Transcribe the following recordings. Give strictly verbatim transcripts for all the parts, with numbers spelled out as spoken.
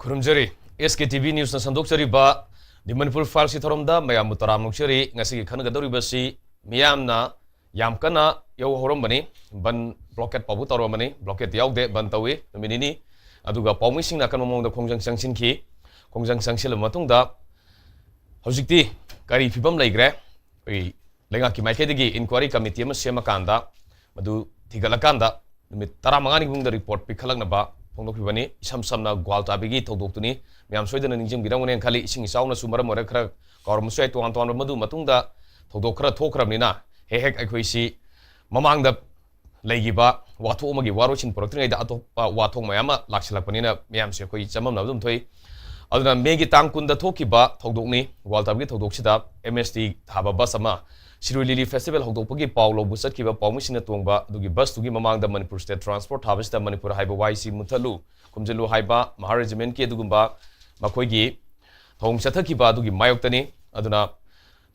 ꯈꯨꯔꯨꯝꯖꯔꯤ꯫ ꯑꯦꯁ ꯀꯦ T V ꯅ꯭ꯌꯨꯁꯅ ꯁꯟꯗꯣꯛꯆꯔꯤꯕ ꯗꯤ ꯃꯅꯤꯄꯨꯔ ꯐꯥꯏꯜꯁꯀꯤ ꯊꯧꯔꯝꯗ ꯃꯌꯥꯝꯕꯨ ꯇꯔꯥꯝꯅ ꯑꯣꯛꯆꯔꯤ꯫ ꯉꯁꯤꯒꯤ ꯈꯟꯅꯒꯗꯧꯔꯤꯕꯁꯤ ꯃꯤꯌꯥꯝꯅ ꯌꯥꯝ ꯀꯟꯅ ꯌꯧꯍꯧꯔꯝꯕꯅꯤ꯫ ꯕꯟ ꯕ꯭ꯂꯣꯀꯦꯠ ꯐꯥꯎꯕ ꯇꯧꯔꯝꯕꯅꯤ꯫ ꯕ꯭ꯂꯣꯀꯦꯠ ꯌꯥꯎꯗꯦ, ꯕꯟ ꯇꯧꯏ ꯅꯨꯃꯤꯠ ꯅꯤꯅꯤ꯫ ꯑꯗꯨꯒ ꯄꯥꯎꯃꯤꯁꯤꯡꯅ ꯑꯀꯟꯕ ꯃꯑꯣꯡꯗ ꯈꯣꯡꯖꯪ ꯆꯪꯁꯤꯟꯈꯤ꯫ ꯈꯣꯡꯖꯪ ꯆꯪꯁꯤꯜꯂꯕ ꯃꯇꯨꯡꯗ ꯍꯧꯖꯤꯛꯇꯤ ꯀꯔꯤ ꯐꯤꯕꯝ ꯂꯩꯈ꯭ꯔꯦ? ꯑꯩꯈꯣꯏ ꯂꯩꯉꯥꯛꯀꯤ ꯃꯥꯏꯀꯩꯗꯒꯤ ꯏꯟꯀ꯭ꯋꯥꯏꯔꯤ ꯀꯃꯤꯇꯤ ꯑꯃ ꯁꯦꯝꯃꯀꯥꯟꯗ, ꯃꯗꯨ ꯊꯤꯒꯠꯂꯀꯥꯟꯗ ꯅꯨꯃꯤꯠ ꯇꯔꯥꯃꯉꯥꯅꯤꯒꯤ ꯃꯅꯨꯡꯗ ꯔꯤꯄꯣꯔꯠ ꯄꯤꯈꯠꯂꯛꯅꯕ ꯐꯣꯡꯗꯣꯛꯈꯤꯕꯅꯤ꯫ ꯏꯁꯝ ꯁꯝꯅ ꯒ꯭ꯋꯥꯜꯇꯥꯕꯤꯒꯤ ꯊꯧꯗꯣꯛꯇꯨꯅꯤ꯫ ꯃꯌꯥꯝ ꯁꯣꯏꯗꯅ ꯅꯤꯡꯁꯤꯡꯕꯤꯔꯝꯒꯅꯦꯅ ꯈꯜꯂꯤ꯫ ꯏꯁꯤꯡ ꯏꯆꯥꯎꯅꯁꯨ ꯃꯔꯝ ꯑꯣꯏꯔꯒ ꯈꯔ ꯀꯥꯎꯔꯝꯕꯁꯨ ꯌꯥꯏ꯫ ꯇꯣꯉꯥꯟ ꯇꯣꯉꯥꯟꯕ ꯃꯗꯨ ꯃꯇꯨꯡꯗ ꯊꯧꯗꯣꯛ ꯈꯔ ꯊꯣꯛꯈ꯭ꯔꯕꯅꯤꯅ ꯍꯦꯛ ꯍꯦꯛ ꯑꯩꯈꯣꯏꯁꯤ ꯃꯃꯥꯡꯗ ꯂꯩꯈꯤꯕ ꯋꯥꯊꯣꯛ ꯑꯃꯒꯤ ꯋꯥꯔꯣꯏꯁꯤꯟ ꯄꯨꯔꯛꯇ꯭ꯔꯤꯉꯩꯗ ꯑꯇꯣꯞꯄ ꯋꯥꯊꯣꯛ ꯃꯌꯥꯝ ꯑꯃ ꯂꯥꯛꯁꯤꯜꯂꯛꯄꯅꯤꯅ ꯃꯌꯥꯝꯁꯦ ꯑꯩꯈꯣꯏ ꯆꯃꯝꯅꯕ ꯑꯗꯨꯝ ꯊꯣꯛꯏ꯫ ꯑꯗꯨꯅ ꯃꯦꯒꯤ ꯇꯥꯡ ꯀꯨꯟꯗ ꯊꯣꯛꯈꯤꯕ ꯊꯧꯗꯣꯛꯅꯤ꯫ ꯒ꯭ꯋꯥꯜꯇꯥꯕꯤꯒꯤ ꯊꯧꯗꯣꯛꯁꯤꯗ ꯑꯦꯝ ꯑꯦꯁ ꯇꯤ ꯊꯥꯕ ꯕꯁ ꯑꯃ ꯁꯤꯔꯣꯏ ꯂꯤꯂꯤ ꯐꯦꯁꯇꯤꯚꯦꯜ ꯍꯧꯗꯣꯛꯄꯒꯤ ꯄꯥꯎ ꯂꯧꯕ ꯆꯠꯈꯤꯕ ꯄꯥꯎꯃꯤꯁꯤꯡꯅ ꯇꯣꯡꯕ ꯑꯗꯨꯒꯤ ꯕꯁꯇꯨꯒꯤ ꯃꯃꯥꯡꯗ ꯃꯅꯤꯄꯨꯔ ꯁ꯭ꯇꯦꯠ ꯇ꯭ꯔꯥꯟꯁꯄꯣꯔꯠ ꯊꯥꯕꯁꯤꯗ ꯃꯅꯤꯄꯨꯔ ꯍꯥꯏꯕ ꯋꯥꯍꯩꯁꯤ ꯃꯨꯠꯊꯠꯂꯨ, ꯈꯨꯝꯖꯤꯜꯂꯨ ꯍꯥꯏꯕ ꯃꯍꯥ ꯔꯦꯖꯤꯃꯦꯟꯠꯀꯤ ꯑꯗꯨꯒꯨꯝꯕ ꯃꯈꯣꯏꯒꯤ ꯊꯧꯑꯣꯡ ꯆꯠꯊꯈꯤꯕ ꯑꯗꯨꯒꯤ ꯃꯥꯌꯣꯛꯇꯅꯤ꯫ ꯑꯗꯨꯅ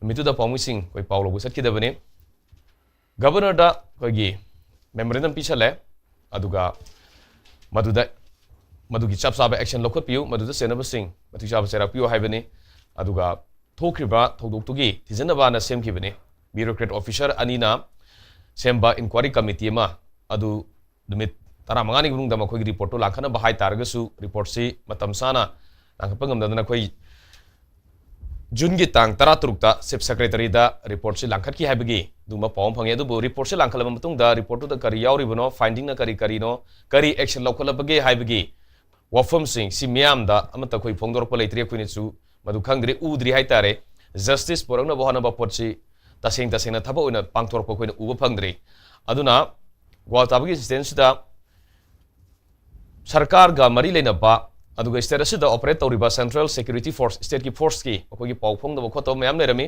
ꯅꯨꯃꯤꯠꯇꯨꯗ ꯄꯥꯎꯃꯤꯁꯤꯡ ꯑꯩꯈꯣꯏ ꯄꯥꯎ ꯂꯧꯕ ꯆꯠꯈꯤꯗꯕꯅꯤ꯫ ꯒꯕꯔꯅꯔꯗ ꯑꯩꯈꯣꯏꯒꯤ ꯃꯦꯃꯣꯔꯦꯟꯗꯝ ꯄꯤꯁꯜꯂꯦ꯫ ꯑꯗꯨꯒ ꯃꯗꯨꯗ, ꯃꯗꯨꯒꯤ ꯆꯞ ꯆꯥꯕ ꯑꯦꯛꯁꯟ ꯂꯧꯈꯠꯄꯤꯌꯨ, ꯃꯗꯨꯗ ꯆꯦꯟꯅꯕꯁꯤꯡ ꯃꯇꯤꯛ ꯆꯥꯕ ꯆꯩꯔꯥꯛ ꯄꯤꯌꯨ ꯍꯥꯏꯕꯅꯤ꯫ ꯑꯗꯨꯒ ꯊꯣꯛꯈ꯭ꯔꯤꯕ ꯊꯧꯗꯣꯛꯇꯨꯒꯤ ꯊꯤꯖꯤꯟꯅꯕꯅ ꯁꯦꯝꯈꯤꯕꯅꯤ꯫ ꯕ꯭ꯌꯨꯔꯣꯀ꯭ꯔꯦꯠ ꯑꯣꯐꯤꯁꯔ ꯑꯅꯤꯅ ꯁꯦꯝꯕ ꯏꯟꯀ꯭ꯋꯥꯏꯔꯤ ꯀꯃꯤꯇꯤ ꯑꯃ ꯑꯗꯨ ꯅꯨꯃꯤꯠ ꯇꯔꯥꯃꯉꯥꯅꯤꯒꯤ ꯃꯅꯨꯡꯗ ꯃꯈꯣꯏꯒꯤ ꯔꯤꯄꯣꯔꯠꯇꯨ ꯂꯥꯡꯈꯠꯅꯕ ꯍꯥꯏ ꯇꯥꯔꯒꯁꯨ, ꯔꯤꯄꯣꯔꯠꯁꯤ ꯃꯇꯝ ꯆꯥꯅ ꯂꯥꯡꯈꯠꯄ ꯉꯝꯗꯗꯅ ꯑꯩꯈꯣꯏ ꯖꯨꯟꯒꯤ ꯇꯥꯡ ꯇꯔꯥꯇꯔꯨꯛꯇ ꯆꯤꯐ ꯁꯦꯀ꯭ꯔꯦꯇꯔꯤꯗ ꯔꯤꯄꯣꯔꯠꯁꯤ ꯂꯥꯡꯈꯠꯈꯤ ꯍꯥꯏꯕꯒꯤ ꯑꯗꯨꯒꯨꯝꯕ ꯄꯥꯎ ꯑꯃ ꯐꯪꯉꯤ꯫ ꯑꯗꯨꯕꯨ ꯔꯤꯄꯣꯔꯠꯁꯤ ꯂꯥꯡꯈꯠꯂꯕ ꯃꯇꯨꯡꯗ ꯔꯤꯄꯣꯔꯠꯇꯨꯗ ꯀꯔꯤ ꯌꯥꯎꯔꯤꯕꯅꯣ, ꯐꯥꯏꯟꯗꯤꯡꯅ ꯀꯔꯤ ꯀꯔꯤꯅꯣ, ꯀꯔꯤ ꯑꯦꯛꯁꯟ ꯂꯧꯈꯠꯂꯕꯒꯦ ꯍꯥꯏꯕꯒꯤ ꯋꯥꯐꯝꯁꯤꯡ ꯁꯤ ꯃꯤꯌꯥꯝꯗ ꯑꯃꯠꯇ ꯑꯩꯈꯣꯏ ꯐꯣꯡꯗꯣꯔꯛꯄ ꯂꯩꯇ꯭ꯔꯤ꯫ ꯑꯩꯈꯣꯏꯅꯁꯨ ꯃꯗꯨ ꯈꯪꯗ꯭ꯔꯤ, ꯎꯗ꯭ꯔꯤ ꯍꯥꯏꯇꯥꯔꯦ꯫ ꯖꯁꯇꯤꯁ ꯄꯨꯔꯛꯅꯕ ꯍꯣꯠꯅꯕ ꯄꯣꯠꯁꯤ ꯇꯁꯦꯡ ꯇꯁꯦꯡꯅ ꯊꯕꯛ ꯑꯣꯏꯅ ꯄꯥꯡꯊꯣꯔꯛꯄ ꯑꯩꯈꯣꯏꯅ ꯎꯕ ꯐꯪꯗ꯭ꯔꯤ꯫ ꯑꯗꯨꯅ ꯒ꯭ꯋꯥꯜꯇꯥꯕꯒꯤ ꯏꯟꯁꯤꯗꯦꯟꯁꯤꯗ ꯁꯔꯀꯥꯔꯒ ꯃꯔꯤ ꯂꯩꯅꯕ, ꯑꯗꯨꯒ ꯁ꯭ꯇꯦꯠ ꯑꯁꯤꯗ ꯑꯣꯄꯔꯦꯠ ꯇꯧꯔꯤꯕ ꯁꯦꯟꯇ꯭ꯔꯦꯜ ꯁꯦꯀ꯭ꯌꯨꯔꯤꯇꯤ ꯐꯣꯔꯁ, ꯁ꯭ꯇꯦꯠꯀꯤ ꯐꯣꯔꯁꯀꯤ ꯃꯈꯣꯏꯒꯤ ꯄꯥꯎ ꯐꯣꯡꯗꯕ ꯈꯣꯠꯇꯕ ꯃꯌꯥꯝ ꯂꯩꯔꯝꯃꯤ꯫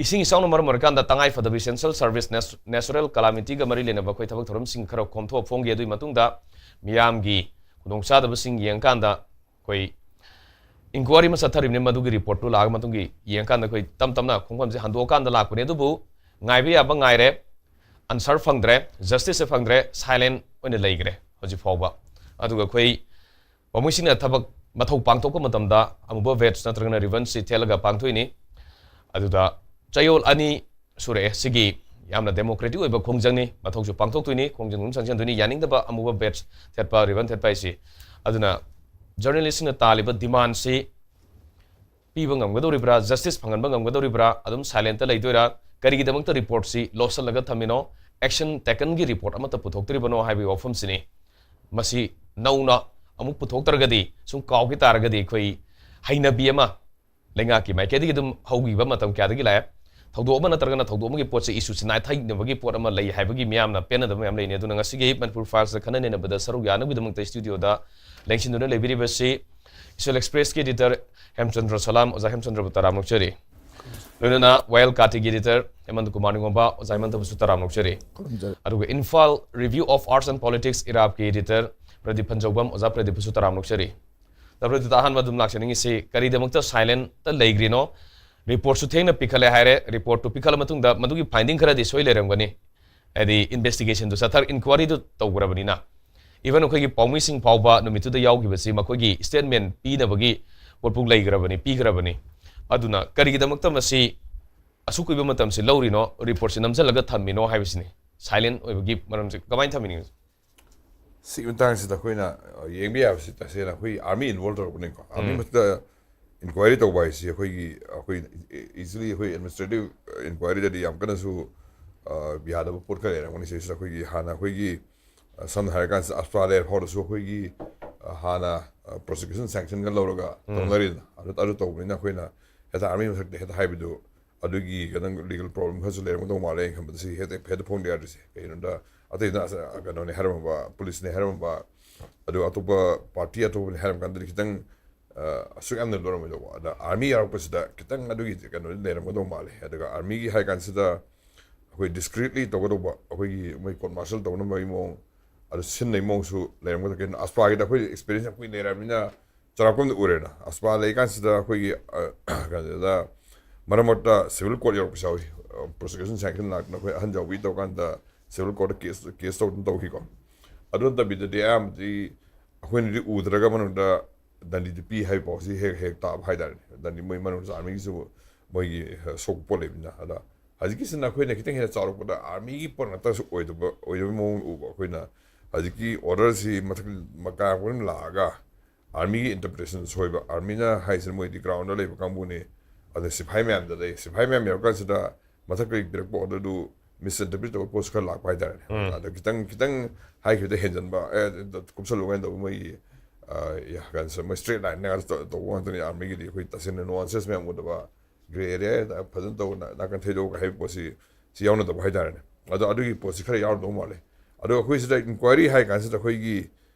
ꯏꯁꯤꯡ ꯏꯆꯥꯎꯅ ꯃꯔꯝ ꯑꯣꯏꯔꯀꯥꯟꯗ ꯇꯉꯥꯏ ꯐꯗꯕ ꯏꯁꯦꯟꯁꯤꯌꯦꯜ ꯁꯔꯚꯤꯁ, ꯅꯦꯁ-, ꯅꯦꯆꯔꯦꯜ ꯀꯂꯥꯃꯤꯇꯤꯒ ꯃꯔꯤ ꯂꯩꯅꯕ ꯑꯩꯈꯣꯏ ꯊꯕꯛ ꯊꯧꯔꯝꯁꯤꯡ ꯈꯔ ꯀꯣꯝꯊꯣꯛꯑ ꯐꯣꯡꯈꯤ꯫ ꯑꯗꯨꯒꯤ ꯃꯇꯨꯡꯗ ꯃꯤꯌꯥꯝꯒꯤ ꯈꯨꯗꯣꯡꯆꯥꯗꯕꯁꯤꯡ ꯌꯦꯡꯀꯥꯟꯗ ꯑꯩꯈꯣꯏ ꯏꯟꯀ꯭ꯋꯥꯏꯔꯤ ꯑꯃ ꯆꯠꯊꯔꯤꯕꯅꯤ꯫ ꯃꯗꯨꯒꯤ ꯔꯤꯄꯣꯔꯠꯇꯨ ꯂꯥꯛꯑ ꯃꯇꯨꯡꯒꯤ ꯌꯦꯡꯀꯥꯟꯗ ꯑꯩꯈꯣꯏ ꯇꯞ ꯇꯞꯅ ꯈꯣꯡꯐꯝꯁꯦ ꯍꯟꯗꯣꯛꯑꯀꯥꯟꯗ ꯂꯥꯛꯄꯅꯦ꯫ ꯑꯗꯨꯕꯨ ꯉꯥꯏꯕ ꯌꯥꯕ ꯉꯥꯏꯔꯦ, ꯑꯟꯁꯔ ꯐꯪꯗ꯭ꯔꯦ, ꯖꯁꯇꯤꯁꯁꯦ ꯐꯪꯗ꯭ꯔꯦ, ꯁꯥꯏꯂꯦꯟ ꯑꯣꯏꯅ ꯂꯩꯈ꯭ꯔꯦ ꯍꯧꯖꯤꯛ ꯐꯥꯎꯕ꯫ ꯑꯗꯨꯒ ꯑꯩꯈꯣꯏ ꯄꯥꯎꯃꯤꯁꯤꯡꯅ ꯊꯕꯛ ꯃꯊꯧ ꯄꯥꯡꯊꯣꯛꯄ ꯃꯇꯝꯗ ꯑꯃꯨꯕ ꯕꯦꯖ ꯅꯠꯇ꯭ꯔꯒꯅ ꯔꯤꯕꯟꯁꯤ ꯊꯦꯠꯂꯒ ꯄꯥꯡꯊꯣꯛꯏꯅꯤ꯫ ꯑꯗꯨꯗ ꯆꯌꯣꯜ ꯑꯅꯤ ꯁꯨꯔꯛꯑꯦ꯫ ꯁꯤꯒꯤ ꯌꯥꯝꯅ ꯗꯦꯃꯣꯀ꯭ꯔꯦꯇꯤꯛ ꯑꯣꯏꯕ ꯈꯣꯡꯖꯪꯅꯤ꯫ ꯃꯊꯧꯁꯨ ꯄꯥꯡꯊꯣꯛꯇꯣꯏꯅꯤ, ꯈꯣꯡꯖꯪ ꯑꯗꯨꯝ ꯆꯪꯁꯤꯟꯗꯣꯏꯅꯤ꯫ ꯌꯥꯅꯤꯡꯗꯕ ꯑꯃꯨꯕ ꯕꯦꯖ ꯊꯦꯠꯄ, ꯔꯤꯕꯟ ꯊꯦꯠꯄ ꯍꯥꯏꯁꯤ꯫ ꯑꯗꯨꯅ ꯖꯔꯅꯦꯂꯤꯁꯁꯤꯡꯅ ꯇꯥꯜꯂꯤꯕ ꯗꯤꯃꯥꯟꯁꯤ ꯄꯤꯕ ꯉꯝꯒꯗꯧꯔꯤꯕ꯭ꯔꯥ, ꯖꯁꯇꯤꯁ ꯐꯪꯍꯟꯕ ꯉꯝꯒꯗꯧꯔꯤꯕ꯭ꯔꯥ, ꯑꯗꯨꯝ ꯁꯥꯏꯂꯦꯟꯇ ꯂꯩꯗꯣꯏꯔꯥ, ꯀꯔꯤꯒꯤꯗꯃꯛꯇ ꯔꯤꯄꯣꯔꯠꯁꯤ ꯂꯣꯠꯁꯤꯜꯂꯒ ꯊꯝꯃꯤꯅꯣ, ꯑꯦꯛꯁꯟ ꯇꯦꯀꯟꯒꯤ ꯔꯤꯄꯣꯔꯠ ꯑꯃꯠꯇ ꯄꯨꯊꯣꯛꯇ꯭ꯔꯤꯕꯅꯣ ꯍꯥꯏꯕꯒꯤ ꯋꯥꯐꯝꯁꯤꯅꯤ꯫ ꯃꯁꯤ ꯅꯧꯅ ꯑꯃꯨꯛ ꯄꯨꯊꯣꯛꯇ꯭ꯔꯒꯗꯤ ꯁꯨꯝ ꯀꯥꯎꯈꯤ ꯇꯥꯔꯒꯗꯤ ꯑꯩꯈꯣꯏ ꯍꯩꯅꯕꯤ ꯑꯃ ꯂꯩꯉꯥꯛꯀꯤ ꯃꯥꯏꯀꯩꯗꯒꯤ ꯑꯗꯨꯝ ꯍꯧꯈꯤꯕ ꯃꯇꯝ ꯀꯌꯥꯗꯒꯤ ꯂꯥꯛꯑꯦ꯫ ꯊꯧꯗꯣꯛ ꯑꯃ ꯅꯠꯇ꯭ꯔꯒꯅ ꯊꯧꯗꯣꯛ ꯑꯃꯒꯤ ꯄꯣꯠꯁꯦ ꯏꯁꯨꯁꯦ ꯅꯥꯊꯩꯅꯕꯒꯤ ꯄꯣꯠ ꯑꯃ ꯂꯩ ꯍꯥꯏꯕꯒꯤ ꯃꯤꯌꯥꯝꯅ ꯄꯦꯟꯅꯗꯕ ꯃꯌꯥꯝ ꯂꯩꯅꯤ꯫ ꯑꯗꯨꯅ ꯉꯁꯤꯒꯤ ꯃꯅꯤꯄꯨꯔ ꯐꯥꯏꯜꯁꯇ ꯈꯟꯅ ꯅꯩꯅꯕꯗ ꯁꯔꯨꯛ ꯌꯥꯅꯕꯒꯤꯗꯃꯛꯇ ꯁ꯭ꯇꯨꯗꯤꯑꯣꯗ ꯂꯦꯡꯁꯤꯟꯗꯨꯅ ꯂꯩꯕꯤꯔꯤꯕꯁꯤ ꯏꯁꯣꯔ ꯑꯦꯛꯁꯄ꯭ꯔꯦꯁꯀꯤ ꯏꯗꯤꯇꯔ ꯍꯦꯝꯆꯟꯗ꯭ꯔ ꯁꯂꯥꯝ꯫ ꯑꯣꯖꯥ ꯍꯦꯝꯆꯟꯗ꯭ꯔꯕꯨ ꯇꯔꯥꯝꯅ ꯑꯣꯛꯆꯔꯤ꯫ ꯂꯣꯏꯅꯅ ꯋꯥꯌꯦꯜ ꯀꯥꯇꯤꯒꯤ ꯏꯗꯤꯇꯔ ꯍꯦꯃꯟꯇ ꯀꯨꯃꯥꯔ ꯅꯤꯉꯣꯝꯕ, ꯑꯣꯖꯥ ꯍꯦꯃꯟꯇꯕꯨꯁꯨ ꯇꯔꯥꯝꯅ ꯑꯣꯛꯆꯔꯤ꯫ ꯈꯨꯔꯨꯝꯖꯔꯤ꯫ ꯑꯗꯨꯒ Imphal review of arts and politics, ꯏꯔꯥꯞꯀꯤ ꯏꯗꯤꯇꯔ ꯄ꯭ꯔꯗꯤꯞ ꯐꯟꯖꯧꯕꯝ, ꯑꯣꯖꯥ ꯄ꯭ꯔꯗꯤꯞꯄꯨꯁꯨ ꯇꯔꯥꯝꯅ ꯑꯣꯛꯆꯔꯤ꯫ ꯗꯥ ꯄ꯭ꯔꯗꯤꯞꯇ ꯑꯍꯥꯟꯕ ꯑꯗꯨꯝ ꯂꯥꯛꯆꯅꯤꯡꯉꯤꯁꯤ, ꯀꯔꯤꯗꯃꯛꯇ ꯁꯥꯏꯂꯦꯟꯇ ꯂꯩꯈ꯭ꯔꯤꯅꯣ? ꯔꯤꯄꯣꯔꯠꯁꯨ ꯊꯦꯡꯅ ꯄꯤꯈꯠꯂꯦ ꯍꯥꯏꯔꯦ꯫ ꯔꯤꯄꯣꯔꯠꯇꯨ ꯄꯤꯈꯠꯂ ꯃꯇꯨꯡꯗ ꯃꯗꯨꯒꯤ ꯐꯥꯏꯟꯗꯤꯡ ꯈꯔꯗꯤ ꯁꯣꯏ ꯂꯩꯔꯝꯒꯅꯤ꯫ ꯍꯥꯏꯗꯤ ꯏꯟꯚꯦꯁꯇꯤꯒꯦꯁꯟꯗꯨ ꯆꯠꯊꯔ ꯏꯟꯀ꯭ꯋꯥꯔꯤꯗꯨ ꯇꯧꯈ꯭ꯔꯕꯅꯤꯅ, ꯏꯚꯟ ꯑꯩꯈꯣꯏꯒꯤ ꯄꯥꯎꯃꯤꯁꯤꯡ ꯐꯥꯎꯕ ꯅꯨꯃꯤꯠꯇꯨꯗ ꯌꯥꯎꯈꯤꯕꯁꯤ ꯃꯈꯣꯏꯒꯤ ꯁ꯭ꯇꯦꯠꯃꯦꯟ ꯄꯤꯅꯕꯒꯤ ꯄꯣꯠꯄꯨ ꯂꯩꯈ꯭ꯔꯕꯅꯤ, ꯄꯤꯈ꯭ꯔꯕꯅꯤ꯫ ꯑꯗꯨꯅ ꯀꯔꯤꯒꯤꯗꯃꯛꯇ ꯃꯁꯤ ꯑꯁꯨꯛ ꯀꯨꯏꯕ ꯃꯇꯝꯁꯤ ꯂꯧꯔꯤꯅꯣ, ꯔꯤꯄꯣꯔꯠꯁꯤ ꯅꯝꯁꯤꯜꯂꯒ ꯊꯝꯃꯤꯅꯣ ꯍꯥꯏꯕꯁꯤꯅꯤ꯫ ꯁꯥꯏꯂꯦꯟ ꯑꯣꯏꯕꯒꯤ ꯃꯔꯝꯁꯤ ꯀꯃꯥꯏꯅ ꯊꯝꯃꯤꯅꯣ? ꯁꯤꯒꯤ ꯃꯇꯥꯡꯁꯤꯗ ꯑꯩꯈꯣꯏꯅ, ꯑ, ꯌꯦꯡꯕ ꯌꯥꯕꯁꯤ ꯇꯁꯦꯡꯅ ꯑꯩꯈꯣꯏ ꯑꯥꯔꯃꯤ ꯏꯟꯚꯣꯜꯕ ꯇꯧꯔꯛꯄꯅꯤꯀꯣ꯫ ꯑꯥꯔꯃꯤ ꯎꯝ꯫ ꯃꯊꯛꯇ ꯏꯟꯀ꯭ꯋꯥꯏꯔꯤ ꯇꯧꯕ ꯍꯥꯏꯁꯤ ꯑꯩꯈꯣꯏꯒꯤ, ꯑꯩꯈꯣꯏ ꯏꯖꯤꯂꯤ ꯑꯩꯈꯣꯏ ꯑꯦꯗꯃꯤꯅꯤꯁꯇ꯭ꯔꯦꯇꯤꯚ ꯏꯟꯀ꯭ꯋꯥꯏꯔꯤꯗꯗꯤ ꯌꯥꯝ ꯀꯟꯅꯁꯨ, ꯑ, ꯌꯥꯗꯕ ꯄꯣꯠ ꯈꯔ ꯂꯩꯔꯝꯒꯅꯤ꯫ ꯁꯤꯁꯤꯗ ꯑꯩꯈꯣꯏꯒꯤ ꯍꯥꯟꯅ ꯑꯩꯈꯣꯏꯒꯤ, ꯑ, ꯁꯝꯅ ꯍꯥꯏꯔꯀꯥꯟꯁꯤꯗ ꯑꯁꯄ꯭ꯔꯥ ꯂꯩꯔ ꯐꯥꯎꯗꯁꯨ ꯑꯩꯈꯣꯏꯒꯤ, ꯑ, ꯍꯥꯟꯅ, ꯑ, ꯄ꯭ꯔꯣꯁꯤꯀ꯭ꯌꯨꯁꯟ ꯁꯦꯡꯁꯟꯒ ꯂꯧꯔꯒ ꯎꯝ꯫ ꯇꯧꯅꯔꯤꯗꯅ꯫ ꯑꯗꯨ, ꯑꯗꯨ ꯇꯧꯕꯅꯤꯅ ꯑꯩꯈꯣꯏꯅ ꯍꯦꯛꯇ ꯑꯥꯔꯃꯤ ꯃꯊꯛꯇ ꯍꯦꯛꯇ ꯍꯥꯏꯕꯗꯨ ꯑꯗꯨꯒꯤ ꯈꯤꯇꯪ ꯂꯤꯒꯦꯜ ꯄ꯭ꯔꯣꯕ꯭ꯂꯦꯝ ꯈꯔꯁꯨ ꯂꯩꯔꯝꯒꯗꯧ ꯃꯥꯜꯂꯦ꯫ ꯑꯩꯅ ꯈꯟꯕꯗ ꯁꯤ ꯍꯦꯛꯇ, ꯍꯦꯛꯇ ꯐꯣꯡꯗ ꯌꯥꯗ꯭ꯔꯤꯁꯦ꯫ ꯀꯩꯒꯤꯅꯣꯗ ꯑꯇꯩꯗꯨꯅ ꯑꯁ, ꯀꯩꯅꯣꯅꯦ ꯍꯥꯏꯔꯝꯃꯕ, ꯄꯨꯂꯤꯁꯅꯦ ꯍꯥꯏꯔꯝꯃꯕ, ꯑꯗꯨꯒ ꯑꯇꯣꯞꯄ ꯄꯥꯔꯇꯤ ꯑꯇꯣꯞꯄꯅꯦ ꯍꯥꯏꯔꯝ ꯀꯥꯟꯗꯗꯤ ꯈꯤꯇꯪ, ꯑ, ꯑꯁꯨꯛ ꯌꯥꯝꯅ ꯂꯣꯏꯔꯝꯃꯣꯏꯗꯧꯕ꯫ ꯑꯗ ꯑꯥꯔꯃꯤ ꯌꯥꯎꯔꯛꯄꯁꯤꯗ ꯈꯤꯇꯪ ꯑꯗꯨꯒꯤ ꯀꯩꯅꯣꯗꯤ ꯂꯩꯔꯝꯒꯗꯧ ꯃꯥꯜꯂꯦ꯫ ꯑꯗꯨꯒ ꯑꯥꯔꯃꯤꯒꯤ ꯍꯥꯏ ꯀꯥꯟꯁꯤꯗ ꯑꯩꯈꯣꯏ ꯗꯤꯁꯀ꯭ꯔꯤꯠꯂꯤ ꯇꯧꯒꯗꯧꯕ, ꯑꯩꯈꯣꯏꯒꯤ ꯃꯣꯏ ꯀꯣꯔꯠ ꯃꯥꯔꯁꯦꯜ ꯇꯧꯅꯕꯒꯤ ꯃꯑꯣꯡ, ꯑꯗꯨ ꯁꯤꯟꯅꯩ ꯃꯑꯣꯡꯁꯨ ꯂꯩꯔꯝꯒꯗ꯭ꯔꯥ꯫ ꯀꯩꯅꯣ, ꯑꯁꯄ꯭ꯔꯥꯒꯤꯗ ꯑꯩꯈꯣꯏ ꯑꯦꯛꯁꯄꯤꯔꯤꯌꯦꯟꯁ ꯌꯥꯝ ꯀꯨꯏꯅ ꯂꯩꯔꯕꯅꯤꯅ ꯆꯥꯎꯔꯥꯛꯄ ꯑꯃꯗꯤ ꯎꯔꯦꯅ꯫ ꯑꯁꯄ꯭ꯔꯥ ꯂꯩꯀꯥꯟꯁꯤꯗ ꯑꯩꯈꯣꯏꯒꯤ, ꯑ, ꯀꯩꯅꯣꯗ ꯃꯔꯛ ꯃꯔꯛꯇ ꯁꯤꯚꯤꯜ ꯀꯣꯔꯠ ꯌꯧꯔꯛꯄꯁꯨ ꯌꯥꯎꯏ꯫ ꯑ, ꯄ꯭ꯔꯣꯁꯤꯀ꯭ꯌꯨꯁꯟ ꯁꯦꯡꯁꯟ ꯂꯥꯛꯇꯅ ꯑꯩꯈꯣꯏ ꯑꯍꯟ ꯌꯥꯎꯕꯤ ꯇꯧꯀꯥꯟꯗ ꯁꯤꯚꯤꯜ ꯀꯣꯔꯠꯇ ꯀꯦꯁ, ꯀꯦꯁ ꯇꯧꯗꯅ ꯇꯧꯈꯤꯀꯣ꯫ ꯑꯗꯨ ꯅꯠꯇꯕꯤꯗꯗꯤ ꯑꯌꯥꯝꯕꯗꯤ ꯑꯩꯈꯣꯏꯅꯗꯤ ꯎꯗ꯭ꯔꯒ ꯃꯅꯨꯡꯗ ꯗꯟꯗꯤꯗ ꯄꯤ ꯍꯥꯏꯕ ꯄꯥꯎꯁꯤ ꯍꯦꯛ ꯍꯦꯛ ꯇꯥꯕ ꯍꯥꯏꯇꯥꯔꯦ꯫ ꯗꯟꯗꯤ ꯃꯣꯏ ꯃꯅꯨꯡꯗ ꯑꯥꯔꯃꯤꯒꯤꯁꯨ ꯃꯣꯏꯒꯤ ꯑ, ꯁꯣꯛꯄ ꯄꯣꯠ ꯂꯩꯕꯅꯤꯅ꯫ ꯑꯗ ꯍꯧꯖꯤꯛꯀꯤꯁꯤꯅ ꯑꯩꯈꯣꯏꯅ ꯈꯤꯇꯪ ꯍꯦꯟꯅ ꯆꯥꯎꯔꯛꯄꯗ ꯑꯥꯔꯃꯤꯒꯤ ꯄꯣꯠ ꯉꯥꯛꯇꯁꯨ ꯑꯣꯏꯗꯕ ꯑꯣꯏꯗꯕ ꯃꯑꯣꯡ ꯎꯕ ꯑꯩꯈꯣꯏꯅ꯫ ꯍꯧꯖꯤꯛꯀꯤ ꯑꯣꯔꯗꯔꯁꯤ ꯃꯊꯛ ꯃꯀꯥ ꯑꯗꯨꯝ ꯂꯥꯛꯑꯒ ꯑꯥꯔꯃꯤꯒꯤ ꯏꯟꯇꯔꯄ꯭ꯔꯤꯇꯦꯁꯟ ꯁꯣꯏꯕ꯫ ꯑꯥꯔꯃꯤꯅ ꯍꯥꯏꯁꯤꯅ ꯃꯣꯏꯗꯤ ꯒ꯭ꯔꯥꯎꯟꯗ ꯂꯩꯕ ꯀꯥꯡꯕꯨꯅꯤ, ꯑꯗ ꯁꯤꯐꯥꯏ ꯃꯌꯥꯝꯗ ꯂꯩ꯫ ꯁꯤꯐꯥꯏ ꯃꯌꯥꯝ ꯌꯧꯔꯀꯥꯟꯁꯤꯗ ꯃꯊꯛꯇꯒꯤ ꯄꯤꯔꯛꯄ ꯑꯣꯔꯗꯔꯗꯨ ꯃꯤꯁꯏꯟꯇꯔꯄ꯭ꯔꯤꯠ ꯇꯧꯕ ꯄꯣꯠꯁꯨ ꯈꯔ ꯂꯥꯛꯄ ꯍꯥꯏꯇꯥꯔꯦ꯫ ꯎꯝ꯫ ꯑꯗ ꯈꯤꯇꯪ ꯈꯤꯇꯪ ꯍꯥꯏꯈꯤꯕꯗ ꯍꯦꯟꯖꯟꯕ, "ꯑꯦ, ꯀꯨꯞꯁꯜꯂꯨ" ꯀꯥꯏꯅ ꯇꯧꯕ ꯃꯣꯏꯒꯤ ꯑ, ꯌꯥ, ꯀꯩꯅꯣꯁꯦ, ꯃꯣꯏ ꯁ꯭ꯇ꯭ꯔꯦꯠ ꯂꯥꯏꯟ ꯇꯧꯕ ꯉꯥꯛꯇꯅꯤ ꯑꯥꯔꯃꯤꯒꯤꯗꯤ꯫ ꯑꯩꯈꯣꯏ ꯇꯁꯦꯡꯅ ꯅꯨꯋꯥꯟꯁꯦꯁ ꯃꯌꯥꯝ ꯎꯗꯕ, ꯒ꯭ꯔꯦ ꯑꯦꯔꯤꯌꯥ ꯐꯖꯅ ꯇꯧꯕ, ꯅꯥ- ꯅꯥꯀꯟ ꯊꯩꯗꯣꯛꯑꯒ ꯍꯥꯏꯕ ꯄꯣꯠꯁꯤ ꯁꯤ ꯌꯥꯎꯅꯗꯕ ꯍꯥꯏꯇꯥꯔꯦꯅꯦ꯫ ꯑꯗꯣ ꯑꯗꯨꯒꯤ ꯄꯣꯠꯁꯤ ꯈꯔ ꯌꯥꯎꯔꯝꯗꯧ ꯃꯥꯜꯂꯦ꯫ ꯑꯗꯣ ꯑꯩꯈꯣꯏ ꯁꯤꯗ ꯏꯟꯀ꯭ꯋꯥꯏꯔꯤ ꯍꯥꯏ ꯀꯥꯟꯁꯤꯗ ꯑꯩꯈꯣꯏꯒꯤ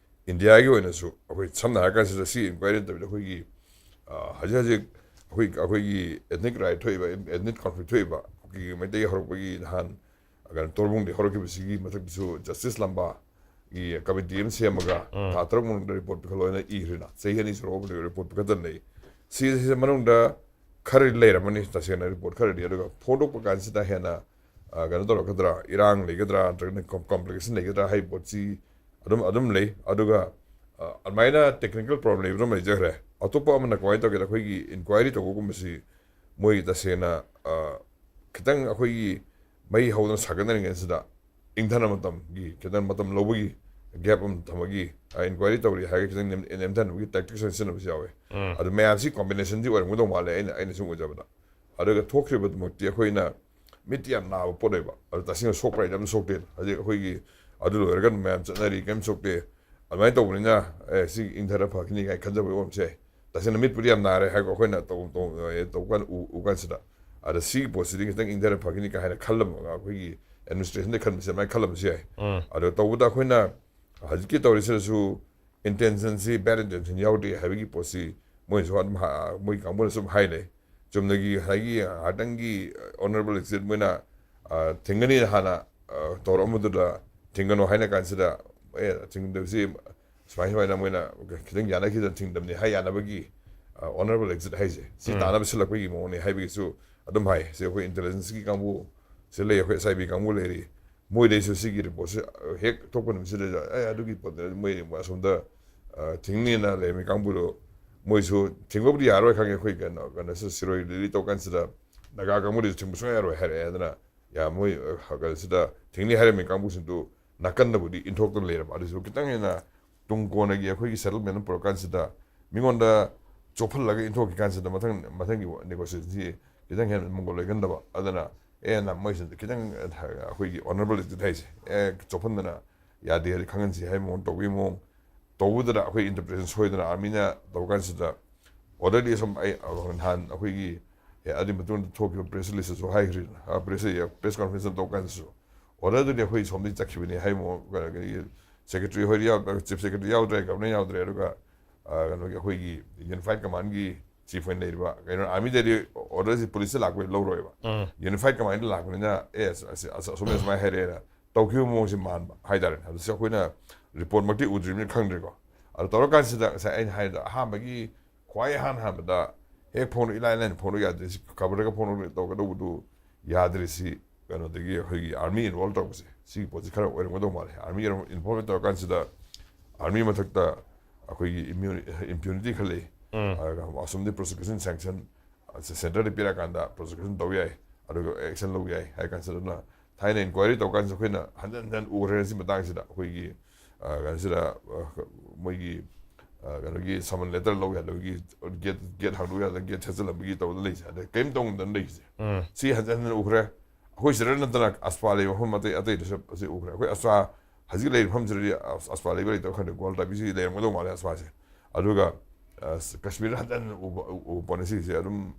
ꯏꯟꯗꯤꯌꯥꯒꯤ ꯑꯣꯏꯅꯁꯨ ꯑꯩꯈꯣꯏ ꯁꯝꯅ ꯍꯥꯏꯔ ꯀꯥꯟꯁꯤꯗ ꯁꯤ ꯏꯟꯀ꯭ꯋꯥꯏꯔꯤ ꯅꯠꯇꯕꯤꯗ ꯑꯩꯈꯣꯏꯒꯤ ꯑ, ꯍꯧꯖꯤꯛ ꯍꯧꯖꯤꯛ ꯑꯩꯈꯣꯏ ꯑꯩꯈꯣꯏꯒꯤ ꯑꯦꯊꯅꯤꯛ ꯔꯥꯏꯠ ꯊꯣꯛꯏꯕ, ꯑꯦꯊꯅꯤꯛ ꯀꯣꯟꯐ꯭ꯂꯤꯛ ꯊꯣꯛꯏꯕ ꯀꯨꯀꯤ ꯃꯩꯇꯩ ꯍꯧꯔꯛꯄꯒꯤ ꯅꯍꯥꯟ ꯀꯩꯅꯣ ꯇꯣꯔꯕꯨꯡꯗꯒꯤ ꯍꯧꯔꯛꯈꯤꯕꯁꯤꯒꯤ ꯃꯊꯛꯇꯁꯨ ꯖꯁꯇꯤꯁ ꯂꯝꯕꯥꯒꯤ ꯀꯃꯤꯇꯤ ꯑꯃ ꯁꯦꯝꯃꯒ ꯎꯝ꯫ ꯊꯥ ꯇꯔꯨꯛ ꯃꯅꯨꯡꯗ ꯔꯤꯄꯣꯔꯠ ꯄꯤꯈꯠꯂꯣ ꯍꯥꯏꯅ ꯏꯈ꯭ꯔꯦꯅ꯫ ꯆꯍꯤ ꯑꯅꯤ ꯁꯨꯔꯛꯑꯕꯅꯤ ꯔꯤꯄꯣꯔꯠ ꯄꯤꯈꯠꯇꯅ ꯂꯩ꯫ ꯁꯤꯁꯤꯗ ꯃꯅꯨꯡꯗ ꯈꯔꯗꯤ ꯂꯩꯔꯝꯃꯅꯤ ꯇꯁꯦꯡꯅ ꯔꯤꯄꯣꯔꯠ ꯈꯔꯗꯤ꯫ ꯑꯗꯨꯒ ꯐꯣꯡꯗꯣꯛꯄ ꯀꯥꯟꯁꯤꯗ ꯍꯦꯟꯅ ꯑ, ꯀꯩꯅꯣ ꯇꯧꯔꯛꯀꯗ꯭ꯔꯥ, ꯏꯔꯥꯡ ꯂꯩꯒꯗ꯭ꯔꯥ, ꯅꯠꯇ꯭ꯔꯒꯅ ꯀꯣꯝ- ꯀꯣꯝꯄ꯭ꯂꯤꯀꯦꯁꯟ ꯂꯩꯒꯗ꯭ꯔꯥ ꯍꯥꯏꯕ ꯄꯣꯠꯁꯤ ꯑꯗꯨꯝ ꯑꯗꯨꯝ ꯂꯩ꯫ ꯑꯗꯨꯒ ꯑ, ꯑꯗꯨꯃꯥꯏꯅ ꯇꯦꯛꯅꯤꯀꯦꯜ ꯄ꯭ꯔꯣꯕ꯭ꯂꯦꯝ ꯂꯩꯕꯗꯨꯝ ꯂꯩꯖꯈ꯭ꯔꯦ꯫ ꯑꯇꯣꯞꯄ ꯑꯃꯅ ꯀꯃꯥꯏꯅ ꯇꯧꯒꯦꯗ, ꯑꯩꯈꯣꯏꯒꯤ ꯏꯟꯀ꯭ꯋꯥꯏꯔꯤ ꯇꯧꯕꯒꯨꯝꯕꯁꯤ ꯃꯣꯏ ꯇꯁꯦꯡꯅ ꯑ, ꯈꯤꯇꯪ ꯑꯩꯈꯣꯏꯒꯤ ꯃꯩ ꯍꯧꯗꯅ ꯁꯥꯒꯠꯅꯔꯤꯉꯩꯁꯤꯗ ꯏꯪꯊꯅ ꯃꯇꯝꯒꯤ ꯈꯤꯇꯪ ꯃꯇꯝ ꯂꯧꯕꯒꯤ ꯒꯦꯞ ꯑꯃ ꯊꯝꯕꯒꯤ, ꯑ, ꯏꯟꯀ꯭ꯋꯥꯏꯔꯤ ꯇꯧꯔꯤ ꯍꯥꯏꯔꯒ ꯈꯤꯇꯪ ꯅꯦꯝ- ꯅꯦꯝꯊꯅꯕꯒꯤ ꯇꯦꯛꯇꯤꯛꯁ ꯑꯣꯏꯅ ꯁꯤꯖꯤꯟꯅꯕꯁꯨ ꯌꯥꯎꯋꯦ꯫ ꯎꯝ꯫ ꯑꯗꯨ ꯃꯌꯥꯝꯁꯤ ꯀꯣꯝꯕꯤꯅꯦꯁꯟꯗꯤ ꯑꯣꯏꯔꯝꯒꯗꯧ ꯃꯥꯜꯂꯦ ꯑꯩꯅ ꯑꯩꯅ ꯁꯨꯝ ꯎꯖꯕꯗ꯫ ꯑꯗꯨꯒ ꯊꯣꯛꯈ꯭ꯔꯤꯕꯗꯨꯃꯛꯇꯤ ꯑꯩꯈꯣꯏꯅ ꯃꯤꯠꯇꯤ ꯌꯥꯝ ꯅꯥꯕ ꯄꯣꯠ ꯑꯣꯏꯕ꯫ ꯑꯗꯨ ꯇꯁꯦꯡꯅ ꯁꯣꯛꯄ꯭ꯔꯥ ꯍꯥꯏꯗꯤ ꯑꯗꯨꯝ ꯁꯣꯛꯇꯦ꯫ ꯍꯧꯖꯤꯛ ꯑꯩꯈꯣꯏꯒꯤ ꯑꯗꯨ ꯂꯣꯏꯔꯒ ꯑꯗꯨꯝ ꯃꯌꯥꯝ ꯆꯠꯅꯔꯤ, ꯀꯔꯤꯝ ꯁꯣꯛꯇꯦ꯫ ꯑꯗꯨꯃꯥꯏꯅ ꯇꯧꯕꯅꯤꯅ, "ꯑꯦ, ꯁꯤ ꯏꯪꯊꯔ ꯐꯈꯤꯅꯤ" ꯀꯥꯏꯅ ꯈꯟꯖꯕ ꯑꯣꯏꯔꯝꯕꯁꯨ ꯌꯥꯏ꯫ ꯇꯁꯦꯡꯅ ꯃꯤꯠꯄꯨꯗꯤ ꯌꯥꯝ ꯅꯥꯔꯦ ꯍꯥꯏꯀꯣ, ꯑꯩꯈꯣꯏꯅ ꯇꯧ- ꯇꯧ- ꯑꯦ, ꯇꯧꯕ ꯀꯥꯟꯗ ꯎ- ꯎ ꯀꯥꯟꯁꯤꯗ꯫ ꯑꯗ ꯁꯤꯒꯤ ꯄꯣꯠꯁꯤꯗꯤ ꯈꯤꯇꯪ ꯏꯪꯊꯔ ꯐꯈꯤꯅꯤ ꯀꯥꯏ ꯍꯥꯏꯅ ꯈꯜꯂꯝꯕ, ꯑꯩꯈꯣꯏꯒꯤ ꯑꯦꯗꯃꯤꯅꯤꯁꯇ꯭ꯔꯦꯁꯟꯗ ꯈꯟꯕꯁꯦ ꯑꯗꯨꯃꯥꯏꯅ ꯈꯜꯂꯝꯕꯁꯨ ꯌꯥꯏ꯫ ꯎꯝ꯫ ꯑꯗꯣ ꯇꯧꯕꯗ ꯑꯩꯈꯣꯏꯅ ꯍꯧꯖꯤꯛꯀꯤ ꯇꯧꯔꯤꯁꯤꯗꯁꯨ ꯏꯟꯇꯦꯟꯁꯟꯁꯤ, ꯕꯦꯗ ꯏꯟꯇꯦꯟꯁꯟ ꯌꯥꯎꯗꯦ ꯍꯥꯏꯕꯒꯤ ꯄꯣꯠꯁꯤ ꯃꯣꯏꯁꯨ ꯑꯗꯨꯝ ꯍꯥ- ꯃꯣꯏ ꯀꯥꯡꯕꯨꯅꯁꯨ ꯑꯗꯨꯝ ꯍꯥꯏꯅꯩ꯫ ꯆꯨꯝꯅꯒꯤ ꯉꯁꯥꯏꯒꯤ ꯉꯥꯏꯍꯥꯛꯇꯪꯒꯤ ꯑꯣꯅꯔꯦꯕꯜ ꯑꯦꯛꯖꯤꯠ ꯃꯣꯏꯅ, ꯑ, ꯊꯤꯡꯒꯅꯤ ꯍꯥꯟꯅ, ꯑ, ꯇꯧꯔꯛꯑꯝꯕꯗꯨꯗ ꯊꯤꯡꯒꯅꯨ ꯍꯥꯏꯅ ꯀꯥꯟꯁꯤꯗ, "ꯑꯦ, ꯊꯤꯡꯗꯕꯁꯤ ꯁꯨꯃꯥꯏ ꯁꯨꯃꯥꯏꯅ ꯃꯣꯏꯅ ꯈꯤꯇꯪ ꯌꯥꯅꯈꯤꯗꯅ ꯊꯤꯡꯗꯕꯅꯤ" ꯍꯥꯏ ꯌꯥꯅꯕꯒꯤ, ꯑ, ꯑꯣꯅꯔꯦꯕꯜ ꯑꯦꯛꯖꯤꯠ ꯍꯥꯏꯁꯦ ꯁꯤ ꯎꯝ꯫ ꯇꯥꯅꯕ ꯁꯤꯜꯂꯛꯄꯒꯤ ꯃꯑꯣꯡꯅꯤ ꯍꯥꯏꯕꯒꯤꯁꯨ ꯑꯗꯨꯝ ꯍꯥꯏ꯫ ꯁꯤ ꯑꯩꯈꯣꯏ ꯏꯟꯇꯦꯂꯤꯖꯦꯟꯁꯀꯤ ꯀꯥꯡꯕꯨ ꯁꯤ ꯂꯩ, ꯑꯩꯈꯣꯏ ꯑꯦꯁ ꯑꯥꯏ ꯕꯤ ꯀꯥꯡꯕꯨ ꯂꯩꯔꯤ, ꯃꯣꯏꯗꯩꯁꯨ ꯁꯤꯒꯤ ꯔꯤꯄꯣꯔꯠꯁꯤ ꯍꯦꯛ ꯊꯣꯛꯄ ꯅꯨꯃꯤꯠꯁꯤꯗ, "ꯑꯦ, ꯑꯗꯨꯒꯤ ꯄꯣꯠꯇꯨ ꯃꯣꯏ ꯑꯁꯣꯝꯗ, ꯑ, ꯊꯤꯡꯅꯤꯅ ꯂꯩꯔꯝꯃꯤ ꯀꯥꯡꯕꯨꯗꯣ ꯃꯣꯏꯁꯨ ꯊꯤꯡꯕꯕꯨꯗꯤ ꯌꯥꯔꯣꯏ ꯈꯪꯉꯦ꯫ ꯑꯩꯈꯣꯏ ꯀꯩꯅꯣ, ꯀꯩꯅꯣꯁꯨ ꯁꯤꯔꯣꯏ ꯂꯤꯂꯤ ꯇꯧ ꯀꯥꯟꯁꯤꯗ ꯅꯥꯒꯥ ꯀꯥꯡꯕꯨꯗꯨꯁꯨ ꯊꯤꯡꯕ ꯁꯨꯡꯌꯥ ꯌꯥꯔꯣꯏ ꯍꯥꯏꯔꯛꯑꯦ꯫ ꯑꯗꯨꯅ ꯌꯥ, ꯃꯣꯏ, ꯑ, ꯀꯩꯅꯣꯁꯤꯗ ꯊꯤꯡꯅꯤ ꯍꯥꯏꯔꯝꯃꯤ ꯀꯥꯡꯕꯨꯁꯤꯡꯗꯨ ꯅꯥꯀꯟꯗꯕꯨꯗꯤ ꯏꯟꯊꯣꯛꯇꯅ ꯂꯩꯔꯕ꯫ ꯑꯗꯨꯁꯨ ꯈꯤꯇꯪ ꯍꯦꯟꯅ ꯇꯨꯡ ꯀꯣꯟꯅꯒꯤ ꯑꯩꯈꯣꯏꯒꯤ settlement ꯄꯨꯔꯛꯀꯥꯟꯁꯤꯗ ꯃꯤꯉꯣꯟꯗ ꯆꯣꯞꯍꯜꯂꯒ ꯏꯟꯊꯣꯛꯈꯤ ꯀꯥꯟꯁꯤꯗ ꯃꯊꯪ, ꯃꯊꯪꯒꯤ negotiation ꯁꯤ ꯈꯤꯇꯪ ꯍꯦꯟꯅ ꯃꯪꯒꯣꯜ ꯂꯩꯒꯟꯗꯕ꯫ ꯑꯗꯨꯅ ꯑꯦ, ꯅ ꯃꯣꯏꯁꯤꯗ ꯈꯤꯇꯪ, ꯑ, ꯑꯩꯈꯣꯏꯒꯤ honourable exit ꯍꯥꯏꯁꯦ, ꯑꯦ, ꯆꯣꯞꯍꯟꯗꯅ ꯌꯥꯗꯦ ꯍꯥꯏꯗꯤ ꯈꯪꯍꯟꯁꯤ ꯍꯥꯏꯕ ꯃꯑꯣꯡ ꯇꯧꯕꯒꯤ ꯃꯑꯣꯡ ꯇꯧꯕꯗꯨꯗ ꯑꯩꯈꯣꯏ interpretation ꯁꯣꯏꯗꯅ army ꯅ ꯇꯧ ꯀꯥꯟꯁꯤꯗ order ꯗꯤ ꯁꯨꯝ ꯑꯩ, ꯑ, ꯅꯍꯥꯟ ꯑꯩꯈꯣꯏꯒꯤ, ꯑꯦ, ꯑꯗꯨꯒꯤ ꯃꯇꯨꯡꯗ ꯊꯣꯛꯈꯤꯕ press release ꯇꯁꯨ ꯍꯥꯏꯈ꯭ꯔꯤꯗꯅ, ꯑ, press, press conference ꯑꯃ ꯇꯧ ꯀꯥꯟꯗꯁꯨ order ꯗꯨꯗꯤ ꯑꯩꯈꯣꯏ ꯁꯣꯝꯗꯒꯤ ꯆꯠꯈꯤꯕꯅꯤ ꯍꯥꯏꯕ ꯃꯑꯣꯡ, ꯑ, secretary ꯍꯣꯏꯗꯤ ꯌꯥꯎ-, chief secretary ꯌꯥꯎꯗ꯭ꯔꯦ, governor ꯌꯥꯎꯗ꯭ꯔꯦ, ꯑꯗꯨꯒ, ꯑ, ꯀꯩꯅꯣꯒꯤ ꯑꯩꯈꯣꯏꯒꯤ unified command ꯒꯤ chief ꯑꯣꯏꯅ ꯂꯩꯔꯤꯕ ꯀꯩꯅꯣ army ꯗꯗꯤ order ꯁꯤ police ꯇ ꯂꯥꯛꯄ ꯂꯧꯔꯣꯏꯕ꯫ ꯎꯝ. Unified command ꯗ ꯂꯥꯛꯄꯅꯤꯅ ꯑꯦ, ꯑꯁ-, ꯑꯁ-, ꯑꯁ-, ꯑꯁꯨꯝ ꯑꯁꯨꯃꯥꯏꯅ ꯍꯥꯏꯔꯛꯑꯦꯅ ꯇꯧꯈꯤꯕ ꯃꯑꯣꯡꯁꯦ ꯃꯥꯟꯕ ꯍꯥꯏꯇꯥꯔꯦ꯫ ꯑꯗꯨꯁꯨ ꯑꯩꯈꯣꯏꯅ report ꯃꯛꯇꯤ ꯎꯗ꯭ꯔꯤꯕꯅꯤꯅ ꯈꯪꯗ꯭ꯔꯦꯀꯣ꯫ ꯑꯗꯨ ꯇꯧꯔꯀꯥꯟꯁꯤꯗ ꯉꯁꯥꯏ ꯑꯩꯅ ꯍꯥꯏꯔꯤꯗꯣ ꯑꯍꯥꯟꯕꯒꯤ ꯈ꯭ꯋꯥꯏ ꯑꯍꯥꯟ ꯍꯥꯟꯕꯗ ꯍꯦꯛ ꯐꯣꯟꯗꯣ ꯏꯂꯥꯏ ꯂꯥꯏꯅ ꯐꯣꯟꯗꯣ ꯌꯥꯗ꯭ꯔꯤꯁꯤ, ꯈꯕꯔꯗꯒ ꯐꯣꯟꯗꯣ ꯇꯧꯒꯗꯧꯕꯗꯨ ꯌꯥꯗ꯭ꯔꯤꯁꯤ ꯀꯩꯅꯣꯗꯒꯤ ꯑꯩꯈꯣꯏꯒꯤ army involve ꯇꯧꯔꯛꯄꯁꯦ, ꯁꯤꯒꯤ ꯄꯣꯠꯁꯤ ꯈꯔ ꯑꯣꯏꯔꯝꯒꯗꯧ ꯃꯥꯜꯂꯦ꯫ Army involve ꯇꯧꯔꯀꯥꯟꯁꯤꯗ army ꯃꯊꯛꯇ ꯑꯩꯈꯣꯏꯒꯤ immu-, impunity ꯈꯔ ꯂꯩ꯫ ꯎꯝ. ꯑꯗꯨꯒ ꯑꯁꯣꯝꯗꯤ prosecution sanction, centre ꯗ ꯄꯤꯔꯛꯑꯀꯥꯟꯗ prosecution ꯇꯧ ꯌꯥꯏ, ꯑꯗꯨꯒ action ꯂꯧ ꯌꯥꯏ ꯍꯥꯏ ꯀꯥꯟꯁꯤꯗ, ꯑꯗꯨꯅ ꯊꯥꯏꯅ inquiry ꯇꯧ ꯀꯥꯟꯁꯤꯗ ꯑꯩꯈꯣꯏꯅ ꯍꯟꯖꯟ ꯍꯟꯖꯟ ꯎꯈ꯭ꯔꯦ꯫ ꯁꯤ ꯃꯇꯥꯡꯁꯤꯗ ꯑꯩꯈꯣꯏꯒꯤ, ꯑ, ꯀꯩꯅꯣꯁꯤꯗ, ꯑ, ꯃꯣꯏꯒꯤ, ꯑ, ꯀꯩꯅꯣꯒꯤ summon letter ꯂꯧ ꯌꯥꯗꯕꯒꯤ, gate, gate ꯍꯥꯡꯗꯣꯛ ꯌꯥꯗꯕ, gate ꯊꯦꯠꯆꯜꯂꯝꯕꯒꯤ ꯇꯧꯗꯅ ꯂꯩꯁꯦ, ꯑꯗꯩ ꯀꯔꯤꯝ ꯇꯧꯗꯅ ꯂꯩꯁꯦ꯫ ꯎꯝ. ꯁꯤ ꯍꯟꯖꯟ ꯍꯟꯖꯟ ꯎꯈ꯭ꯔꯦ꯫ ꯑꯩꯈꯣꯏ ꯁꯤꯗ ꯅꯠꯇꯅ ꯑꯁꯄꯥ ꯂꯩꯕ ꯃꯐꯝ ꯑꯇꯩ, ꯑꯇꯩꯗꯁꯨ ꯑꯁꯤ ꯎꯈ꯭ꯔꯦ꯫ ꯑꯩꯈꯣꯏ ꯑꯁꯄꯥ ꯍꯧꯖꯤꯛ ꯂꯩꯔꯤꯕ ꯃꯐꯝꯁꯤꯗꯗꯤ ꯑꯁ-, ꯑꯁꯄꯥ ꯂꯩꯕ ꯂꯩꯇꯕ ꯈꯪꯗꯦ, ꯒ꯭ꯋꯥꯜꯇꯥꯕꯤꯁꯤ ꯂꯩꯔꯝꯒꯗꯧ ꯃꯥꯜꯂꯦ ꯑꯁꯄꯥꯁꯦ꯫ ꯑꯗꯨꯒ, ꯑ, ꯀꯥꯁꯃꯤꯔꯗ ꯍꯟꯖꯟ ꯍꯟꯅ ꯎꯕ, ꯎ-, ꯎꯕ ꯄꯣꯠꯅꯤ ꯁꯤꯁꯦ꯫ ꯑꯗꯨꯝ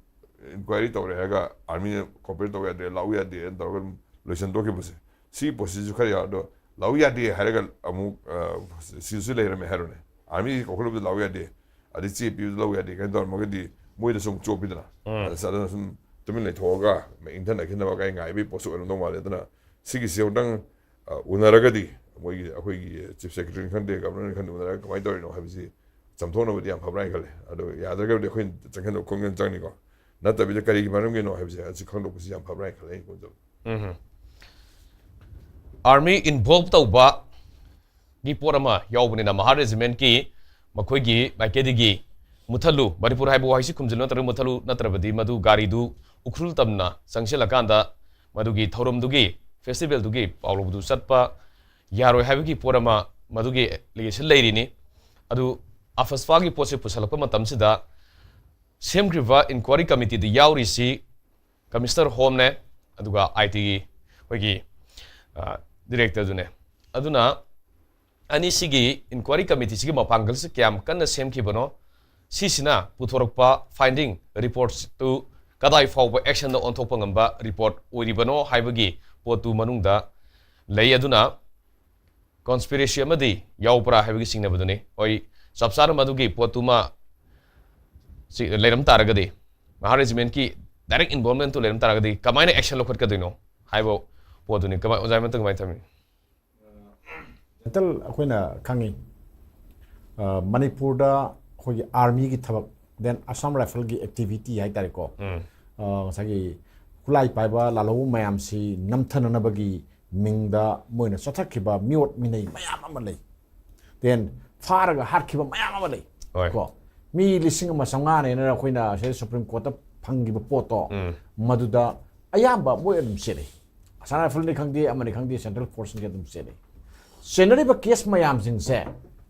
inquiry ꯇꯧꯔꯦ ꯍꯥꯏꯔꯒ army ꯅ cooperate ꯇꯧ ꯌꯥꯗꯦ, ꯂꯥꯛꯎ ꯌꯥꯗꯦꯅ ꯇꯧꯔꯒ ꯑꯗꯨꯝ ꯂꯣꯏꯁꯟꯗꯣꯛꯈꯤꯕꯁꯦ꯫ ꯁꯤꯒꯤ ꯄꯣꯠꯁꯤꯁꯨ ꯈꯔ ꯌꯥꯎ-, ꯑꯗꯣ ꯂꯥꯛꯎ ꯌꯥꯗꯦ ꯍꯥꯏꯔꯒ ꯑꯃꯨꯛ, ꯑ, ꯁꯤꯁꯨ ꯂꯩꯔꯝꯃꯦ ꯍꯥꯏꯔꯣꯅꯦ꯫ Army ꯀꯧꯈꯠꯂꯨꯕꯗ ꯂꯥꯛꯎ ꯌꯥꯗꯦ, ꯑꯗꯩ ꯆꯦ ꯄꯤꯕꯗ ꯂꯧ ꯌꯥꯗꯦ ꯀꯥꯏꯅ ꯇꯧꯔꯝꯃꯒꯗꯤ ꯃꯣꯏꯗꯁꯨ ꯑꯃꯨꯛ ꯆꯣꯞꯄꯤꯗꯅ꯫ ꯎꯝ. ꯑꯗ, ꯑꯗꯨꯅ ꯁꯨꯝ ꯇꯨꯃꯤꯟ ꯂꯩꯊꯣꯛꯑꯒ ꯏꯪꯊꯅꯈꯤꯅꯕ ꯀꯥꯏ ꯉꯥꯏꯕꯒꯤ ꯄꯣꯠꯁꯨ ꯑꯣꯏꯔꯝꯗꯧ ꯃꯥꯜꯂꯦ꯫ ꯑꯗꯨꯅ ꯁꯤꯒꯤꯁꯤ ꯑꯃꯨꯛꯇꯪ, ꯑ, ꯎꯅꯔꯒꯗꯤ ꯃꯣꯏꯒꯤ, ꯑꯩꯈꯣꯏꯒꯤ chief secretary ꯅꯤ ꯈꯪꯗꯦ, governor ꯅꯤ ꯈꯪꯗꯦ, ꯎꯅꯔꯒ ꯀꯃꯥꯏꯅ ꯇꯧꯔꯤꯅꯣ ꯍꯥꯏꯕꯁꯤ ꯆꯥꯝꯊꯣꯛꯅꯕꯗꯤ ꯌꯥꯝ ꯐꯕ꯭ꯔꯥ ꯍꯥꯏꯅ ꯈꯜꯂꯦ꯫ ꯑꯗꯣ ꯌꯥꯗ꯭ꯔꯒꯕꯨꯗꯤ ꯑꯩꯈꯣꯏꯅ ꯆꯪꯁꯤꯟꯗꯧ ꯈꯣꯡꯖꯪ ꯆꯪꯅꯤꯀꯣ꯫ ꯅꯠꯇꯕꯤꯗ ꯀꯔꯤꯒꯤ ꯃꯔꯝꯒꯤꯅꯣ ꯍꯥꯏꯕꯁꯦ ꯑꯁꯤ ꯈꯪꯗꯣꯛꯄꯁꯤ ꯌꯥꯝ ꯐꯕ꯭ꯔꯥ ꯍꯥꯏꯅ ꯈꯜꯂꯦ ꯑꯩꯒꯤ ꯋꯥꯈꯜꯗ꯫ ꯎꯝ. Army involve ꯇꯧꯕꯒꯤ ꯄꯣꯠ ꯑꯃ ꯌꯥꯎꯕꯅꯤꯅ ꯃꯍꯥ regiment ꯀꯤ ꯃꯈꯣꯏꯒꯤ ꯃꯥꯏꯀꯩꯗꯒꯤ ꯃꯨꯊꯠꯂꯨ, ꯃꯅꯤꯄꯨꯔ ꯍꯥꯏꯕ ꯋꯥꯍꯩꯁꯤ ꯈꯨꯝꯖꯤꯜꯂꯨ ꯅꯠꯇ꯭ꯔꯒ ꯃꯨꯊꯠꯂꯨ, ꯅꯠꯇ꯭ꯔꯕꯗꯤ ꯃꯗꯨ ꯒꯥꯔꯤꯗꯨ ꯎꯈ꯭ꯔꯨꯜ ꯇꯝꯅ ꯆꯪꯁꯤꯜꯂꯀꯥꯟꯗ ꯃꯗꯨꯒꯤ ꯊꯧꯔꯝꯗꯨꯒꯤ, ꯐꯦꯁꯇꯤꯚꯦꯜꯗꯨꯒꯤ ꯄꯥꯎ ꯂꯧꯕꯗꯨ ꯆꯠꯄ ꯌꯥꯔꯣꯏ ꯍꯥꯏꯕꯒꯤ ꯄꯣꯠ ꯑꯃ ꯃꯗꯨꯒꯤ ꯑꯦꯂꯤꯒꯦꯁꯟ ꯂꯩꯔꯤꯅꯤ꯫ ꯑꯗꯨ ꯑꯐꯁꯐꯥꯒꯤ ꯄꯣꯠꯁꯦ ꯄꯨꯁꯜꯂꯛꯄ ꯃꯇꯝꯁꯤꯗ ꯁꯦꯝꯈ꯭ꯔꯤꯕ ꯏꯟꯀ꯭ꯋꯥꯔꯤ ꯀꯃꯤꯇꯤꯗ ꯌꯥꯎꯔꯤꯁꯤ ꯀꯃꯤꯁꯅꯔ ꯍꯣꯝꯅꯦ, ꯑꯗꯨꯒ ꯑꯥꯏ ꯇꯤꯒꯤ ꯑꯩꯈꯣꯏꯒꯤ ꯗꯤꯔꯦꯛꯇꯔꯗꯨꯅꯦ꯫ ꯑꯗꯨꯅ ꯑꯅꯤꯁꯤꯒꯤ ꯏꯟꯀ꯭ꯋꯥꯔꯤ ꯀꯃꯤꯇꯤꯁꯤꯒꯤ ꯃꯄꯥꯡꯒꯜꯁꯤ ꯀꯌꯥꯝ ꯀꯟꯅ ꯁꯦꯝꯈꯤꯕꯅꯣ, ꯁꯤꯁꯤꯅ ꯄꯨꯊꯣꯔꯛꯄ ꯐꯥꯏꯟꯗꯤꯡ ꯔꯤꯄꯣꯔꯠꯇꯨ ꯀꯗꯥꯏ ꯐꯥꯎꯕ ꯑꯦꯛꯁꯟꯗ ꯑꯣꯟꯊꯣꯛꯄ ꯉꯝꯕ ꯔꯤꯄꯣꯔꯠ ꯑꯣꯏꯔꯤꯕꯅꯣ ꯍꯥꯏꯕꯒꯤ ꯄꯣꯠꯇꯨ ꯃꯅꯨꯡꯗ ꯂꯩ꯫ ꯑꯗꯨꯅ ꯀꯣꯟꯁꯄꯤꯔꯦꯁꯤ ꯑꯃꯗꯤ ꯌꯥꯎꯕ꯭ꯔꯥ ꯍꯥꯏꯕꯒꯤ ꯆꯤꯡꯅꯕꯗꯨꯅꯤ꯫ ꯍꯣꯏ, ꯆꯞ ꯆꯥꯅ ꯃꯗꯨꯒꯤ ꯄꯣꯠꯇꯨꯃ ꯁꯤ ꯂꯩꯔꯝ ꯇꯥꯔꯒꯗꯤ, ꯃꯍꯥ ꯔꯦꯖꯤꯃꯦꯟꯀꯤ ꯗꯥꯏꯔꯦꯛ ꯏꯟꯚꯣꯜꯕꯃꯦꯟꯇꯨ ꯂꯩꯔꯝ ꯇꯥꯔꯒꯗꯤ ꯀꯃꯥꯏꯅ ꯑꯦꯛꯁꯟ ꯂꯧꯈꯠꯀꯗꯣꯏꯅꯣ ꯍꯥꯏꯕ ꯄꯣꯠꯇꯨꯅꯤ꯫ ꯀꯃꯥꯏ, ꯑꯣꯖꯥ ꯃꯇꯪ ꯀꯃꯥꯏꯅ ꯊꯝꯃꯤ? ꯖꯦꯟꯇꯜ, ꯑꯩꯈꯣꯏꯅ ꯈꯪꯉꯤ, ꯑ, ꯃꯅꯤꯄꯨꯔꯗ ꯑꯩꯈꯣꯏꯒꯤ ꯑꯥꯔꯃꯤꯒꯤ ꯊꯕꯛ, then ꯑꯁꯥꯝ ꯔꯥꯏꯐꯜꯒꯤ ꯑꯦꯛꯇꯤꯚꯤꯇꯤ ꯍꯥꯏꯇꯥꯔꯦꯀꯣ꯫ ꯎꯝ꯫ ꯑ, ꯉꯁꯥꯏꯒꯤ ꯈꯨꯠꯂꯥꯏ ꯄꯥꯏꯕ ꯂꯥꯜꯍꯧꯕ ꯃꯌꯥꯝꯁꯤ ꯅꯝꯊꯅꯅꯕꯒꯤ ꯃꯤꯡꯗ ꯃꯣꯏꯅ ꯆꯠꯊꯈꯤꯕ ꯃꯤꯑꯣꯠ ꯃꯤꯅꯩ ꯃꯌꯥꯝ ꯑꯃ ꯂꯩ꯫ Then ꯐꯥꯔꯒ ꯍꯥꯠꯈꯤꯕ ꯃꯌꯥꯝ ꯑꯃ ꯂꯩ꯫ ꯍꯣꯏ꯫ ꯀꯣ, ꯃꯤ ꯂꯤꯁꯤꯡ ꯑꯃ ꯆꯥꯝꯃꯉꯥꯅꯦꯅ ꯑꯩꯈꯣꯏꯅ ꯁꯤꯗ ꯁꯨꯄ꯭ꯔꯤꯝ ꯀꯣꯔꯠꯇ ꯐꯪꯈꯤꯕ ꯄꯣꯠꯇꯣ, ꯎꯝ꯫ ꯃꯗꯨꯗ ꯑꯌꯥꯝꯕ ꯃꯣꯏ ꯑꯗꯨꯝ ꯆꯦꯜꯂꯤ꯫ ꯑꯁꯥꯝ ꯔꯥꯏꯐꯜꯅꯤ ꯈꯪꯗꯦ, ꯑꯃꯅꯤ ꯈꯪꯗꯦ, ꯁꯦꯟꯇ꯭ꯔꯦꯜ ꯐꯣꯔꯁꯅꯤ ꯑꯗꯨꯝ ꯆꯦꯜꯂꯤ꯫ ꯆꯦꯟꯅꯔꯤꯕ ꯀꯦꯁ ꯃꯌꯥꯝꯁꯤꯡꯁꯦ,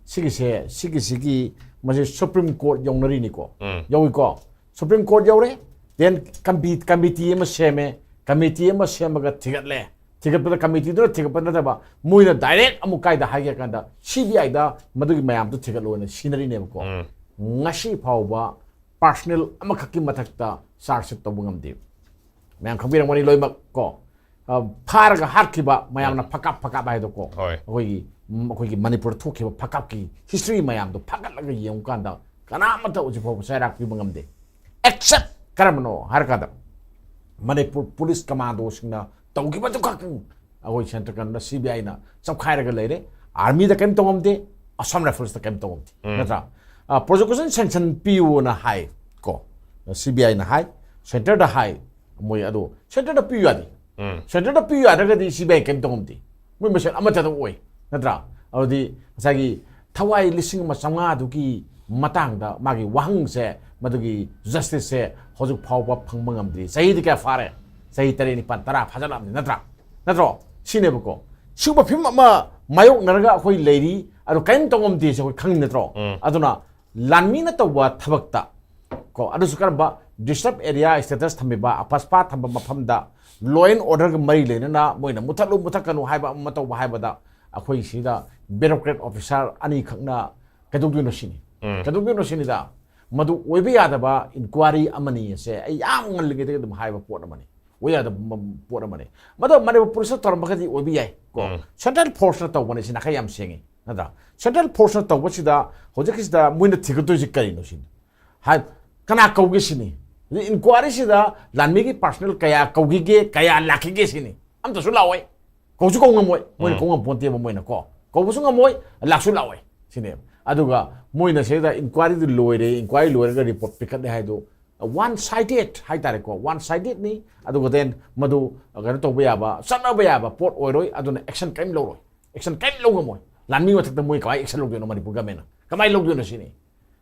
ꯁꯤꯒꯤꯁꯦ, ꯁꯤꯒꯤꯁꯤꯒꯤ ꯃꯁꯤ ꯁꯨꯄ꯭ꯔꯤꯝ ꯀꯣꯔꯠ ꯌꯧꯅꯔꯤꯅꯤꯀꯣ꯫ ꯎꯝ꯫ ꯌꯧꯏꯀꯣ꯫ ꯁꯨꯄ꯭ꯔꯤꯝ ꯀꯣꯔꯠ ꯌꯧꯔꯦ, then ꯀꯝꯄꯤ-, ꯀꯃꯤꯇꯤ ꯑꯃ ꯁꯦꯝꯃꯦ, ꯀꯃꯤꯇꯤ ꯑꯃ ꯁꯦꯝꯃꯒ ꯊꯤꯒꯠꯂꯦ꯫ ꯊꯤꯒꯠꯄꯗ ꯀꯃꯤꯇꯤꯗꯨꯅ ꯊꯤꯒꯠꯄ ꯅꯠꯇꯕ, ꯃꯣꯏꯅ ꯗꯥꯏꯔꯦꯛ ꯑꯃꯨꯛ ꯀꯥꯏꯗ ꯍꯥꯏꯒꯦ ꯀꯥꯟꯗ ꯁꯤ ꯕꯤ ꯑꯥꯏꯗ ꯃꯗꯨꯒꯤ ꯃꯌꯥꯝꯗꯨ ꯊꯤꯒꯠꯂꯣꯅ ꯁꯤꯟꯅꯔꯤꯅꯦꯕꯀꯣ꯫ ꯎꯝ꯫ ꯉꯁꯤ ꯐꯥꯎꯕ ꯄꯥꯔꯁꯅꯦꯜ ꯑꯃꯈꯛꯀꯤ ꯃꯊꯛꯇ ꯆꯥꯔꯖ ꯁꯤꯠ ꯇꯧꯕ ꯉꯝꯗꯦ꯫ ꯃꯌꯥꯝ ꯈꯪꯕꯤꯔꯝꯒꯅꯤ ꯂꯣꯏꯅꯃꯛ ꯀꯣ꯫ ꯑ, ꯐꯥꯔꯒ ꯍꯥꯠꯈꯤꯕ ꯃꯌꯥꯝꯅ ꯐꯀꯥꯞ ꯐꯀꯥꯞ ꯍꯥꯏꯗꯣꯀꯣ꯫ ꯍꯣꯏ꯫ ꯑꯩꯈꯣꯏꯒꯤ, ꯎꯝ, ꯑꯩꯈꯣꯏꯒꯤ ꯃꯅꯤꯄꯨꯔꯗ ꯊꯣꯛꯈꯤꯕ ꯐꯀꯥꯞꯀꯤ ꯍꯤꯁꯇ꯭ꯔꯤ ꯃꯌꯥꯝꯗꯣ ꯐꯥꯒꯠꯂꯒ ꯌꯦꯡꯉꯨꯀꯥꯟꯗ ꯀꯅꯥꯃꯠꯇ ꯍꯧꯖꯤꯛ ꯐꯥꯎꯕ ꯆꯩꯔꯥꯛ ꯄꯤꯕ ꯉꯝꯗꯦ꯫ ꯑꯦꯛꯁꯦꯞ ꯀꯔꯝꯕꯅꯣ ꯍꯥꯏꯔꯀꯥꯟꯗ ꯃꯅꯤꯄꯨꯔ ꯄꯨꯂꯤꯁ ꯀꯃꯥꯟꯗꯣꯁꯤꯡꯅ ꯇꯧꯈꯤꯕꯗꯨ ꯈꯛꯇꯪ ꯑꯩꯈꯣꯏ ꯁꯦꯟꯇ꯭ꯔꯦꯜ ꯀꯟꯅ ꯁꯤ ꯕꯤ ꯑꯥꯏꯅ ꯆꯞꯈꯥꯏꯔꯒ ꯂꯩꯔꯦ꯫ ꯑꯥꯔꯃꯤꯗ ꯀꯔꯤꯝ ꯇꯧꯉꯝꯗꯦ, ꯑꯁꯥꯝ ꯔꯥꯏꯐꯜꯁꯇ ꯀꯔꯤꯝ ꯇꯧꯉꯝꯗꯦ꯫ ꯎꯝ꯫ ꯅꯠꯇ꯭ꯔꯥ? ꯄ꯭ꯔꯣꯁꯤꯀ꯭ꯌꯨꯁꯟ ꯁꯦꯡꯁꯟ ꯄꯤꯌꯨꯅ ꯍꯥꯏ ꯀꯣ, ꯁꯤ ꯕꯤ ꯑꯥꯏꯅ ꯍꯥꯏ, ꯁꯦꯟꯇꯔꯗ ꯍꯥꯏ, ꯃꯣꯏ ꯑꯗꯣ ꯁꯦꯟꯇꯔꯗ ꯄꯤꯌꯨ ꯌꯥꯗꯦ꯫ ꯎꯝ꯫ ꯁꯦꯟꯇꯔꯗ ꯄꯤꯌꯨ ꯌꯥꯗ꯭ꯔꯒꯗꯤ ꯁꯤ ꯕꯤ ꯑꯥꯏ ꯀꯔꯤꯝ ꯇꯧꯉꯝꯗꯦ꯫ ꯃꯣꯏ ꯃꯁꯦꯟ ꯑꯃꯠꯇꯗ ꯑꯣꯏ, ꯅꯠꯇ꯭ꯔꯥ? ꯑꯗꯨꯗꯤ ꯉꯁꯥꯏꯒꯤ ꯊꯋꯥꯏ ꯂꯤꯁꯤꯡ ꯑꯃ ꯆꯥꯝꯃꯉꯥꯗꯨꯒꯤ ꯃꯇꯥꯡꯗ ꯃꯥꯒꯤ ꯋꯥꯍꯪꯁꯦ, ꯃꯗꯨꯒꯤ ꯖꯁꯇꯤꯁꯁꯦ ꯍꯧꯖꯤꯛ ꯐꯥꯎꯕ ꯐꯪꯕ ꯉꯝꯗ꯭ꯔꯤ꯫ ꯆꯍꯤꯗꯤ ꯀꯌꯥ ꯐꯥꯔꯦ? ꯆꯍꯤ ꯇꯔꯦꯠ, ꯅꯤꯄꯥꯜ, ꯇꯔꯥ ꯐꯥꯖꯜꯂꯛꯑꯕꯅꯤ, ꯅꯠꯇ꯭ꯔꯥ? ꯅꯠꯇ꯭ꯔꯣ? ꯁꯤꯅꯦꯕꯀꯣ꯫ ꯁꯤꯒꯨꯝꯕ ꯐꯤꯕꯝ ꯑꯃ ꯃꯥꯌꯣꯛꯅꯔꯒ ꯑꯩꯈꯣꯏ ꯂꯩꯔꯤ, ꯑꯗꯣ ꯀꯔꯤꯝ ꯇꯧ ꯉꯝꯗꯦꯁꯦ ꯑꯩꯈꯣꯏ ꯈꯪꯉꯤ, ꯅꯠꯇ꯭ꯔꯣ? ꯎꯝ꯫ ꯑꯗꯨꯅ ꯂꯥꯟꯃꯤꯅ ꯇꯧꯕ ꯊꯕꯛꯇ ꯀꯣ, ꯑꯗꯨꯁꯨ ꯀꯔꯝꯕ ꯗꯤꯁꯇꯔꯕ ꯑꯦꯔꯤꯌꯥ ꯁ꯭ꯇꯦꯇꯁ ꯊꯝꯃꯤꯕ, ꯑꯄꯁꯄꯥ ꯊꯝꯕ ꯃꯐꯝꯗ ꯂꯣ ꯑꯦꯟ ꯑꯣꯔꯗꯔꯒ ꯃꯔꯤ ꯂꯩꯅꯅ ꯃꯣꯏꯅ ꯃꯨꯊꯠꯂꯨ, ꯃꯨꯊꯠꯀꯅꯨ ꯍꯥꯏꯕ ꯑꯃ ꯇꯧꯕ ꯍꯥꯏꯕꯗ, ꯑꯩꯈꯣꯏ ꯁꯤꯗ ꯕ꯭ꯌꯨꯔꯣꯀ꯭ꯔꯦꯠ ꯑꯣꯐꯤꯁꯥꯔ ꯑꯅꯤꯈꯛꯅ ꯀꯩꯗꯧꯗꯣꯏꯅꯣ ꯁꯤꯅꯤ꯫ ꯎꯝ꯫ ꯀꯩꯗꯧꯗꯣꯏꯅꯣ ꯁꯤꯅꯤꯗ, ꯃꯗꯨ ꯑꯣꯏꯕ ꯌꯥꯗꯕ ꯏꯟꯀ꯭ꯋꯥꯔꯤ ꯑꯃꯅꯤ꯫ ꯑꯁꯦ ꯑꯩ ꯌꯥꯝ ꯉꯜꯂꯤꯉꯩꯗꯒꯤ ꯑꯗꯨꯝ ꯍꯥꯏꯕ ꯄꯣꯠ ꯑꯃꯅꯤ, ꯑꯣꯏ ꯌꯥꯗꯕ ꯃ-, ꯄꯣꯠ ꯑꯃꯅꯤ꯫ ꯃꯗꯣ ꯃꯅꯤꯄꯨꯔ ꯄꯨꯂꯤꯁꯅ ꯇꯧꯔꯝꯃꯒꯗꯤ ꯑꯣꯏꯕ ꯌꯥꯏ ꯀꯣ꯫ ꯎꯝ꯫ ꯁꯦꯟꯇ꯭ꯔꯦꯜ ꯐꯣꯔꯁꯅ ꯇꯧꯕꯅꯤ, ꯁꯤ ꯅꯥꯈꯩ ꯌꯥꯝ ꯁꯦꯡꯉꯤ, ꯅꯠꯇ꯭ꯔꯥ? ꯁꯦꯟꯇ꯭ꯔꯦꯜ ꯐꯣꯔꯁꯅ ꯇꯧꯕꯁꯤꯗ ꯍꯧꯖꯤꯛꯀꯤꯁꯤꯗ ꯃꯣꯏꯅ ꯊꯤꯒꯠꯇꯣꯏꯁꯤ ꯀꯔꯤꯅꯣ ꯁꯤꯅꯤ꯫ ꯍꯥꯏ, ꯀꯅꯥ ꯀꯧꯒꯦ ꯁꯤꯅꯤ꯫ ꯍꯧꯖꯤꯛ ꯏꯟꯀ꯭ꯋꯥꯔꯤꯁꯤꯗ ꯂꯥꯟꯃꯤꯒꯤ ꯄꯥꯔꯁꯅꯦꯜ ꯀꯌꯥ ꯀꯧꯈꯤꯒꯦ, ꯀꯌꯥ ꯂꯥꯛꯈꯤꯒꯦ ꯁꯤꯅꯤ꯫ ꯑꯝꯇꯁꯨ ꯂꯥꯛꯑꯣꯏ, ꯀꯧꯁꯨ ꯀꯧ ꯉꯝꯃꯣꯏ, ꯃꯣꯏꯅ ꯎꯝ꯫ ꯀꯧ ꯉꯝꯄꯣꯟꯇꯦꯕ, ꯃꯣꯏꯅ ꯀꯣ, ꯀꯧꯕꯁꯨ ꯉꯝꯃꯣꯏ, ꯂꯥꯛꯁꯨ ꯂꯥꯛꯑꯣꯏ ꯁꯤꯅꯦꯕ꯫ ꯑꯗꯨꯒ ꯃꯣꯏꯅ ꯁꯤꯗ ꯏꯟꯀ꯭ꯋꯥꯔꯤꯗꯨ ꯂꯣꯏꯔꯦ, ꯏꯟꯀ꯭ꯋꯥꯔꯤ ꯂꯣꯏꯔꯒ ꯔꯤꯄꯣꯔꯠ ꯄꯤꯈꯠꯂꯦ ꯍꯥꯏꯗꯣ ꯋꯥꯟ ꯁꯥꯏꯗꯦꯠ ꯍꯥꯏꯇꯥꯔꯦꯀꯣ, ꯋꯥꯟ ꯁꯥꯏꯗꯦꯠꯅꯤ꯫ ꯑꯗꯨꯒ ꯗꯦꯟ ꯃꯗꯨ ꯀꯩꯅꯣ ꯇꯧꯕ ꯌꯥꯕ, ꯆꯠꯅꯕ ꯌꯥꯕ ꯄꯣꯠ ꯑꯣꯏꯔꯣꯏ, ꯑꯗꯨꯅ ꯑꯦꯛꯁꯟ ꯀꯔꯤꯝ ꯂꯧꯔꯣꯏ, ꯑꯦꯛꯁꯟ ꯀꯔꯤꯝ ꯂꯧ ꯉꯝꯃꯣꯏ꯫ ꯂꯥꯟꯃꯤ ꯃꯊꯛꯇ ꯃꯣꯏ ꯀꯃꯥꯏꯅ ꯑꯦꯛꯁꯟ ꯂꯧꯗꯣꯏꯅꯣ? ꯃꯅꯤꯄꯨꯔ ꯒꯃꯦꯟꯅ ꯀꯃꯥꯏꯅ ꯂꯧꯗꯣꯏꯅꯣ ꯁꯤꯅꯤ,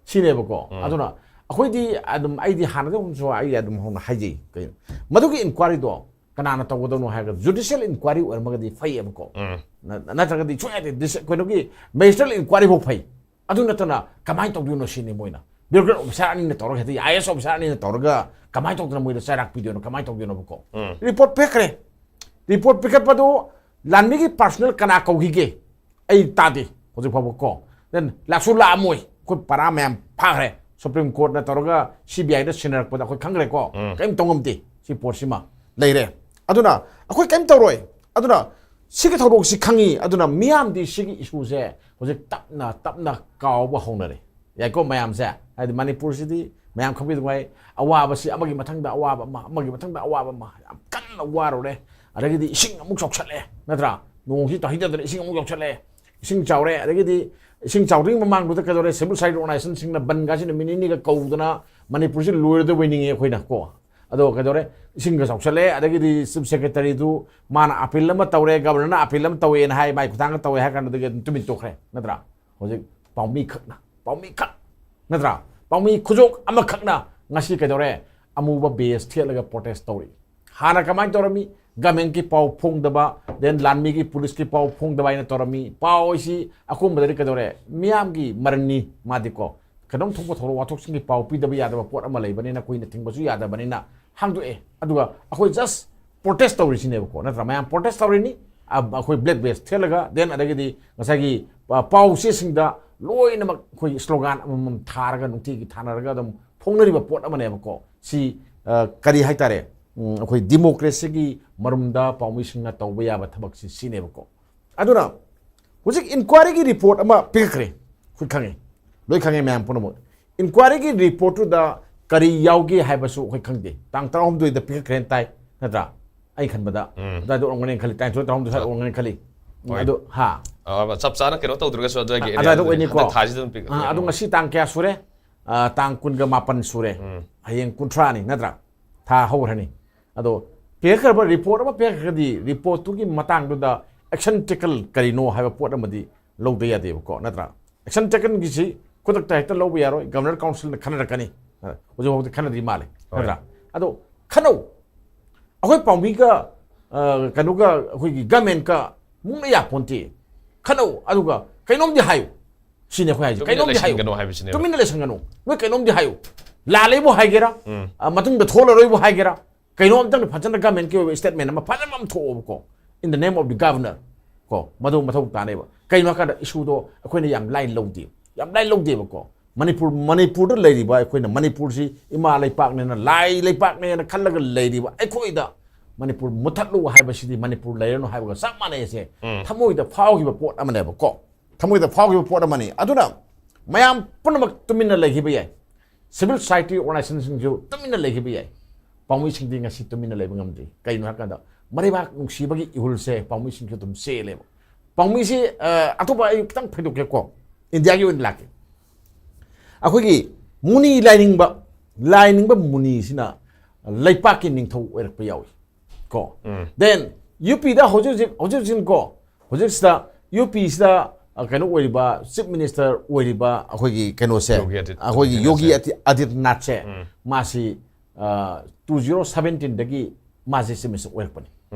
ꯁꯤꯅꯦꯕꯀꯣ꯫ ꯎꯝ꯫ ꯑꯗꯨꯅ ꯑꯩꯈꯣꯏꯗꯤ ꯑꯗꯨꯝ, ꯑꯩꯗꯤ ꯍꯥꯟꯅꯗꯒꯤꯁꯨ ꯑꯩ ꯑꯗꯨꯝ ꯍꯧꯅ ꯍꯥꯏꯖꯩ, ꯀꯩꯅꯣ, ꯃꯗꯨꯒꯤ ꯏꯟꯀ꯭ꯋꯥꯔꯤꯗꯣ ꯀꯅꯥꯅ ꯇꯧꯒꯗꯧꯅꯣ ꯍꯥꯏꯔꯒ ꯖꯨꯗꯤꯁꯤꯌꯦꯜ ꯏꯟꯀ꯭ꯋꯥꯔꯤ ꯑꯣꯏꯔꯝꯃꯒꯗꯤ ꯐꯩꯌꯦꯕꯀꯣ꯫ ꯎꯝ꯫ ꯅ-, ꯅꯠꯇ꯭ꯔꯒꯗꯤ ꯁꯨꯡꯌꯥ ꯌꯥꯗꯦ꯫ ꯗꯤꯁ-, ꯀꯩꯅꯣꯒꯤ ꯃꯦꯖꯤꯁꯇ꯭ꯔꯦꯠ ꯏꯟꯀ꯭ꯋꯥꯔꯤ ꯐꯥꯎ ꯐꯩ꯫ ꯑꯗꯨ ꯅꯠꯇꯅ ꯀꯃꯥꯏꯅ ꯇꯧꯗꯣꯏꯅꯣ ꯁꯤꯅꯤ ꯃꯣꯏꯅ꯫ ꯕ꯭ꯌꯨꯔꯣꯀ꯭ꯔꯦꯠ ꯑꯣꯐꯤꯁꯥꯔ ꯑꯅꯤꯅ ꯇꯧꯔꯒ, ꯍꯦꯛꯇ ꯑꯥꯏ ꯑꯦꯁ ꯑꯣꯐꯤꯁꯥꯔ ꯑꯅꯤꯅ ꯇꯧꯔꯒ ꯀꯃꯥꯏꯅ ꯇꯧꯗꯅ ꯃꯣꯏꯗ ꯆꯩꯔꯥꯛ ꯄꯤꯗꯣꯏꯅꯣ? ꯀꯃꯥꯏꯅ ꯇꯧꯗꯣꯏꯅꯣꯕꯀꯣ? ꯎꯝ꯫ ꯔꯤꯄꯣꯔꯠ ꯄꯤꯈ꯭ꯔꯦ, ꯔꯤꯄꯣꯔꯠ ꯄꯤꯈꯠꯄꯗꯨ ꯂꯥꯟꯃꯤꯒꯤ ꯄꯥꯔꯁꯅꯦꯜ ꯀꯅꯥ ꯀꯧꯈꯤꯒꯦ? ꯑꯩ ꯇꯥꯗꯦ ꯍꯧꯖꯤꯛ ꯐꯥꯎꯕ ꯀꯣ꯫ ꯗꯦꯟ ꯂꯥꯛꯁꯨ ꯂꯥꯛꯑꯝꯃꯣꯏ꯫ ꯑꯩꯈꯣꯏ ꯄꯔꯥ ꯃꯌꯥꯝ ꯐꯥꯈ꯭ꯔꯦ꯫ ꯁꯨꯄ꯭ꯔꯤꯝ ꯀꯣꯔꯠꯅ ꯇꯧꯔꯒ ꯁꯤ ꯕꯤ ꯑꯥꯏꯗ ꯁꯤꯟꯅꯔꯛꯄꯗ ꯑꯩꯈꯣꯏ ꯈꯪꯈ꯭ꯔꯦꯀꯣ꯫ ꯎꯝ꯫ ꯀꯔꯤꯝ ꯇꯧ ꯉꯝꯗꯦ꯫ ꯁꯤ ꯄꯣꯠꯁꯤꯃ ꯂꯩꯔꯦ꯫ ꯑꯗꯨꯅ ꯑꯩꯈꯣꯏ ꯀꯔꯤꯝ ꯇꯧꯔꯣꯏ꯫ ꯑꯗꯨꯅ ꯁꯤꯒꯤ ꯊꯧꯗꯣꯛꯁꯤ ꯈꯪꯉꯤ꯫ ꯑꯗꯨꯅ ꯃꯤꯌꯥꯝꯗꯤ ꯁꯤꯒꯤ ꯏꯁꯨꯁꯦ ꯍꯧꯖꯤꯛ ꯇꯞꯅ ꯇꯞꯅ ꯀꯥꯎꯕ ꯍꯧꯅꯔꯦ꯫ ꯌꯥꯏꯀꯣ ꯃꯌꯥꯝꯁꯦ? ꯍꯥꯏꯗꯤ ꯃꯅꯤꯄꯨꯔꯁꯤꯗꯤ ꯃꯌꯥꯝ ꯈꯪꯕꯤꯗꯨꯉꯥꯏ, ꯑꯋꯥꯕꯁꯤ ꯑꯃꯒꯤ ꯃꯊꯪꯗ ꯑꯋꯥꯕ ꯑꯃ, ꯑꯃꯒꯤ ꯃꯊꯪꯗ ꯑꯋꯥꯕ ꯑꯃ, ꯌꯥꯝ ꯀꯟꯅ ꯋꯥꯔꯨꯔꯦ꯫ ꯑꯗꯒꯤꯗꯤ ꯏꯁꯤꯡ ꯑꯃꯨꯛ ꯆꯥꯎꯁꯜꯂꯛꯑꯦ, ꯅꯠꯇ꯭ꯔꯥ? ꯅꯣꯡꯁꯤ ꯇꯥꯍꯩꯗꯗꯅ ꯏꯁꯤꯡ ꯑꯃꯨꯛ ꯆꯥꯎꯁꯜꯂꯛꯑꯦ꯫ ꯏꯁꯤꯡ ꯆꯥꯎꯔꯦ, ꯑꯗꯒꯤꯗꯤ ꯏꯁꯤꯡ ꯆꯥꯎꯗ꯭ꯔꯤꯉꯩ ꯃꯃꯥꯡꯗꯨꯗ ꯀꯩꯗꯧꯔꯦ? ꯁꯤꯚꯤꯜ ꯁꯣꯁꯥꯏꯇꯤ ꯑꯣꯔꯒꯅꯥꯏꯖꯦꯁꯟꯁꯤꯡꯅ ꯕꯟꯒꯥꯁꯤ ꯅꯨꯃꯤꯠ ꯅꯤꯅꯤꯒ ꯀꯧꯗꯅ ꯃꯅꯤꯄꯨꯔꯁꯤ ꯂꯣꯏꯔꯗꯕꯣꯏ ꯅꯤꯡꯉꯦ ꯑꯩꯈꯣꯏꯅ ꯀꯣ꯫ ꯑꯗꯣ ꯀꯩꯗꯧꯔꯦ? ꯏꯁꯤꯡꯒ ꯆꯥꯎꯁꯜꯂꯛꯑꯦ, ꯑꯗꯒꯤꯗꯤ ꯆꯤꯐ ꯁꯦꯀ꯭ꯔꯦꯇꯔꯤꯗꯨ ꯃꯥꯅ ꯑꯄꯤꯜ ꯑꯃ ꯇꯧꯔꯦ, ꯒꯕꯔꯅꯔꯅ ꯑꯄꯤꯜ ꯑꯃ ꯇꯧꯋꯦꯅ ꯍꯥꯏ, ꯃꯥꯏ ꯈꯨꯊꯥꯡꯒ ꯇꯧꯋꯦ ꯍꯥꯏ ꯀꯥꯟꯗꯨꯗꯒꯤ ꯑꯗꯨꯝ ꯇꯨꯃꯤꯟ ꯇꯣꯛꯈ꯭ꯔꯦ, ꯅꯠꯇ꯭ꯔꯥ? ꯍꯧꯖꯤꯛ ꯄꯥꯎꯃꯤ ꯈꯛꯅ, ꯄꯥꯎꯃꯤ ꯈꯛ, ꯅꯠꯇ꯭ꯔꯥ? ꯄꯥꯎꯃꯤ ꯈꯨꯖꯣꯛ ꯑꯃꯈꯛꯅ ꯉꯁꯤ ꯀꯩꯗꯧꯔꯦ? ꯑꯃꯨꯕ ꯕꯦꯁ ꯊꯦꯠꯂꯒ ꯄ꯭ꯔꯣꯇꯦꯁ ꯇꯧꯔꯤ꯫ ꯍꯥꯟꯅ ꯀꯃꯥꯏꯅ ꯇꯧꯔꯝꯃꯤ? ꯒꯃꯦꯟꯒꯤ ꯄꯥꯎ ꯐꯣꯡꯗꯕ, then ꯂꯥꯟꯃꯤꯒꯤ, ꯄꯨꯂꯤꯁꯀꯤ ꯄꯥꯎ ꯐꯣꯡꯗꯕ ꯍꯥꯏꯅ ꯇꯧꯔꯝꯃꯤ꯫ ꯄꯥꯎ ꯍꯥꯏꯁꯤ ꯑꯀꯣꯝꯕꯗꯗꯤ ꯀꯩꯗꯧꯔꯦ? ꯃꯤꯌꯥꯝꯒꯤ ꯃꯔꯟꯅꯤ ꯃꯥꯗꯤꯀꯣ꯫ ꯀꯩꯅꯣꯝ ꯊꯣꯛꯄ ꯊꯧꯗꯣꯛ ꯋꯥꯊꯣꯛꯁꯤꯡꯒꯤ ꯄꯥꯎ ꯄꯤꯗꯕ ꯌꯥꯗꯕ ꯄꯣꯠ ꯑꯃ ꯂꯩꯕꯅꯤꯅ, ꯀꯨꯏꯅ ꯊꯤꯡꯕꯁꯨ ꯌꯥꯗꯕꯅꯤꯅ ꯍꯥꯡꯗꯣꯛꯑꯦ꯫ ꯑꯗꯨꯒ ꯑꯩꯈꯣꯏ just ꯄ꯭ꯔꯣꯇꯦꯁ ꯇꯧꯔꯤꯁꯤꯅꯦꯕꯀꯣ, ꯅꯠꯇ꯭ꯔꯥ? ꯃꯌꯥꯝ ꯄ꯭ꯔꯣꯇꯦꯁ ꯇꯧꯔꯤꯅꯤ꯫ ꯑ, ꯑꯩꯈꯣꯏ ꯕ꯭ꯂꯦꯛ ꯕꯦꯁ ꯊꯦꯠꯂꯒ, then ꯑꯗꯒꯤꯗꯤ ꯉꯁꯥꯏꯒꯤ, ꯑ, ꯄꯥꯎ ꯆꯦꯁꯤꯡꯗ ꯂꯣꯏꯅꯃꯛ ꯑꯩꯈꯣꯏ ꯁ꯭ꯂꯣꯒꯥꯟ ꯑꯃꯃꯝ ꯊꯥꯔꯒ, ꯅꯨꯡꯇꯤꯒꯤ ꯊꯥꯅꯔꯒ ꯑꯗꯨꯝ ꯐꯣꯡꯅꯔꯤꯕ ꯄꯣꯠ ꯑꯃꯅꯦꯕꯀꯣ꯫ ꯁꯤ, ꯑ, ꯀꯔꯤ ꯍꯥꯏꯇꯥꯔꯦ? ꯎꯝ, ꯑꯩꯈꯣꯏ ꯗꯤꯃꯣꯀ꯭ꯔꯦꯁꯤꯒꯤ ꯃꯔꯨꯝꯗ ꯄꯥꯎꯃꯤꯁꯤꯡꯅ ꯇꯧꯕ ꯌꯥꯕ ꯊꯕꯛꯁꯤ ꯁꯤꯅꯦꯕꯀꯣ꯫ ꯑꯗꯨꯅ ꯍꯧꯖꯤꯛ ꯏꯟꯀ꯭ꯋꯥꯏꯔꯤꯒꯤ ꯔꯤꯄꯣꯔꯠ ꯑꯃ ꯄꯤꯈꯛꯈ꯭ꯔꯦ꯫ ꯑꯩꯈꯣꯏ ꯈꯪꯉꯦ, ꯂꯣꯏ ꯈꯪꯉꯦ ꯃꯌꯥꯝ ꯄꯨꯝꯅꯃꯛ꯫ ꯏꯟꯀ꯭ꯋꯥꯏꯔꯤꯒꯤ ꯔꯤꯄꯣꯔꯠꯇꯨꯗ ꯀꯔꯤ ꯌꯥꯎꯒꯦ ꯍꯥꯏꯕꯁꯨ ꯑꯩꯈꯣꯏ ꯈꯪꯗꯦ꯫ ꯇꯥꯡ ꯇꯔꯥꯍꯨꯝꯗꯣꯏꯗ ꯄꯤꯈꯛꯈ꯭ꯔꯦꯅ ꯇꯥꯏ, ꯅꯠꯇ꯭ꯔꯥ? ꯑꯩ ꯈꯟꯕꯗ ꯎꯝ꯫ ꯑꯗꯨꯋꯥꯏꯗ ꯑꯣꯏꯔꯝꯒꯅꯤ ꯈꯜꯂꯤ, ꯇꯔꯥꯅꯤꯊꯣꯏ ꯇꯔꯥꯍꯨꯝꯗꯣꯏ ꯁ꯭ꯋꯥꯏꯗ ꯑꯣꯏꯔꯝꯒꯅꯤ ꯈꯜꯂꯤ꯫ ꯍꯣꯏ꯫ ꯑꯗꯨ ꯍꯥ꯫ ꯑ, ꯆꯞ ꯆꯥꯅ ꯀꯩꯅꯣ ꯇꯧꯗ꯭ꯔꯒꯁꯨ ꯑꯗꯨꯋꯥꯏꯒꯤ ꯑ, ꯑꯗꯨꯋꯥꯏꯗ ꯑꯦꯔꯤꯌꯥꯗꯨꯗꯤ ꯑꯣꯏꯅꯤꯀꯣ꯫ ꯍꯟꯗꯛ ꯊꯥꯁꯤꯗ ꯑꯗꯨꯝ ꯄꯤꯈꯛ ꯑ, ꯑꯗꯣ ꯉꯁꯤ ꯇꯥꯡ ꯀꯌꯥ ꯁꯨꯔꯦ? ꯑ, ꯇꯥꯡ ꯀꯨꯟꯒ ꯃꯥꯄꯟ ꯁꯨꯔꯦ꯫ ꯎꯝ꯫ ꯍꯌꯦꯡ ꯀꯨꯟꯊ꯭ꯔꯥꯅꯤ, ꯅꯠꯇ꯭ꯔꯥ? ꯊꯥ ꯍꯧꯈ꯭ꯔꯅꯤ꯫ ꯑꯗꯣ ꯄꯤꯔꯛꯈ꯭ꯔꯕ ꯔꯤꯄꯣꯔꯠ ꯑꯃ ꯄꯤꯔꯛꯈ꯭ꯔꯒꯗꯤ, ꯔꯤꯄꯣꯔꯠꯇꯨꯒꯤ ꯃꯇꯥꯡꯗꯨꯗ ꯑꯦꯛꯁꯟ ꯇꯦꯀꯟ ꯀꯔꯤꯅꯣ ꯍꯥꯏꯕ ꯄꯣꯠ ꯑꯃꯗꯤ ꯂꯧꯗ ꯌꯥꯗꯦꯕꯀꯣ, ꯅꯠꯇ꯭ꯔꯥ? ꯑꯦꯛꯁꯟ ꯇꯦꯀꯟꯒꯤꯁꯤ ꯈꯨꯗꯛꯇ ꯍꯦꯛꯇ ꯂꯧꯕ ꯌꯥꯔꯣꯏ, ꯒꯚꯔꯅꯔ ꯀꯥꯎꯟꯁꯤꯜꯅ ꯈꯟꯅꯔꯛꯀꯅꯤ꯫ ꯑ, ꯍꯧꯖꯤꯛ ꯐꯥꯎꯗꯤ ꯈꯟꯅꯗ꯭ꯔꯤ ꯃꯥꯜꯂꯦ, ꯍꯣꯏ꯫ ꯅꯠꯇ꯭ꯔꯥ? ꯑꯗꯣ ꯈꯟꯅꯧ꯫ ꯑꯩꯈꯣꯏ ꯄꯥꯎꯃꯤꯒ, ꯑ, ꯀꯩꯅꯣꯒ, ꯑꯩꯈꯣꯏꯒꯤ ꯒꯃꯦꯟꯀ ꯃꯨꯛꯅ ꯌꯥꯄꯣꯟꯇꯦ꯫ ꯈꯟꯅꯧ, ꯑꯗꯨꯒ ꯀꯩꯅꯣꯝꯗꯤ ꯍꯥꯏꯌꯨ꯫ ꯁꯤꯅꯤ ꯑꯩꯈꯣꯏ ꯍꯥꯏꯁꯦ, ꯇꯨꯃꯤꯟꯅ ꯀꯩꯅꯣꯝꯗꯤ ꯍꯥꯏꯌꯨ꯫ ꯂꯩꯁꯤꯟꯒꯅꯣ ꯍꯥꯏꯕꯁꯤꯅꯦꯕ꯫ ꯇꯨꯃꯤꯟꯅ ꯂꯩꯁꯟꯒꯅꯨ꯫ ꯅꯣꯏ ꯀꯩꯅꯣꯝꯗꯤ ꯍꯥꯏꯌꯨ꯫ ꯂꯥꯜꯂꯦꯕꯨ ꯍꯥꯏꯒꯦꯔꯥ, ꯎꯝ꯫ ꯑ, ꯃꯇꯨꯡꯗ ꯊꯣꯛꯂꯔꯣꯏꯕꯨ ꯍꯥꯏꯒꯦꯔꯥ, ꯀꯩꯅꯣꯝꯇꯪ ꯐꯖꯅ ꯒꯃꯦꯟꯀꯤ ꯑꯣꯏꯕ ꯁ꯭ꯇꯦꯠꯃꯦꯟ ꯑꯃ ꯐꯖꯅ ꯑꯃ ꯊꯣꯛꯑꯣꯕꯀꯣ, in the name of the governor, ꯀꯣ, ꯃꯗꯨ ꯃꯊꯧ ꯇꯥꯅꯦꯕ꯫ ꯀꯩꯅꯣ ꯍꯥꯏꯀꯥꯟꯗ, ꯏꯁꯨꯗꯣ ꯑꯩꯈꯣꯏꯅ ꯌꯥꯝ ꯂꯥꯏꯅ ꯂꯧꯗꯦ, ꯌꯥꯝ ꯂꯥꯏꯅ ꯂꯧꯗꯦꯕꯀꯣ꯫ ꯃꯅꯤꯄꯨꯔ, ꯃꯅꯤꯄꯨꯔꯗ ꯂꯩꯔꯤꯕ ꯑꯩꯈꯣꯏꯅ, ꯃꯅꯤꯄꯨꯔꯁꯤ ꯏꯃꯥ ꯂꯩꯄꯥꯛꯅꯦꯅ, ꯂꯥꯏ ꯂꯩꯄꯥꯛꯅꯦꯅ ꯈꯜꯂꯒ ꯂꯩꯔꯤꯕ ꯑꯩꯈꯣꯏꯗ ꯃꯅꯤꯄꯨꯔ ꯃꯨꯊꯠꯂꯨ ꯍꯥꯏꯕꯁꯤꯗꯤ ꯃꯅꯤꯄꯨꯔ ꯂꯩꯔꯅꯨ ꯍꯥꯏꯕꯒ ꯆꯞ ꯃꯥꯟꯅꯩ꯫ ꯑꯁꯦ ꯎꯝ꯫ ꯊꯃꯣꯏꯗ ꯐꯥꯎꯈꯤꯕ ꯄꯣꯠ ꯑꯃꯅꯦꯕꯀꯣ, ꯊꯃꯣꯏꯗ ꯐꯥꯎꯈꯤꯕ ꯄꯣꯠ ꯑꯃꯅꯤ꯫ ꯑꯗꯨꯅ ꯃꯌꯥꯝ ꯄꯨꯝꯅꯃꯛ ꯇꯨꯃꯤꯟꯅ ꯂꯩꯈꯤꯕ ꯌꯥꯏ, ꯁꯤꯚꯤꯜ ꯁꯣꯁꯥꯏꯇꯤ ꯑꯣꯔꯒꯅꯥꯏꯖꯦꯁꯟꯁꯤꯡꯁꯨ ꯇꯨꯃꯤꯟꯅ ꯂꯩꯈꯤꯕ ꯌꯥꯏ, ꯄꯥꯎꯃꯤꯁꯤꯡꯗꯤ ꯉꯁꯤ ꯇꯨꯃꯤꯟꯅ ꯂꯩꯕ ꯉꯝꯗ꯭ꯔꯤ꯫ ꯀꯩꯅꯣ ꯍꯥꯏꯔꯀꯥꯟꯗ, ꯃꯔꯩꯕꯥꯛ ꯅꯨꯡꯁꯤꯕꯒꯤ ꯏꯍꯨꯜꯁꯦ ꯄꯥꯎꯃꯤꯁꯤꯡꯁꯨ ꯑꯗꯨꯝ ꯆꯦꯜꯂꯦꯕ꯫ ꯄꯥꯎꯃꯤꯁꯤ, ꯑ, ꯑꯇꯣꯞꯄ ꯑꯩ ꯈꯤꯇꯪ ꯐꯩꯗꯣꯛꯀꯦꯀꯣ, ꯏꯟꯗꯤꯌꯥꯒꯤ ꯑꯣꯏꯅ ꯂꯥꯛꯀꯦ꯫ ꯑꯩꯈꯣꯏꯒꯤ ꯃꯨꯅꯤ ꯂꯥꯏꯅꯤꯡꯕ, ꯂꯥꯏꯅꯤꯡꯕ ꯃꯨꯅꯤꯁꯤꯅ ꯂꯩꯄꯥꯛꯀꯤ ꯅꯤꯡꯊꯧ ꯑꯣꯏꯔꯛꯄ ꯌꯥꯎꯏ ꯀꯣ꯫ ꯎꯝ꯫ Then ꯌꯨ ꯄꯤꯗ ꯍꯧꯖꯤꯛ ꯍꯧꯖꯤꯛ, ꯍꯧꯖꯤꯛ ꯍꯧꯖꯤꯛ ꯀꯣ, ꯍꯧꯖꯤꯛꯁꯤꯗ ꯌꯨ ꯄꯤꯁꯤꯗ ꯑ, ꯀꯩꯅꯣ ꯑꯣꯏꯔꯤꯕ, ꯆꯤꯐ ꯃꯤꯅꯤꯁꯇꯔ ꯑꯣꯏꯔꯤꯕ ꯑꯩꯈꯣꯏꯒꯤ ꯀꯩꯅꯣꯁꯦ, ꯌꯣꯒꯤ ꯑꯗꯤꯠ- ꯑꯩꯈꯣꯏꯒꯤ ꯌꯣꯒꯤ ꯑꯗꯤꯠꯅꯥꯊꯁꯦ꯫ ꯑꯗꯤ- ꯑꯗꯤꯠꯅꯥꯊꯁꯦ, ꯃꯥꯁꯤ ꯇꯨ ꯖꯤꯔꯣ ꯁꯕꯦꯟꯇꯤꯟꯗꯒꯤ ꯃꯥꯁꯤ ꯆꯤꯐ ꯃꯤꯅꯤꯁꯇꯔ ꯑꯣꯏꯔꯛꯄꯅꯤ꯫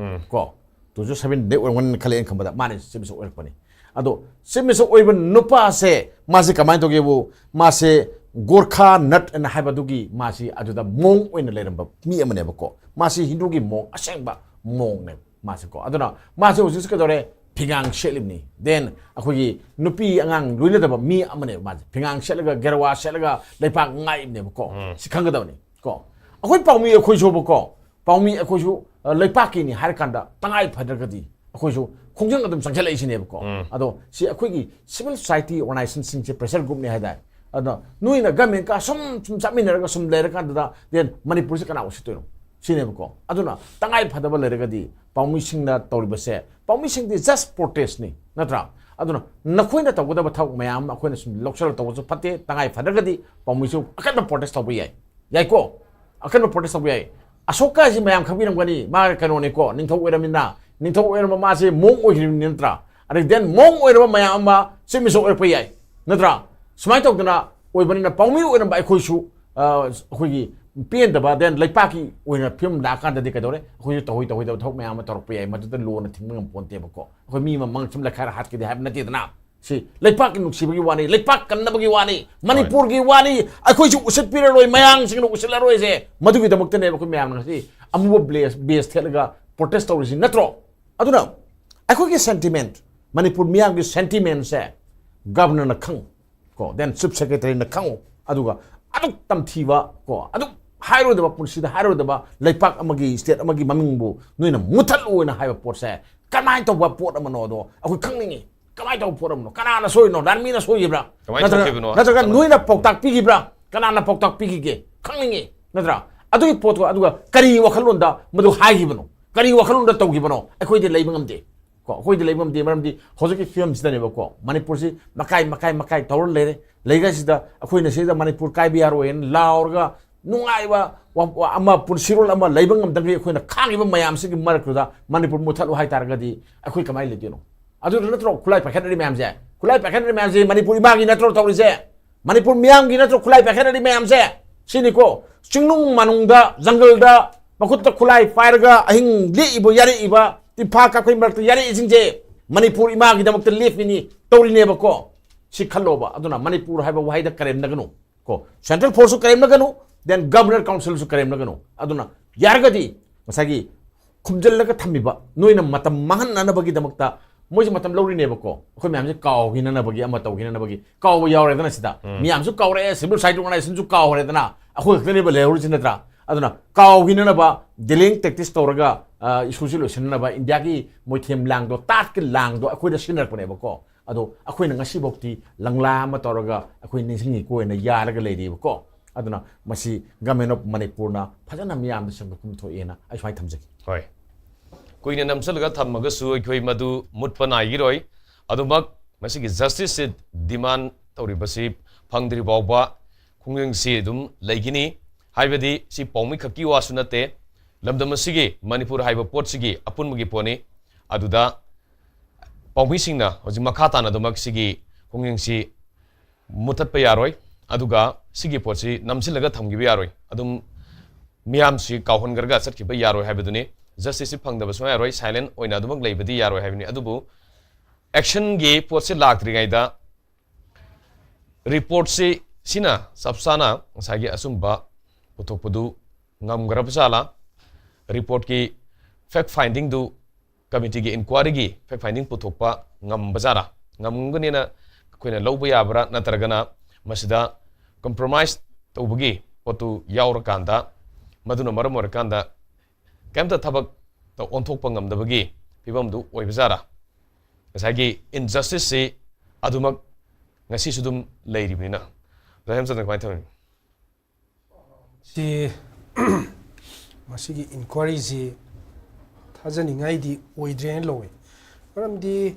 ꯀꯣ, ꯇꯨ ꯖꯤꯔꯣ ꯁꯕꯦꯟꯇꯤꯟꯗꯒꯤ ꯑꯣꯏꯔꯝꯒꯅꯤ ꯈꯜꯂꯦ ꯑꯩꯅ ꯈꯟꯕꯗ, ꯃꯥꯅ ꯆꯤꯐ ꯃꯤꯅꯤꯁꯇꯔ ꯑꯣꯏꯔꯛꯄꯅꯤ꯫ ꯑꯗꯣ ꯆꯤꯐ ꯃꯤꯅꯤꯁꯇꯔ ꯑꯣꯏꯕ ꯅꯨꯄꯥꯁꯦ, ꯃꯥꯁꯦ ꯀꯃꯥꯏꯅ ꯇꯧꯒꯦꯕꯨ, ꯃꯥꯁꯦ ꯒꯣꯔꯈꯥ ꯅꯠ ꯑꯅ ꯍꯥꯏꯕꯗꯨꯒꯤ ꯃꯥꯁꯤ ꯑꯗꯨꯗ ꯃꯣꯡ ꯑꯣꯏꯅ ꯂꯩꯔꯝꯕ ꯃꯤ ꯑꯃꯅꯦꯕꯀꯣ꯫ ꯃꯥꯁꯤ ꯍꯤꯟꯗꯨꯒꯤ ꯃꯣꯡ, ꯑꯁꯦꯡꯕ ꯃꯣꯡꯅꯦꯕ ꯃꯥꯁꯦꯀꯣ꯫ ꯑꯗꯨꯅ ꯃꯥꯁꯦ ꯍꯧꯖꯤꯛꯁꯦ ꯀꯩꯗꯧꯔꯦ? ꯐꯤꯉꯥꯡ ꯁꯦꯠꯂꯤꯕꯅꯤ꯫ Then ꯑꯩꯈꯣꯏꯒꯤ ꯅꯨꯄꯤ ꯑꯉꯥꯡ ꯂꯣꯏꯅꯗꯕ ꯃꯤ ꯑꯃꯅꯦꯕ ꯃꯥꯁꯦ꯫ ꯐꯤꯉꯥꯡ ꯁꯦꯠꯂꯒ, ꯒꯦꯔꯋꯥ ꯁꯦꯠꯂꯒ ꯂꯩꯄꯥꯛ ꯉꯥꯛꯏꯕꯅꯦꯕꯀꯣ꯫ ꯁꯤ ꯈꯪꯒꯗꯕꯅꯤ ꯀꯣ꯫ ꯑꯩꯈꯣꯏ ꯄꯥꯎꯃꯤ ꯑꯩꯈꯣꯏꯁꯨꯕꯀꯣ, ꯄꯥꯎꯃꯤ ꯑꯩꯈꯣꯏꯁꯨ, ꯑ, ꯂꯩꯄꯥꯛꯀꯤꯅꯤ ꯍꯥꯏꯔꯀꯥꯟꯗ ꯇꯉꯥꯏ ꯐꯗ꯭ꯔꯒꯗꯤ ꯑꯩꯈꯣꯏꯁꯨ ꯈꯣꯡꯖꯪ ꯑꯗꯨꯝ ꯆꯪꯁꯤꯜꯂꯛꯏꯁꯤꯅꯦꯕꯀꯣ꯫ ꯑꯗꯣ ꯁꯤ ꯑꯩꯈꯣꯏꯒꯤ civil society organizationꯁꯤꯡꯁꯦ pressure groupꯅꯤ ꯍꯥꯏꯇꯥꯔꯦ꯫ ꯑꯗꯣ ꯅꯣꯏꯅ governmentꯀ ꯁꯨꯝ, ꯁꯨꯝ ꯆꯠꯃꯤꯟꯅꯔꯒ ꯁꯨꯝ ꯂꯩꯔꯀꯥꯟꯗꯨꯗ, then ꯃꯅꯤꯄꯨꯔꯁꯦ ꯀꯅꯥ ꯎꯁꯤꯠꯇꯣꯏꯅꯣ? ꯁꯤꯅꯦꯕꯀꯣ꯫ ꯑꯗꯨꯅ ꯇꯉꯥꯏ ꯐꯗꯕ ꯂꯩꯔꯒꯗꯤ ꯄꯥꯎꯃꯤꯁꯤꯡꯅ ꯇꯧꯔꯤꯕꯁꯦ, ꯄꯥꯎꯃꯤꯁꯤꯡꯗꯤ just protestꯅꯤ, ꯅꯠꯇ꯭ꯔꯥ? ꯑꯗꯨꯅ ꯅꯈꯣꯏꯅ ꯇꯧꯒꯗꯕ ꯊꯕꯛ ꯃꯌꯥꯝ ꯑꯃ ꯑꯩꯈꯣꯏꯅ ꯁꯨꯝ ꯂꯧꯁꯜꯂꯒ ꯇꯧꯕꯁꯨ ꯐꯠꯇꯦ꯫ ꯇꯉꯥꯏ ꯐꯗ꯭ꯔꯒꯗꯤ ꯄꯥꯎꯃꯤꯁꯨ ꯑꯀꯟꯕ protest ꯇꯧꯕ ꯌꯥꯏ, ꯌꯥꯏꯀꯣ? ꯑꯀꯟꯕ protest ꯇꯧꯕ ꯌꯥꯏ꯫ ꯑꯁꯣꯀꯥ ꯍꯥꯏꯁꯤ ꯃꯌꯥꯝ ꯈꯪꯕꯤꯔꯝꯒꯅꯤ, ꯃꯥ ꯀꯩꯅꯣꯅꯤꯀꯣ, ꯅꯤꯡꯊꯧ ꯑꯣꯏꯔꯝꯃꯤꯅ, ꯅꯤꯡꯊꯧ ꯑꯣꯏꯔꯝꯕ ꯃꯥꯁꯦ ꯃꯣꯡ ꯑꯣꯏꯈ꯭ꯔꯤꯕꯅꯤ, ꯅꯠꯇ꯭ꯔꯥ? ꯑꯗꯩ then ꯃꯣꯡ ꯑꯣꯏꯔꯕ ꯃꯌꯥꯝ ꯑꯃ ꯆꯤꯐ ꯃꯤꯅꯤꯁꯇꯔ ꯑꯣꯏꯔꯛꯄ ꯌꯥꯏ, ꯅꯠꯇ꯭ꯔꯥ? ꯁꯨꯃꯥꯏꯅ ꯇꯧꯗꯅ ꯑꯣꯏꯕꯅꯤꯅ ꯄꯥꯎꯃꯤ ꯑꯣꯏꯔꯝꯕ ꯑꯩꯈꯣꯏꯁꯨ, ꯑ, ꯑꯩꯈꯣꯏꯒꯤ ꯄꯦꯟꯗꯕ, then ꯂꯩꯄꯥꯛꯀꯤ ꯑꯣꯏꯅ ꯐꯤꯕꯝ ꯂꯥꯛꯑꯀꯥꯟꯗꯗꯤ ꯀꯩꯗꯧꯔꯦ? ꯑꯩꯈꯣꯏꯁꯨ ꯇꯧꯍꯩ ꯇꯧꯍꯩꯗꯕ ꯊꯕꯛ ꯃꯌꯥꯝ ꯑꯃ ꯇꯧꯔꯛꯄ ꯌꯥꯏ, ꯃꯗꯨꯗ ꯂꯣꯅ ꯊꯤꯡꯕ ꯉꯝꯄꯣꯟꯇꯦꯕꯀꯣ꯫ ꯑꯩꯈꯣꯏ ꯃꯤ ꯑꯃ ꯃꯉꯛ ꯁꯨꯝ ꯂꯩꯈꯥꯏꯔ ꯍꯥꯠꯀꯦꯗꯤ ꯍꯥꯏꯕ ꯅꯠꯇꯦꯗꯅ꯫ ꯁꯤ ꯂꯩꯄꯥꯛꯀꯤ ꯅꯨꯡꯁꯤꯕꯒꯤ ꯋꯥꯅꯤ, ꯂꯩꯄꯥꯛ ꯀꯟꯅꯕꯒꯤ ꯋꯥꯅꯤ, ꯃꯅꯤꯄꯨꯔꯒꯤ ꯋꯥꯅꯤ, ꯑꯩꯈꯣꯏꯁꯨ ꯎꯁꯤꯠꯄꯤꯔꯔꯣꯏ, ꯃꯌꯥꯡꯁꯤꯡꯅ ꯎꯁꯤꯠꯂꯔꯣꯏꯁꯦ꯫ ꯃꯗꯨꯒꯤꯗꯃꯛꯇꯅꯦꯕ ꯑꯩꯈꯣꯏ ꯃꯌꯥꯝꯅ ꯉꯁꯤ ꯑꯃꯨꯕ ꯕꯦꯁ, ꯕꯦꯁ ꯊꯦꯠꯂꯒ protest ꯇꯧꯔꯤꯁꯤ, ꯅꯠꯇ꯭ꯔꯣ? ꯑꯗꯨꯅ ꯑꯩꯈꯣꯏꯒꯤ sentiment, ꯃꯅꯤꯄꯨꯔ ꯃꯤꯌꯥꯝꯒꯤ sentimentꯁꯦ governorꯅ ꯈꯪꯉꯨ, ꯀꯣ, then chief secretaryꯅ ꯈꯪꯉꯨ, ꯑꯗꯨꯒ ꯑꯗꯨꯛ ꯇꯝꯊꯤꯕ, ꯀꯣ, ꯑꯗꯨꯛ ꯍꯥꯏꯔꯣꯏꯗꯕ, ꯄꯨꯟꯁꯤꯗ ꯍꯥꯏꯔꯣꯏꯗꯕ ꯂꯩꯄꯥꯛ ꯑꯃꯒꯤ, state ꯑꯃꯒꯤ ꯃꯃꯤꯡꯕꯨ ꯅꯣꯏꯅ ꯃꯨꯊꯠꯂꯨ ꯍꯥꯏꯅ ꯍꯥꯏꯕ ꯄꯣꯠꯁꯦ ꯀꯃꯥꯏꯅ ꯇꯧꯕ ꯄꯣꯠ ꯑꯃꯅꯣꯗꯣ ꯑꯩꯈꯣꯏ ꯈꯪꯅꯤꯡꯉꯤ꯫ ꯀꯃꯥꯏꯅ ꯇꯧꯕ ꯄꯣꯠ ꯑꯃꯅꯣ? ꯀꯅꯥꯅ ꯁꯣꯏꯔꯤꯅꯣ? ꯂꯥꯟꯃꯤꯅ ꯁꯣꯏꯈꯤꯕ꯭ꯔꯥ? ꯀꯃꯥꯏꯅ ꯅꯠꯇ꯭ꯔꯒ, ꯊꯣꯛꯈꯤꯕꯅꯣ? ꯅꯠꯇ꯭ꯔꯒ ꯅꯣꯏꯅ ꯄꯥꯎꯇꯥꯛ ꯄꯤꯈꯤꯕ꯭ꯔꯥ? ꯀꯅꯥꯅ ꯄꯥꯎꯇꯥꯛ ꯄꯤꯈꯤꯒꯦ? ꯈꯪꯅꯤꯡꯉꯤ, ꯅꯠꯇ꯭ꯔꯥ? ꯑꯗꯨꯒꯤ ꯄꯣꯠꯇꯣ, ꯑꯗꯨꯒ ꯀꯔꯤ ꯋꯥꯈꯜꯂꯣꯟꯗ ꯃꯗꯨ ꯍꯥꯏꯈꯤꯕꯅꯣ? ꯀꯔꯤ ꯋꯥꯈꯜꯂꯣꯟꯗ ꯇꯧꯈꯤꯕꯅꯣ? ꯑꯩꯈꯣꯏꯗꯤ ꯂꯩꯕ ꯉꯝꯗꯦ꯫ ꯀꯣ, ꯑꯩꯈꯣꯏꯗꯤ ꯂꯩꯕ ꯉꯝꯗꯦ, ꯃꯔꯝꯗꯤ ꯍꯧꯖꯤꯛꯀꯤ ꯐꯤꯕꯝꯁꯤꯗꯅꯦꯕꯀꯣ, ꯃꯅꯤꯄꯨꯔꯁꯤ ꯃꯀꯥꯏ, ꯃꯀꯥꯏ, ꯃꯀꯥꯏ ꯇꯧꯔ ꯂꯩꯔꯦ꯫ ꯂꯩꯔꯤꯉꯩꯁꯤꯗ ꯑꯩꯈꯣꯏꯅ ꯁꯤꯗ ꯃꯅꯤꯄꯨꯔ ꯀꯥꯏꯕ ꯌꯥꯔꯣꯏꯅ ꯂꯥꯎꯔꯒ ꯅꯨꯡꯉꯥꯏꯕ ꯋꯥ-, ꯋꯥ-, ꯑꯃ, ꯄꯨꯟꯁꯤꯔꯣꯜ ꯑꯃ ꯂꯩꯕ ꯉꯝꯗꯕꯒꯤ ꯑꯩꯈꯣꯏꯅ ꯈꯥꯡꯉꯤꯕ ꯃꯌꯥꯝꯁꯤꯒꯤ ꯃꯔꯛꯇꯨꯗ ꯃꯅꯤꯄꯨꯔ ꯃꯨꯠꯊꯠꯂꯨ ꯍꯥꯏꯇꯥꯔꯒꯗꯤ ꯑꯩꯈꯣꯏ ꯀꯃꯥꯏꯅ ꯂꯩꯗꯣꯏꯅꯣ? ꯑꯗꯨꯗ ꯅꯠꯇ꯭ꯔꯣ ꯈꯨꯠꯂꯥꯏ ꯄꯥꯏꯈꯠꯅꯔꯤ ꯃꯌꯥꯝꯁꯦ? ꯈꯨꯠꯂꯥꯏ ꯄꯥꯏꯈꯠꯅꯔꯤ ꯃꯌꯥꯝꯁꯦ ꯃꯅꯤꯄꯨꯔ ꯏꯃꯥꯒꯤ ꯅꯠꯇ꯭ꯔꯣ ꯇꯧꯔꯤꯁꯦ? ꯃꯅꯤꯄꯨꯔ ꯃꯤꯌꯥꯝꯒꯤ ꯅꯠꯇ꯭ꯔꯣ ꯈꯨꯠꯂꯥꯏ ꯄꯥꯏꯈꯠꯅꯔꯤ ꯃꯌꯥꯝꯁꯦ? ꯁꯤꯅꯤꯀꯣ, ꯆꯤꯡꯅꯨꯡ ꯃꯅꯨꯡꯗ, ꯖꯪꯒꯜꯗ ꯃꯈꯨꯠꯇ ꯈꯨꯠꯂꯥꯏ ꯄꯥꯏꯔꯒ ꯑꯍꯤꯡ ꯂꯦꯛꯏꯕ, ꯌꯥꯔꯛꯏꯕ, ꯇꯤꯟꯐꯥ ꯀꯥꯞꯈꯩ ꯃꯔꯛꯇ ꯌꯥꯔꯛꯏꯁꯤꯡꯁꯦ ꯃꯅꯤꯄꯨꯔ ꯏꯃꯥꯒꯤꯗꯃꯛꯇ ꯂꯦꯞꯄꯤꯅꯤ, ꯇꯧꯔꯤꯅꯦꯕꯀꯣ꯫ ꯁꯤ ꯈꯜꯂꯣꯕ꯫ ꯑꯗꯨꯅ ꯃꯅꯤꯄꯨꯔ ꯍꯥꯏꯕ ꯋꯥꯍꯩꯗ ꯀꯔꯦꯝꯅꯒꯅꯨ꯫ ꯀꯣ, ꯁꯦꯟꯇ꯭ꯔꯦꯜ ꯐꯣꯔꯁꯁꯨ ꯀꯔꯦꯝꯅꯒꯅꯨ, then ꯒꯕꯔꯅꯔ ꯀꯥꯎꯟꯁꯤꯜꯁꯨ ꯀꯔꯦꯝꯅꯒꯅꯨ꯫ ꯑꯗꯨꯅ ꯌꯥꯔꯒꯗꯤ ꯉꯁꯥꯏꯒꯤ ꯈꯨꯝꯖꯤꯜꯂꯒ ꯊꯝꯃꯤꯕ ꯅꯣꯏꯅ ꯃꯇꯝ ꯃꯥꯡꯍꯟꯅꯅꯕꯒꯤꯗꯃꯛꯇ ꯃꯣꯏꯁꯦ ꯃꯇꯝ ꯂꯧꯔꯤꯅꯦꯕꯀꯣ꯫ ꯑꯩꯈꯣꯏ ꯃꯌꯥꯝꯁꯦ ꯀꯥꯎꯈꯤꯅꯅꯕꯒꯤ, ꯑꯃ ꯇꯧꯈꯤꯅꯅꯕꯒꯤ ꯀꯥꯎꯕ ꯌꯥꯎꯔꯦꯗꯅ ꯁꯤꯗ꯫ ꯃꯤꯌꯥꯝꯁꯨ ꯀꯥꯎꯔꯛꯑꯦ, ꯁꯤꯚꯤꯜ ꯁꯣꯁꯥꯏꯇꯤ ꯑꯣꯔꯒꯅꯥꯏꯖꯦꯁꯟꯁꯨ ꯀꯥꯎꯈ꯭ꯔꯦꯗꯅ, ꯑꯩꯈꯣꯏ ꯈꯛꯇꯅꯦꯕ ꯂꯩꯍꯧꯔꯤꯁꯤ ꯅꯠꯇ꯭ꯔꯥ? ꯑꯗꯨꯅ ꯀꯥꯎꯈꯤꯅꯅꯕ ꯗꯤꯂꯤꯡ ꯇꯦꯛꯇꯤꯛꯁ ꯇꯧꯔꯒ, ꯑ, ꯏꯁꯨꯁꯤ ꯂꯣꯏꯁꯤꯟꯅꯅꯕ ꯏꯟꯗꯤꯌꯥꯒꯤ ꯃꯣꯏꯊꯦꯝ ꯂꯥꯡꯗꯣ, ꯇꯥꯠꯀꯤ ꯂꯥꯡꯗꯣ ꯑꯩꯈꯣꯏꯗ ꯁꯤꯖꯤꯟꯅꯔꯛꯄꯅꯦꯕꯀꯣ꯫ ꯑꯗꯣ ꯑꯩꯈꯣꯏꯅ ꯉꯁꯤꯐꯥꯎꯗꯤ ꯂꯪꯂꯥ ꯑꯃ ꯇꯧꯔꯒ ꯑꯩꯈꯣꯏ ꯅꯤꯡꯁꯤꯡꯉꯤ ꯀꯣꯏꯅ ꯌꯥꯔꯒ ꯂꯩꯔꯤꯕꯀꯣ꯫ ꯑꯗꯨꯅ ꯃꯁꯤ ꯒꯃꯦꯟ ꯑꯣꯐ ꯃꯅꯤꯄꯨꯔꯅ ꯐꯖꯅ ꯃꯤꯌꯥꯝꯗ ꯁꯦꯝꯗꯣꯛꯐꯝ ꯊꯣꯛꯑꯦꯅ ꯑꯩ ꯁꯨꯃꯥꯏꯅ ꯊꯝꯖꯒꯦ꯫ ꯍꯣꯏ, ꯀꯨꯏꯅ ꯅꯝꯁꯤꯜꯂꯒ ꯊꯝꯃꯒꯁꯨ ꯑꯩꯈꯣꯏ ꯃꯗꯨ ꯃꯨꯠꯄ ꯅꯥꯏꯈꯤꯔꯣꯏ꯫ ꯑꯗꯨꯃꯛ ꯃꯁꯤꯒꯤ ꯖꯁꯇꯤꯁꯁꯤ ꯗꯤꯃꯥꯟ ꯇꯧꯔꯤꯕꯁꯤ ꯐꯪꯗ꯭ꯔꯤ ꯐꯥꯎꯕ ꯈꯣꯡꯖꯪꯁꯤ ꯑꯗꯨꯝ ꯂꯩꯈꯤꯅꯤ꯫ ꯍꯥꯏꯕꯗꯤ ꯁꯤ ꯄꯥꯎꯃꯤ ꯈꯛꯀꯤ ꯋꯥꯁꯨ ꯅꯠꯇꯦ, ꯂꯝꯗꯝ ꯑꯁꯤꯒꯤ ꯃꯅꯤꯄꯨꯔ ꯍꯥꯏꯕ ꯄꯣꯠꯁꯤꯒꯤ ꯑꯄꯨꯟꯕꯒꯤ ꯄꯣꯠꯅꯤ꯫ ꯑꯗꯨꯗ ꯄꯥꯎꯃꯤꯁꯤꯡꯅ ꯍꯧꯖꯤꯛ ꯃꯈꯥ ꯇꯥꯅ ꯑꯗꯨꯃꯛ ꯁꯤꯒꯤ ꯈꯣꯡꯖꯪꯁꯤ ꯃꯨꯊꯠꯄ ꯌꯥꯔꯣꯏ꯫ ꯑꯗꯨꯒ ꯁꯤꯒꯤ ꯄꯣꯠꯁꯤ ꯅꯝꯁꯤꯜꯂꯒ ꯊꯝꯈꯤꯕ ꯌꯥꯔꯣꯏ꯫ ꯑꯗꯨꯝ ꯃꯤꯌꯥꯝꯁꯤ ꯀꯥꯎꯍꯟꯈ꯭ꯔꯒ ꯆꯠꯈꯤꯕ ꯌꯥꯔꯣꯏ ꯍꯥꯏꯕꯗꯨꯅꯤ꯫ ꯖꯁꯇꯤꯁꯁꯤ ꯐꯪꯗꯕ ꯁꯨꯡꯌꯥ ꯌꯥꯔꯣꯏ, ꯁꯥꯏꯂꯦꯟ ꯑꯣꯏꯅ ꯑꯗꯨꯃꯛ ꯂꯩꯕꯗꯤ ꯌꯥꯔꯣꯏ ꯍꯥꯏꯕꯅꯤ꯫ ꯑꯗꯨꯕꯨ ꯑꯦꯛꯁꯟꯒꯤ ꯄꯣꯠꯁꯤ ꯂꯥꯛꯇ꯭ꯔꯤꯉꯩꯗ ꯔꯤꯄꯣꯔꯠꯁꯤ ꯁꯤꯅ ꯆꯞ ꯆꯥꯅ ꯉꯁꯥꯏꯒꯤ ꯑꯆꯨꯝꯕ ꯄꯨꯊꯣꯛꯄꯗꯨ ꯉꯝꯈ꯭ꯔꯕ ꯖꯥꯠꯂꯥ? ꯔꯤꯄꯣꯔꯠꯀꯤ ꯐꯦꯛ ꯐꯥꯏꯟꯗꯤꯡꯗꯨ ꯀꯃꯤꯇꯤꯒꯤ ꯏꯟꯀ꯭ꯋꯥꯔꯤꯒꯤ ꯐꯦꯛ ꯐꯥꯏꯟꯗꯤꯡ ꯄꯨꯊꯣꯛꯄ ꯉꯝꯕ ꯖꯥꯠꯂꯥ? ꯉꯝꯒꯅꯤꯅ ꯑꯩꯈꯣꯏꯅ ꯂꯧꯕ ꯌꯥꯕ꯭ꯔꯥ? ꯅꯠꯇ꯭ꯔꯒꯅ ꯃꯁꯤꯗ ꯀꯝꯄ꯭ꯔꯣꯃꯥꯏꯁ ꯇꯧꯕꯒꯤ ꯄꯣꯠꯇꯨ ꯌꯥꯎꯔꯀꯥꯟꯗ ꯃꯗꯨꯅ ꯃꯔꯝ ꯑꯣꯏꯔꯀꯥꯟꯗ ꯀꯩꯝꯇ ꯊꯕꯛꯇ ꯑꯣꯟꯊꯣꯛꯄ ꯉꯝꯗꯕꯒꯤ ꯐꯤꯕꯝꯗꯨ ꯑꯣꯏꯕ ꯖꯥꯠꯂꯥ? ꯉꯁꯥꯏꯒꯤ ꯏꯟꯖꯁꯇꯤꯁꯁꯤ ꯑꯗꯨꯃꯛ ꯉꯁꯤꯁꯨ ꯑꯗꯨꯝ ꯂꯩꯔꯤꯕꯅꯤꯅ꯫ ꯑꯣꯖꯥ ꯍꯦꯝꯆꯟꯗ꯭ꯔ, ꯀꯃꯥꯏꯅ ꯇꯧꯔꯤ? ꯁꯤ ꯃꯁꯤꯒꯤ ꯏꯟꯀ꯭ꯋꯥꯔꯤꯁꯤ ꯊꯥꯖꯅꯤꯡꯉꯥꯏꯗꯤ ꯑꯣꯏꯗ꯭ꯔꯦꯅ ꯂꯧꯋꯤ꯫ ꯃꯔꯝꯗꯤ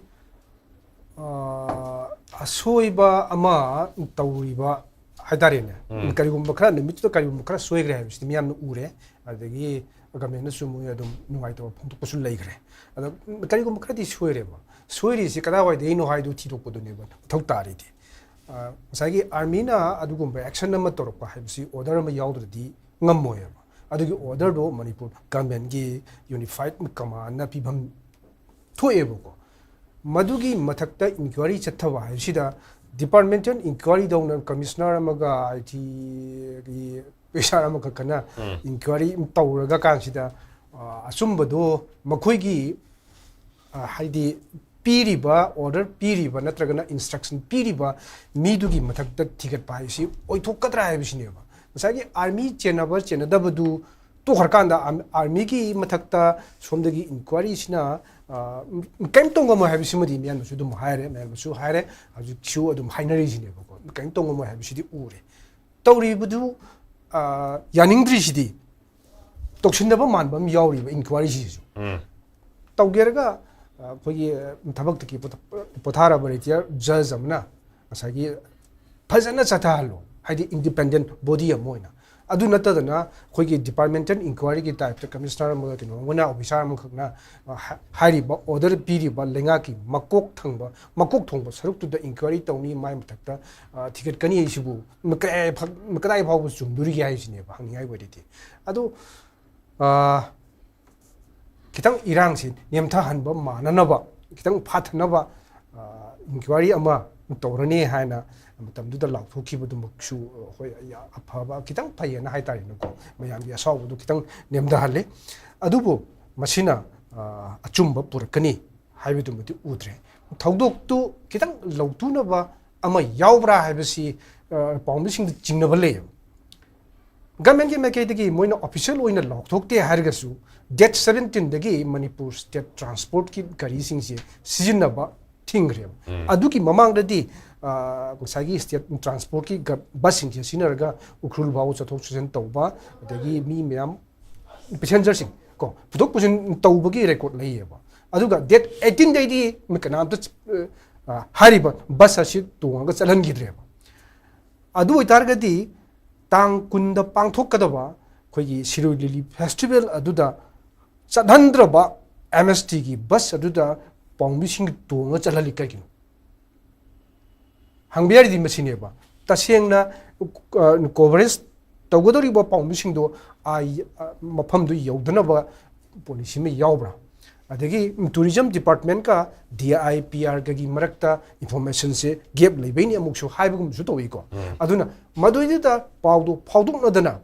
ꯑ, ꯑꯁꯣꯏꯕ ꯑꯃ ꯇꯧꯔꯤꯕ ꯍꯥꯏꯇꯥꯔꯦꯅꯦ꯫ ꯀꯔꯤꯒꯨꯝꯕ ꯈꯔ, ꯅꯨꯃꯤꯠꯇꯨꯗ ꯀꯔꯤꯒꯨꯝꯕ ꯈꯔ ꯁꯣꯏꯈ꯭ꯔꯦ ꯍꯥꯏꯕꯁꯤꯗꯤ ꯃꯤꯌꯥꯝꯅ ꯎꯔꯦ꯫ ꯑꯗꯒꯤ ꯒꯃꯦꯟꯅꯁꯨ ꯃꯣꯏ ꯑꯗꯨꯝ ꯅꯨꯡꯉꯥꯏꯇꯕ ꯐꯣꯡꯗꯣꯛꯄꯁꯨ ꯂꯩꯈ꯭ꯔꯦ꯫ ꯑꯗ ꯀꯔꯤꯒꯨꯝꯕ ꯈꯔꯗꯤ ꯁꯣꯏꯔꯦꯕ꯫ ꯁꯣꯏꯔꯤꯁꯤ ꯀꯗꯥꯏꯋꯥꯏꯗꯩꯅꯣ ꯍꯥꯏꯗꯨ ꯊꯤꯗꯣꯛꯄꯗꯨꯅꯦꯕ ꯃꯊꯧ ꯇꯥꯔꯤꯗꯤ꯫ ꯑ, ꯉꯁꯥꯏꯒꯤ ꯑꯥꯔꯃꯤꯅ ꯑꯗꯨꯒꯨꯝꯕ ꯑꯦꯛꯁꯟ ꯑꯃ ꯇꯧꯔꯛꯄ ꯍꯥꯏꯕꯁꯤ ꯑꯣꯔꯗꯔ ꯑꯃ ꯌꯥꯎꯗ꯭ꯔꯗꯤ ꯉꯝꯃꯣꯏꯕ꯫ ꯑꯗꯨꯒꯤ ꯑꯣꯔꯗꯔꯗꯣ ꯃꯅꯤꯄꯨꯔ ꯒꯚꯔꯟꯃꯦꯟꯒꯤ ꯌꯨꯅꯤꯐꯥꯏꯠ ꯀꯃꯥꯟꯅ ꯄꯤꯐꯝ ꯊꯣꯛꯑꯦꯕꯀꯣ꯫ ꯃꯗꯨꯒꯤ ꯃꯊꯛꯇ ꯏꯟꯀ꯭ꯋꯥꯏꯔꯤ ꯆꯠꯊꯕ ꯍꯥꯏꯕꯁꯤꯗ ꯗꯤꯄꯥꯔꯠꯃꯦꯟꯇꯦꯜ ꯏꯟꯀ꯭ꯋꯥꯏꯔꯤꯗꯧꯅ ꯀꯃꯤꯁꯅꯔ ꯑꯃꯒ ꯑꯥꯏ ꯇꯤꯒꯤ ꯑꯣꯐꯤꯁꯥꯔ ꯑꯃꯈꯛꯀꯅ ꯎꯝ꯫ ꯏꯟꯀ꯭ꯋꯥꯏꯔꯤ ꯇꯧꯔꯒ ꯀꯥꯟꯁꯤꯗ, ꯑ, ꯑꯆꯨꯝꯕꯗꯣ ꯃꯈꯣꯏꯒꯤ, ꯑ, ꯍꯥꯏꯗꯤ ꯄꯤꯔꯤꯕ ꯑꯣꯔꯗꯔ ꯄꯤꯔꯤꯕ ꯅꯠꯇ꯭ꯔꯒꯅ ꯏꯟꯁꯇ꯭ꯔꯛꯁꯟ ꯄꯤꯔꯤꯕ ꯃꯤꯗꯨꯒꯤ ꯃꯊꯛꯇ ꯊꯤꯒꯠꯄ ꯍꯥꯏꯁꯤ ꯑꯣꯏꯊꯣꯛꯀꯗ꯭ꯔꯥ ꯍꯥꯏꯕꯁꯤꯅꯦꯕ꯫ ꯉꯁꯥꯏꯒꯤ ꯑꯥꯔꯃꯤ ꯆꯦꯟꯅꯕ ꯆꯦꯟꯅꯗꯕꯗꯨ ꯇꯣꯛꯈ꯭ꯔꯀꯥꯟꯗ ꯑꯥꯔ-, ꯑꯥꯔꯃꯤꯒꯤ ꯃꯊꯛꯇ ꯁꯣꯝꯗꯒꯤ ꯏꯟꯀ꯭ꯋꯥꯏꯔꯤꯁꯤꯅ, ꯑ, ꯀꯔꯤꯝ ꯇꯧꯉꯝꯃꯣꯏ ꯍꯥꯏꯕꯁꯤꯃꯗꯤ ꯃꯌꯥꯝꯅꯁꯨ ꯑꯗꯨꯝ ꯍꯥꯏꯔꯦ, ꯃꯌꯥꯝꯅꯁꯨ ꯍꯥꯏꯔꯦ, ꯍꯧꯖꯤꯛꯁꯨ ꯑꯗꯨꯝ ꯍꯥꯏꯅꯔꯤꯁꯤꯅꯦꯕꯀꯣ꯫ ꯀꯔꯤꯝ ꯇꯧꯉꯝꯃꯣꯏ ꯍꯥꯏꯕꯁꯤꯗꯤ ꯎꯔꯦ꯫ ꯇꯧꯔꯤꯕꯗꯨ, ꯑ, ꯌꯥꯅꯤꯡꯗ꯭ꯔꯤꯁꯤꯗꯤ ꯇꯧꯁꯤꯟꯅꯕ ꯃꯥꯟꯕ ꯑꯃ ꯌꯥꯎꯔꯤꯕ ꯏꯟꯀ꯭ꯋꯥꯏꯔꯤꯁꯤꯁꯨ꯫ ꯎꯝ꯫ ꯇꯧꯒꯦꯔꯒ, ꯑ, ꯑꯩꯈꯣꯏꯒꯤ, ꯑ, ꯊꯕꯛꯇꯒꯤ ꯄꯣꯊ-, ꯄꯣꯊꯥꯔꯕ ꯔꯤꯇꯤꯌꯔ ꯖꯖ ꯑꯃꯅ ꯉꯁꯥꯏꯒꯤ ꯐꯖꯅ ꯆꯠꯊꯍꯜꯂꯣ, ꯍꯥꯏꯗꯤ ꯏꯟꯗꯤꯄꯦꯟꯗꯦꯟ ꯕꯣꯗꯤ ꯑꯃ ꯑꯣꯏꯅ꯫ ꯑꯗꯨ ꯅꯠꯇꯗꯅ ꯑꯩꯈꯣꯏꯒꯤ ꯗꯤꯄꯥꯔꯠꯃꯦꯟꯇꯦꯜ ꯏꯟꯀ꯭ꯋꯥꯏꯔꯤꯒꯤ ꯇꯥꯏꯞꯇ ꯀꯃꯤꯁꯅꯔ ꯑꯃꯒ ꯀꯩꯅꯣ ꯑꯃꯅ ꯑꯣꯐꯤꯁꯥꯔ ꯑꯃꯈꯛꯅ, ꯑ, ꯍꯥ-, ꯍꯥꯏꯔꯤꯕ ꯑꯣꯔꯗꯔ ꯄꯤꯔꯤꯕ ꯂꯩꯉꯥꯛꯀꯤ ꯃꯀꯣꯛ ꯊꯪꯕ, ꯃꯀꯣꯛ ꯊꯣꯡꯕ ꯁꯔꯨꯛꯇꯨꯗ ꯏꯟꯀ꯭ꯋꯥꯏꯔꯤ ꯇꯧꯅꯤ, ꯃꯥꯏ ꯃꯊꯛꯇ, ꯑ, ꯊꯤꯒꯠꯀꯅꯤ ꯍꯥꯏꯁꯤꯕꯨ ꯀꯗꯥꯏ ꯐ-, ꯀꯗꯥꯏ ꯐꯥꯎꯕ ꯆꯨꯝꯗꯣꯔꯤꯒꯦ ꯍꯥꯏꯁꯤꯅꯦꯕ ꯍꯪꯅꯤꯡꯉꯥꯏ ꯑꯣꯏꯔꯗꯤ꯫ ꯑꯗꯨ, ꯑ, ꯈꯤꯇꯪ ꯏꯔꯥꯡꯁꯤ ꯅꯦꯝꯊꯍꯟꯕ ꯃꯥꯟꯅꯅꯕ, ꯈꯤꯇꯪ ꯐꯥꯊꯅꯕ, ꯑ, ꯏꯟꯀ꯭ꯋꯥꯏꯔꯤ ꯑꯃ ꯇꯧꯔꯅꯤ ꯍꯥꯏꯅ ꯃꯇꯝꯗꯨꯗ ꯂꯥꯎꯊꯣꯛꯈꯤꯕꯗꯨꯃꯛꯁꯨ, ꯑ, ꯍꯣꯏ, ꯌꯥ-, ꯑꯐꯕ, ꯈꯤꯇꯪ ꯐꯩꯌꯦꯅ ꯍꯥꯏꯇꯥꯔꯦꯅꯦꯀꯣ, ꯃꯌꯥꯝꯒꯤ ꯑꯁꯥꯎꯕꯗꯨ ꯈꯤꯇꯪ ꯅꯦꯝꯊꯍꯜꯂꯤ꯫ ꯑꯗꯨꯕꯨ ꯃꯁꯤꯅ, ꯑ, ꯑꯆꯨꯝꯕ ꯄꯨꯔꯛꯀꯅꯤ ꯍꯥꯏꯕꯗꯨꯃꯗꯤ ꯎꯗ꯭ꯔꯦ꯫ ꯊꯧꯗꯣꯛꯇꯨ ꯈꯤꯇꯪ ꯂꯧꯊꯨꯅꯕ ꯑꯃ ꯌꯥꯎꯕ꯭ꯔꯥ ꯍꯥꯏꯕꯁꯤ, ꯑ, ꯄꯥꯎꯃꯤꯁꯤꯡꯗ ꯆꯤꯡꯅꯕ ꯂꯩꯌꯦꯕ꯫ ꯒꯚꯔꯟꯃꯦꯟꯒꯤ ꯃꯥꯏꯀꯩꯗꯒꯤ ꯃꯣꯏꯅ ꯑꯣꯐꯤꯁꯤꯌꯦꯜ ꯑꯣꯏꯅ ꯂꯥꯎꯊꯣꯛꯇꯦ ꯍꯥꯏꯔꯒꯁꯨ, ꯗꯦꯠ ꯁꯕꯦꯟꯇꯤꯟꯗꯒꯤ ꯃꯅꯤꯄꯨꯔ ꯁ꯭ꯇꯦꯠ ꯇ꯭ꯔꯥꯟꯁꯄꯣꯔꯠꯀꯤ ꯒꯥꯔꯤꯁꯤꯡꯁꯦ ꯁꯤꯖꯤꯟꯅꯕ ꯊꯤꯡꯈ꯭ꯔꯦꯕ꯫ ꯎꯝ꯫ ꯑꯗꯨꯒꯤ ꯃꯃꯥꯡꯗꯗꯤ, ꯑ, ꯉꯁꯥꯏꯒꯤ ꯁ꯭ꯇꯦꯠ ꯇ꯭ꯔꯥꯟꯁꯄꯣꯔꯠꯀꯤ ꯒ-, ꯕꯁꯁꯤꯡꯁꯦ ꯁꯤꯖꯤꯟꯅꯔꯒ ꯎꯈ꯭ꯔꯨꯜ ꯐꯥꯎꯕ ꯆꯠꯊꯣꯛ ꯆꯠꯁꯤꯟ ꯇꯧꯕ, ꯑꯗꯒꯤ ꯃꯤ ꯃꯌꯥꯝ ꯄꯦꯁꯦꯟꯖꯔꯁꯤꯡ ꯀꯣ ꯄꯨꯊꯣꯛ ꯄꯨꯁꯤꯟ ꯇꯧꯕꯒꯤ ꯔꯦꯀꯣꯔꯠ ꯂꯩꯌꯦꯕ꯫ ꯑꯗꯨꯒ ꯗꯦꯠ ꯑꯩꯠꯇꯤꯟꯗꯩꯗꯤ ꯀꯅꯥꯝꯇ, ꯑ, ꯍꯥꯏꯔꯤꯕ ꯕꯁ ꯑꯁꯤ ꯇꯣꯡꯉꯒ ꯆꯠꯍꯟꯈꯤꯗ꯭ꯔꯦꯕ꯫ ꯑꯗꯨ ꯑꯣꯏꯇꯥꯔꯒꯗꯤ ꯇꯥꯡ ꯀꯨꯟꯗ ꯄꯥꯡꯊꯣꯛꯀꯗꯕ ꯑꯩꯈꯣꯏꯒꯤ ꯁꯤꯔꯣꯏ ꯂꯤꯂꯤ ꯐꯦꯁꯇꯤꯚꯦꯜ ꯑꯗꯨꯗ ꯆꯠꯍꯟꯗ꯭ꯔꯕ ꯑꯦꯝ ꯑꯦꯁ ꯇꯤꯒꯤ ꯕꯁ ꯑꯗꯨꯗ ꯄꯥꯎꯃꯤꯁꯤꯡ ꯇꯣꯡꯉ ꯆꯠꯍꯜꯂꯤ ꯀꯩꯒꯤꯅꯣ? ꯍꯪꯕ ꯌꯥꯔꯤꯗꯤ ꯃꯁꯤꯅꯦꯕ꯫ ꯇꯁꯦꯡꯅ, ꯑ, ꯀꯣꯚꯔꯦꯖ ꯇꯧꯒꯗꯧꯔꯤꯕ ꯄꯥꯎꯃꯤꯁꯤꯡꯗꯣ, ꯑ, ꯃꯐꯝꯗꯨ ꯌꯧꯗꯅꯕ ꯄꯣꯂꯤꯁꯤ ꯑꯃ ꯌꯥꯎꯕ꯭ꯔꯥ? ꯑꯗꯒꯤ ꯇꯨꯔꯤꯖꯝ ꯗꯤꯄꯥꯔꯠꯃꯦꯟꯠꯀ ꯗꯤ ꯑꯥꯏ ꯄꯤ ꯑꯥꯔꯒꯒꯤ ꯃꯔꯛꯇ ꯏꯟꯐꯣꯔꯃꯦꯁꯟꯁꯦ ꯒꯦꯞ ꯂꯩꯕꯩꯅꯤ ꯑꯃꯨꯛꯁꯨ ꯍꯥꯏꯕꯒꯨꯝꯕꯁꯨ ꯇꯧꯏꯀꯣ꯫ ꯎꯝ꯫ ꯑꯗꯨꯅ ꯃꯗꯨꯏꯗꯨꯗ ꯄꯥꯎꯗꯣ ꯐꯥꯎꯗꯣꯛꯅꯗꯅ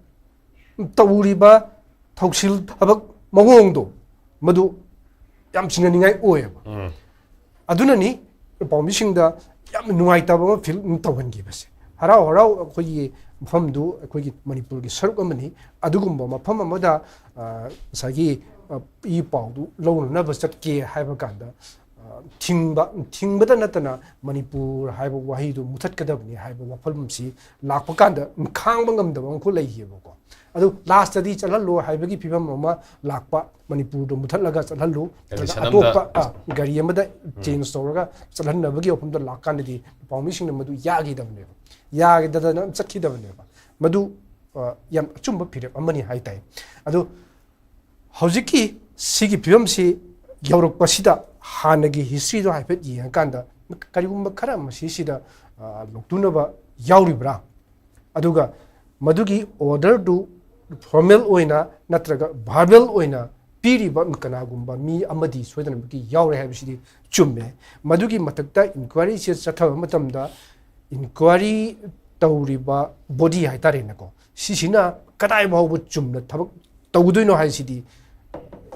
ꯇꯧꯔꯤꯕ ꯊꯧꯁꯤꯜ ꯊꯕꯛ ꯃꯑꯣꯡꯗꯣ, ꯃꯗꯨ ꯌꯥꯝ ꯆꯤꯡꯅꯅꯤꯡꯉꯥꯏ ꯑꯣꯏꯌꯦꯕ꯫ ꯎꯝ꯫ ꯑꯗꯨꯅꯅꯤ ꯄꯥꯎꯃꯤꯁꯤꯡꯗ ꯌꯥꯝ ꯅꯨꯡꯉꯥꯏꯇꯕ ꯑꯃ ꯐꯤꯜ ꯇꯧꯍꯟꯈꯤꯕꯁꯦ꯫ ꯍꯔꯥꯎ ꯍꯔꯥꯎ ꯑꯩꯈꯣꯏꯒꯤ ꯃꯐꯝꯗꯨ ꯑꯩꯈꯣꯏꯒꯤ ꯃꯅꯤꯄꯨꯔꯒꯤ ꯁꯔꯨꯛ ꯑꯃꯅꯤ꯫ ꯑꯗꯨꯒꯨꯝꯕ ꯃꯐꯝ ꯑꯃꯗ, ꯑ, ꯉꯁꯥꯏꯒꯤ, ꯑ, ꯏ ꯄꯥꯎꯗꯨ ꯂꯧꯅꯅꯕ ꯆꯠꯀꯦ ꯍꯥꯏꯕ ꯀꯥꯟꯗ, ꯑ, ꯊꯤꯡꯕ, ꯊꯤꯡꯕꯗ ꯅꯠꯇꯅ ꯃꯅꯤꯄꯨꯔ ꯍꯥꯏꯕ ꯋꯥꯍꯩꯗꯨ ꯃꯨꯊꯠꯀꯗꯕꯅꯤ ꯍꯥꯏꯕ ꯋꯥꯐꯝꯁꯤ ꯂꯥꯛꯄ ꯀꯥꯟꯗ ꯈꯥꯡꯕ ꯉꯝꯗꯕ ꯑꯃꯈꯛ ꯂꯩꯈꯤꯕꯀꯣ꯫ ꯑꯗꯨ ꯂꯥꯁꯇꯗꯤ ꯆꯠꯍꯜꯂꯣ ꯍꯥꯏꯕꯒꯤ ꯐꯤꯕꯝ ꯑꯃ ꯂꯥꯛꯄ, ꯃꯅꯤꯄꯨꯔꯗꯣ ꯃꯨꯊꯠꯂꯒ ꯆꯠꯍꯜꯂꯨ, ꯀꯟꯗꯤꯁꯟ ꯅꯠꯇ꯭ꯔꯒ ꯑꯇꯣꯞꯄ, ꯑꯃꯗ꯫ ꯑ, ꯒꯥꯔꯤ ꯑꯃꯗ ꯎꯝ꯫ ꯆꯦꯟꯖ ꯇꯧꯔꯒ ꯆꯠꯍꯟꯅꯕꯒꯤ ꯋꯥꯐꯝꯗ ꯂꯥꯛꯀꯥꯟꯗꯗꯤ ꯄꯥꯎꯃꯤꯁꯤꯡꯅ ꯃꯗꯨ ꯌꯥꯈꯤꯗꯕꯅꯦꯕ, ꯌꯥꯈꯤꯗꯗꯅ ꯆꯠꯈꯤꯗꯕꯅꯦꯕ꯫ ꯃꯗꯨ, ꯑ, ꯌꯥꯝ ꯑꯆꯨꯝꯕ ꯐꯤꯔꯦꯞ ꯑꯃꯅꯤ ꯍꯥꯏ ꯇꯥꯏ꯫ ꯑꯗꯨ ꯍꯧꯖꯤꯛꯀꯤ ꯁꯤꯒꯤ ꯐꯤꯕꯝꯁꯤ ꯌꯧꯔꯛꯄꯁꯤꯗ ꯍꯥꯟꯅꯒꯤ ꯍꯤꯁꯇ꯭ꯔꯤꯗꯣ ꯍꯥꯏꯐꯦꯠ ꯌꯦꯡꯉꯀꯥꯟꯗ ꯀꯔꯤꯒꯨꯝꯕ ꯈꯔ ꯃꯁꯤꯁꯤꯗ, ꯑ, ꯂꯧꯇꯨꯅꯕ ꯌꯥꯎꯔꯤꯕ꯭ꯔꯥ? ꯑꯗꯨꯒ ꯃꯗꯨꯒꯤ ꯑꯣꯔꯗꯔꯗꯨ ꯐꯣꯔꯃꯦꯜ ꯑꯣꯏꯅ ꯅꯠꯇ꯭ꯔꯒ ꯚꯥꯔꯕꯦꯜ ꯑꯣꯏꯅ ꯄꯤꯔꯤꯕ ꯀꯅꯥꯒꯨꯝꯕ ꯃꯤ ꯑꯃꯗꯤ ꯁꯣꯏꯗꯅꯃꯛꯀꯤ ꯌꯥꯎꯔꯦ ꯍꯥꯏꯕꯁꯤꯗꯤ ꯆꯨꯝꯃꯦ꯫ ꯃꯗꯨꯒꯤ ꯃꯊꯛꯇ ꯏꯟꯀ꯭ꯋꯥꯏꯔꯤꯁꯦ ꯆꯠꯊꯕ ꯃꯇꯝꯗ ꯏꯟꯀ꯭ꯋꯥꯏꯔꯤ ꯇꯧꯔꯤꯕ ꯕꯣꯗꯤ ꯍꯥꯏꯇꯥꯔꯦꯅꯦꯀꯣ, ꯁꯤꯁꯤꯅ ꯀꯗꯥꯏ ꯐꯥꯎꯕ ꯆꯨꯝꯅ ꯊꯕꯛ ꯇꯧꯒꯗꯣꯏꯅꯣ ꯍꯥꯏꯁꯤꯗꯤ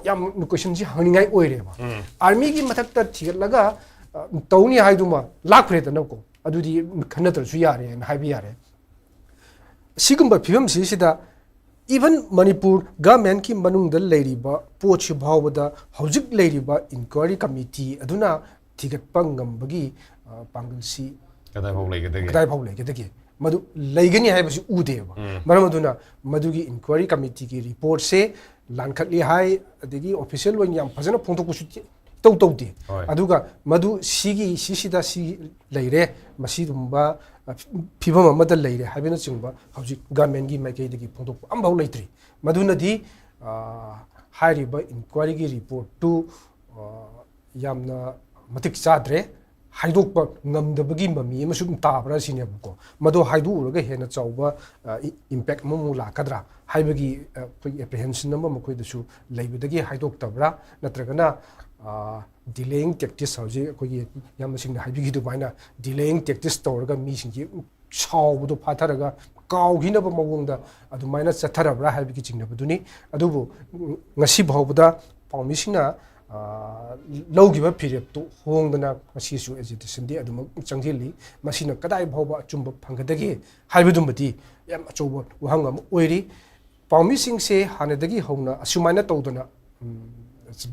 ꯌꯥꯝ ꯀꯣꯏꯁꯟꯁꯤ ꯍꯪꯅꯤꯡꯉꯥꯏ ꯑꯣꯏꯔꯦꯕ꯫ ꯎꯝ꯫ ꯑꯥꯔꯃꯤꯒꯤ ꯃꯊꯛꯇ ꯊꯤꯒꯠꯂꯒ, ꯑ, ꯇꯧꯅꯤ ꯍꯥꯏꯗꯨꯃ ꯂꯥꯛꯈ꯭ꯔꯦꯗꯅꯀꯣ, ꯑꯗꯨꯗꯤ ꯈꯟꯅꯗ꯭ꯔꯁꯨ ꯌꯥꯔꯦꯅ ꯍꯥꯏꯕ ꯌꯥꯔꯦ꯫ ꯁꯤꯒꯨꯝꯕ ꯐꯤꯕꯝꯁꯤꯁꯤꯗ even ꯃꯅꯤꯄꯨꯔ ꯒꯃꯦꯟꯀꯤ ꯃꯅꯨꯡꯗ ꯂꯩꯔꯤꯕ ꯄꯣꯠꯁꯤ ꯐꯥꯎꯕꯗ ꯍꯧꯖꯤꯛ ꯂꯩꯔꯤꯕ ꯏꯟꯀ꯭ꯋꯥꯏꯔꯤ ꯀꯃꯤꯇꯤ ꯑꯗꯨꯅ ꯊꯤꯒꯠꯄ ꯉꯝꯕꯒꯤ, ꯑ, ꯄꯥꯡꯒꯜꯁꯤ ꯀꯗꯥꯏꯐꯥꯎ ꯂꯩꯒꯗꯒꯦ? ꯀꯗꯥꯏꯐꯥꯎ ꯂꯩꯒꯗꯒꯦ? ꯃꯗꯨ ꯂꯩꯒꯅꯤ ꯍꯥꯏꯕꯁꯤ ꯎꯗꯦꯕ꯫ ꯎꯝ꯫ ꯃꯔꯝ ꯑꯗꯨꯅ ꯃꯗꯨꯒꯤ ꯏꯟꯀ꯭ꯋꯥꯏꯔꯤ ꯀꯃꯤꯇꯤꯒꯤ ꯔꯤꯄꯣꯔꯠꯁꯦ ꯂꯥꯟꯈꯠꯂꯤ ꯍꯥꯏ, ꯑꯗꯒꯤ ꯑꯣꯐꯤꯁꯤꯌꯦꯜ ꯑꯣꯏꯅ ꯌꯥꯝ ꯐꯖꯅ ꯐꯣꯡꯗꯣꯛꯄꯁꯨ ꯇꯧ ꯇꯧꯗꯦ꯫ ꯍꯣꯏ꯫ ꯑꯗꯨꯒ ꯃꯗꯨ ꯁꯤꯒꯤ, ꯁꯤꯁꯤꯗ ꯁꯤ ꯂꯩꯔꯦ, ꯃꯁꯤꯒꯨꯝꯕ, ꯑ, ꯐꯤꯕꯝ ꯑꯃꯗ ꯂꯩꯔꯦ ꯍꯥꯏꯕꯅꯆꯤꯡꯕ ꯍꯧꯖꯤꯛ ꯒꯃꯦꯟꯒꯤ ꯃꯥꯏꯀꯩꯗꯒꯤ ꯐꯣꯡꯗꯣꯛꯄ ꯑꯃꯐꯥꯎ ꯂꯩꯇ꯭ꯔꯤ꯫ ꯃꯗꯨꯅꯗꯤ, ꯑ, ꯍꯥꯏꯔꯤꯕ ꯏꯟꯀ꯭ꯋꯥꯏꯔꯤꯒꯤ ꯔꯤꯄꯣꯔꯠꯇꯨ, ꯑ, ꯌꯥꯝꯅ ꯃꯇꯤꯛ ꯆꯥꯗ꯭ꯔꯦ, ꯍꯥꯏꯗꯣꯛꯄ ꯉꯝꯗꯕꯒꯤ ꯃꯃꯤ ꯑꯃꯁꯨ ꯑꯗꯨꯝ ꯇꯥꯕ꯭ꯔꯥ ꯁꯤꯅꯦꯕꯀꯣ꯫ ꯃꯗꯣ ꯍꯥꯏꯗꯣꯛꯎꯔꯒ ꯍꯦꯟꯅ ꯆꯥꯎꯕ ꯏꯝꯄꯦꯛ ꯑꯃꯃꯨꯛ ꯂꯥꯛꯀꯗ꯭ꯔꯥ ꯍꯥꯏꯕꯒꯤ ꯑ, ꯑꯩꯈꯣꯏꯒꯤ ꯑꯦꯄ꯭ꯔꯤꯍꯦꯟꯁꯟ ꯑꯃ ꯃꯈꯣꯏꯗꯁꯨ ꯂꯩꯕꯗꯒꯤ ꯍꯥꯏꯗꯣꯛꯇꯕ꯭ꯔꯥ, ꯅꯠꯇ꯭ꯔꯒꯅ ꯗꯤꯂꯦꯌꯤꯡ ꯇꯦꯛꯇꯤꯁ, ꯍꯧꯖꯤꯛ ꯑꯩꯈꯣꯏꯒꯤ ꯏꯌꯥꯝꯕꯁꯤꯡꯅ ꯍꯥꯏꯕꯤꯈꯤꯗꯨ ꯑꯗꯨꯃꯥꯏꯅ ꯗꯤꯂꯦꯌꯤꯡ ꯇꯦꯛꯇꯤꯁ ꯇꯧꯔꯒ ꯃꯤꯁꯤꯡꯁꯤ ꯁꯥꯎꯕꯗꯣ ꯐꯥꯊꯔꯒ ꯀꯥꯎꯈꯤꯅꯕ ꯃꯑꯣꯡꯗ ꯑꯗꯨꯃꯥꯏꯅ ꯆꯠꯊꯔꯕ꯭ꯔꯥ ꯍꯥꯏꯕꯒꯤ ꯆꯤꯡꯅꯕꯗꯨꯅꯤ꯫ ꯑꯗꯨꯕꯨ ꯎꯝ, ꯉꯁꯤ ꯐꯥꯎꯕꯗ ꯄꯥꯎꯃꯤꯁꯤꯡꯅ ꯑ, ꯂꯧꯈꯤꯕ ꯐꯤꯔꯦꯞꯇꯨ ꯍꯣꯡꯗꯅ ꯉꯁꯤꯁꯨ ꯑꯦꯖꯤꯇꯦꯁꯟꯗꯤ ꯑꯗꯨꯃꯛ ꯆꯪꯁꯤꯜꯂꯤ꯫ ꯃꯁꯤꯅ ꯀꯗꯥꯏ ꯐꯥꯎꯕ ꯑꯆꯨꯝꯕ ꯐꯪꯒꯗꯒꯦ ꯍꯥꯏꯕꯗꯨꯃꯗꯤ ꯌꯥꯝ ꯑꯆꯧꯕ ꯋꯥꯍꯪ ꯑꯃ ꯑꯣꯏꯔꯤ꯫ ꯄꯥꯎꯃꯤꯁꯤꯡꯁꯦ ꯍꯥꯟꯅꯗꯒꯤ ꯍꯧꯅ ꯑꯁꯨꯃꯥꯏꯅ ꯇꯧꯗꯅ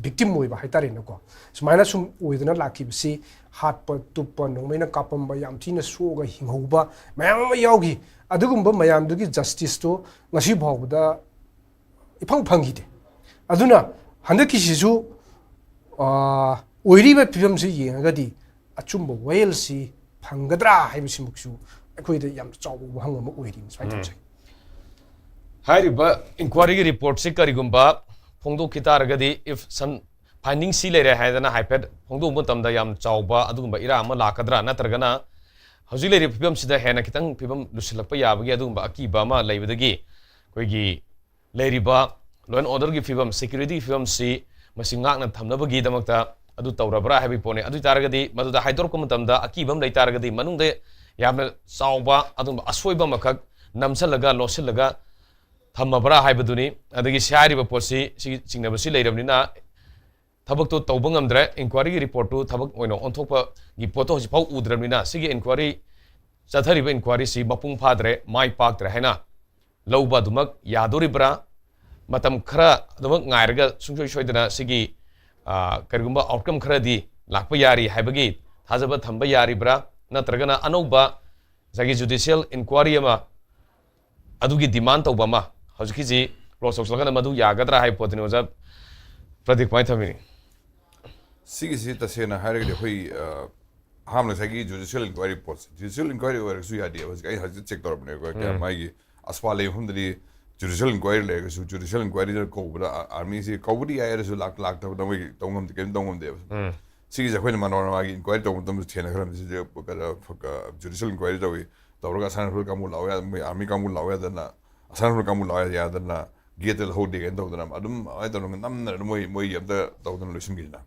ꯚꯤꯛꯇꯤꯝ ꯑꯣꯏꯕ ꯍꯥꯏꯇꯥꯔꯦꯅꯦꯀꯣ, ꯁꯨꯃꯥꯏꯅ ꯁꯨꯝ ꯑꯣꯏꯗꯅ ꯂꯥꯛꯈꯤꯕꯁꯤ, ꯍꯥꯠꯄ ꯇꯨꯞꯄ, ꯅꯣꯡꯃꯩꯅ ꯀꯥꯞꯄꯝꯕ, ꯌꯥꯝ ꯊꯤꯅ ꯁꯣꯛꯑꯒ ꯍꯤꯡꯍꯧꯕ ꯃꯌꯥꯝ ꯑꯃ ꯌꯥꯎꯈꯤ꯫ ꯑꯗꯨꯒꯨꯝꯕ ꯃꯌꯥꯝꯗꯨꯒꯤ ꯖꯁꯇꯤꯁꯇꯣ ꯉꯁꯤ ꯐꯥꯎꯕꯗ ꯏꯐꯪ ꯐꯪꯈꯤꯗꯦ꯫ ꯑꯗꯨꯅ ꯍꯟꯗꯛꯀꯤꯁꯤꯁꯨ ꯑꯣꯏꯔꯤꯕ ꯐꯤꯕꯝꯁꯤ ꯌꯦꯡꯉꯒꯗꯤ ꯑꯆꯨꯝꯕ ꯋꯥꯌꯦꯜꯁꯤ ꯐꯪꯒꯗ꯭ꯔꯥ ꯍꯥꯏꯕꯁꯤꯃꯛꯁꯨ ꯑꯩꯈꯣꯏꯗ ꯌꯥꯝ ꯆꯥꯎꯕ ꯋꯥꯍꯪ ꯑꯃ ꯑꯣꯏꯔꯤ꯫ ꯁꯨꯃꯥꯏꯅ ꯇꯧꯖꯩ꯫ ꯍꯥꯏꯔꯤꯕ ꯏꯟꯀ꯭ꯋꯥꯔꯤꯒꯤ ꯔꯤꯄꯣꯔꯠꯁꯤ ꯀꯔꯤꯒꯨꯝꯕ ꯐꯣꯡꯗꯣꯛꯈꯤ ꯇꯥꯔꯒꯗꯤ, if some finding ꯁꯤ ꯂꯩꯔꯦ ꯍꯥꯏꯗꯅ ꯍꯥꯏꯐꯦꯠ ꯐꯣꯡꯗꯣꯛꯄ ꯃꯇꯝꯗ ꯌꯥꯝ ꯆꯥꯎꯕ ꯑꯗꯨꯒꯨꯝꯕ ꯏꯔꯥꯡ ꯑꯃ ꯂꯥꯛꯀꯗ꯭ꯔꯥ, ꯅꯠꯇ꯭ꯔꯒꯅ ꯍꯧꯖꯤꯛ ꯂꯩꯔꯤꯕ ꯐꯤꯕꯝꯁꯤꯗ ꯍꯦꯟꯅ ꯈꯤꯇꯪ ꯐꯤꯕꯝ ꯂꯨꯁꯤꯜꯂꯛꯄ ꯌꯥꯕꯒꯤ ꯑꯗꯨꯒꯨꯝꯕ ꯑꯀꯤꯕ ꯑꯃ ꯂꯩꯕꯗꯒꯤ ꯑꯩꯈꯣꯏꯒꯤ ꯂꯩꯔꯤꯕ law and order ꯒꯤ ꯐꯤꯕꯝ, security ꯒꯤ ꯐꯤꯕꯝꯁꯤ ꯃꯁꯤ ꯉꯥꯛꯅ ꯊꯝꯅꯕꯒꯤꯗꯃꯛꯇ ꯑꯗꯨ ꯇꯧꯔꯕ꯭ꯔꯥ ꯍꯥꯏꯕꯒꯤ ꯄꯣꯠꯅꯤ꯫ ꯑꯗꯨ ꯑꯣꯏ ꯇꯥꯔꯒꯗꯤ ꯃꯗꯨꯗ ꯍꯥꯏꯗꯣꯔꯛꯄ ꯃꯇꯝꯗ ꯑꯀꯤꯕ ꯑꯃ ꯂꯩ ꯇꯥꯔꯒꯗꯤ ꯃꯅꯨꯡꯗ ꯌꯥꯝꯅ ꯆꯥꯎꯕ ꯑꯗꯨꯒꯨꯝꯕ ꯑꯁꯣꯏꯕ ꯑꯃꯈꯛ ꯅꯝꯁꯤꯜꯂꯒ ꯂꯣꯠꯁꯤꯜꯂꯒ ꯊꯝꯃꯕ꯭ꯔꯥ ꯍꯥꯏꯕꯗꯨꯅꯤ꯫ ꯑꯗꯒꯤ ꯁꯤ ꯍꯥꯏꯔꯤꯕ ꯄꯣꯠꯁꯤ, ꯁꯤꯒꯤ ꯆꯤꯡꯅꯕꯁꯤ ꯂꯩꯔꯕꯅꯤꯅ ꯊꯕꯛꯇꯣ ꯇꯧꯕ ꯉꯝꯗ꯭ꯔꯦ꯫ ꯏꯟꯀ꯭ꯋꯥꯔꯤꯒꯤ ꯔꯤꯄꯣꯔꯠꯇꯨ ꯊꯕꯛ ꯑꯣꯏꯅ ꯑꯣꯟꯊꯣꯛꯄꯒꯤ ꯄꯣꯠꯇꯣ ꯍꯧꯖꯤꯛꯐꯥꯎ ꯎꯗ꯭ꯔꯕꯅꯤꯅ ꯁꯤꯒꯤ ꯏꯟꯀ꯭ꯋꯥꯔꯤ ꯆꯠꯊꯔꯤꯕ ꯏꯟꯀ꯭ꯋꯥꯔꯤꯁꯤ ꯃꯄꯨꯡ ꯐꯥꯗ꯭ꯔꯦ, ꯃꯥꯏ ꯄꯥꯛꯇ꯭ꯔꯦ ꯍꯥꯏꯅ ꯂꯧꯕ ꯑꯗꯨꯃꯛ ꯌꯥꯗꯣꯔꯤꯕ꯭ꯔꯥ? ꯃꯇꯝ ꯈꯔ ꯑꯗꯨꯃꯛ ꯉꯥꯏꯔꯒ ꯁꯨꯡꯁꯣꯏ ꯁꯣꯏꯗꯅ ꯁꯤꯒꯤ, ꯑ, ꯀꯔꯤꯒꯨꯝꯕ ꯑꯥꯎꯠꯀꯝ ꯈꯔꯗꯤ ꯂꯥꯛꯄ ꯌꯥꯔꯤ ꯍꯥꯏꯕꯒꯤ ꯊꯥꯖꯕ ꯊꯝꯕ ꯌꯥꯔꯤꯕ꯭ꯔꯥ? ꯅꯠꯇ꯭ꯔꯒꯅ ꯑꯅꯧꯕ ꯉꯁꯥꯏꯒꯤ ꯖꯨꯗꯤꯁꯤꯌꯦꯜ ꯏꯟꯀ꯭ꯋꯥꯔꯤ ꯑꯃ ꯑꯗꯨꯒꯤ ꯗꯤꯃꯥꯟ ꯇꯧꯕ ꯑꯃ ꯍꯧꯖꯤꯛꯀꯤꯁꯤ ꯀ꯭ꯂꯣꯖ ꯇꯧꯁꯤꯜꯂꯒꯅ ꯃꯗꯨ ꯌꯥꯒꯗ꯭ꯔꯥ ꯍꯥꯏꯕ ꯄꯣꯠꯇꯨꯅꯤ꯫ ꯑꯣꯖꯥ ꯄ꯭ꯔꯗꯤꯞ, ꯀꯃꯥꯏꯅ ꯊꯝꯕꯤꯅꯤ? ꯁꯤꯒꯤꯁꯤ ꯇꯁꯦꯡꯅ ꯍꯥꯏꯔꯒꯗꯤ ꯑꯩꯈꯣꯏ, ꯑ, ꯑꯍꯥꯟꯕ ꯉꯁꯥꯏꯒꯤ ꯖꯨꯗꯤꯁꯤꯌꯦꯜ ꯏꯟꯀ꯭ꯋꯥꯏꯔꯤ ꯄꯣꯠꯁꯦ, ꯖꯨꯗꯤꯁꯤꯌꯦꯜ ꯏꯟꯀ꯭ꯋꯥꯏꯔꯤ ꯑꯣꯏꯔꯒꯁꯨ ꯌꯥꯗꯦꯕ꯫ ꯍꯧꯖꯤꯛ ꯑꯩ ꯍꯧꯖꯤꯛ ꯆꯦꯛ ꯇꯧꯔꯕꯅꯦꯀꯣ, ꯀꯌꯥ ꯃꯥꯒꯤ ꯑꯁꯄꯥ ꯂꯩꯕ ꯃꯐꯝꯗꯗꯤ ꯖꯨꯗꯤꯁꯤꯌꯦꯜ ꯏꯟꯀ꯭ꯋꯥꯏꯔꯤ ꯂꯩꯔꯒꯁꯨ ꯖꯨꯗꯤꯁꯤꯌꯦꯜ ꯏꯟꯀ꯭ꯋꯥꯏꯔꯤꯗ ꯀꯧꯕꯗ ꯑꯥꯔꯃꯤꯁꯤ ꯀꯧꯕꯗꯤ ꯌꯥꯏ, ꯍꯥꯏꯔꯁꯨ ꯂꯥꯛ ꯂꯥꯛꯇꯕꯗ ꯃꯣꯏ ꯇꯧ ꯉꯝꯗꯦ, ꯀꯔꯤꯝ ꯇꯧ ꯉꯝꯗꯦꯕ꯫ ꯁꯤꯒꯤꯁꯦ ꯑꯩꯈꯣꯏꯅ ꯃꯅꯣꯔꯃꯥꯒꯤ ꯏꯟꯀ꯭ꯋꯥꯏꯔꯤ ꯇꯧꯕ ꯃꯇꯝꯗ ꯊꯦꯡꯅꯈ꯭ꯔꯕꯅꯤ꯫ ꯁꯤꯁꯦ ꯖꯨꯗꯤꯁꯤꯌꯦꯜ ꯏꯟꯀ꯭ꯋꯥꯏꯔꯤ ꯇꯧꯏ, ꯇꯧꯔꯒ ꯑꯁꯥꯝ ꯔꯥꯏꯐꯜ ꯀꯥꯡꯕꯨ ꯂꯥꯛꯑꯣ ꯌꯥ-, ꯃꯣꯏ ꯑꯥꯔꯃꯤ ꯀꯥꯡꯕꯨ ꯂꯥꯛꯑꯣ ꯌꯥꯗꯅ, ꯑꯁꯥꯝ ꯔꯥꯏꯐꯜ ꯀꯥꯡꯕꯨ ꯂꯥꯛꯑꯣ ꯌꯥꯗꯅ ꯒꯦꯠꯇ ꯂꯧꯍꯧꯗꯦ ꯀꯥꯏꯅ ꯇꯧꯗꯅ ꯑꯗꯨꯝ ꯑꯗꯨꯃꯥꯏꯅ ꯇꯧꯗꯅ ꯅꯝꯗꯅ ꯑꯗꯨꯝ ꯃꯣꯏ ꯃꯣꯏꯒꯤ ꯑꯝꯇ ꯇꯧꯗꯅ ꯂꯣꯏꯁꯤꯟꯈꯤꯗꯅ꯫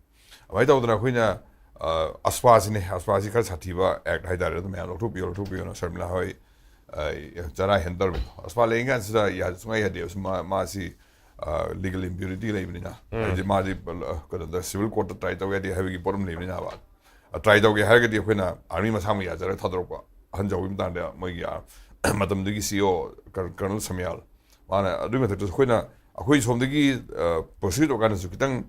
ꯑꯗꯨꯃꯥꯏꯅ ꯇꯧꯗꯅ ꯑꯩꯈꯣꯏꯅ, ꯑ, ꯑꯁꯄꯥꯁꯤꯅꯦ, ꯑꯁꯄꯥꯁꯤ ꯈꯔ ꯁꯥꯊꯤꯕ ꯑꯦꯛ ꯍꯥꯏꯇꯥꯔꯦ, ꯑꯗꯨ ꯃꯌꯥꯝ ꯂꯧꯊꯣꯛꯄꯤꯌꯣ, ꯂꯧꯊꯣꯛꯄꯤꯌꯣꯅ ꯁꯔꯃꯤꯂꯥ ꯍꯣꯏ, ꯑ, ꯆꯔꯥ ꯍꯦꯟ ꯇꯧꯔꯝꯃꯤꯗꯣ꯫ ꯑꯁꯄꯥ ꯂꯩꯔꯤꯀꯥꯟꯁꯤꯗ ꯌꯥ-, ꯁꯨꯡꯌꯥ ꯌꯥꯗꯦꯕ꯫ ꯃꯥ-, ꯃꯥꯁꯤ, ꯑ, ꯂꯤꯒꯦꯜ ꯏꯝꯄ꯭ꯌꯨꯔꯤꯇꯤ ꯂꯩꯕꯅꯤꯅ, ꯍꯥꯏꯗꯤ ꯃꯥꯗꯤ, ꯑ, ꯀꯩꯅꯣꯗ ꯁꯤꯚꯤꯜ ꯀꯣꯔꯠꯇ ꯇ꯭ꯔꯥꯏ ꯇꯧ ꯌꯥꯗꯦ ꯍꯥꯏꯕꯒꯤ ꯄꯣꯠ ꯑꯃ ꯂꯩꯕꯅꯤꯅꯕ꯫ ꯑ, ꯇ꯭ꯔꯥꯏ ꯇꯧꯒꯦ ꯍꯥꯏꯔꯒꯗꯤ ꯑꯩꯈꯣꯏꯅ ꯑꯥꯔꯃꯤ ꯃꯁꯥꯃꯛ ꯌꯥꯖꯔꯒ ꯊꯥꯗꯣꯔꯛꯄ꯫ ꯑꯍꯟ ꯖꯥꯎꯒꯤ ꯃꯇꯥꯡꯗ ꯃꯣꯏꯒꯤ, ꯑ, ꯃꯇꯝꯗꯨꯒꯤ ꯁꯤ ꯏ ꯑꯣ ꯀꯔ-, ꯀꯔꯅꯜ ꯁꯃꯤꯌꯥꯜ, ꯃꯥꯅ ꯑꯗꯨꯒꯤ ꯃꯊꯛꯇꯁꯨ ꯑꯩꯈꯣꯏꯅ, ꯑꯩꯈꯣꯏ ꯁꯣꯝꯗꯒꯤ, ꯑ, ꯄ꯭ꯔꯣꯁꯤꯗ ꯇꯧꯔꯀꯥꯟꯗꯁꯨ ꯈꯤꯇꯪ,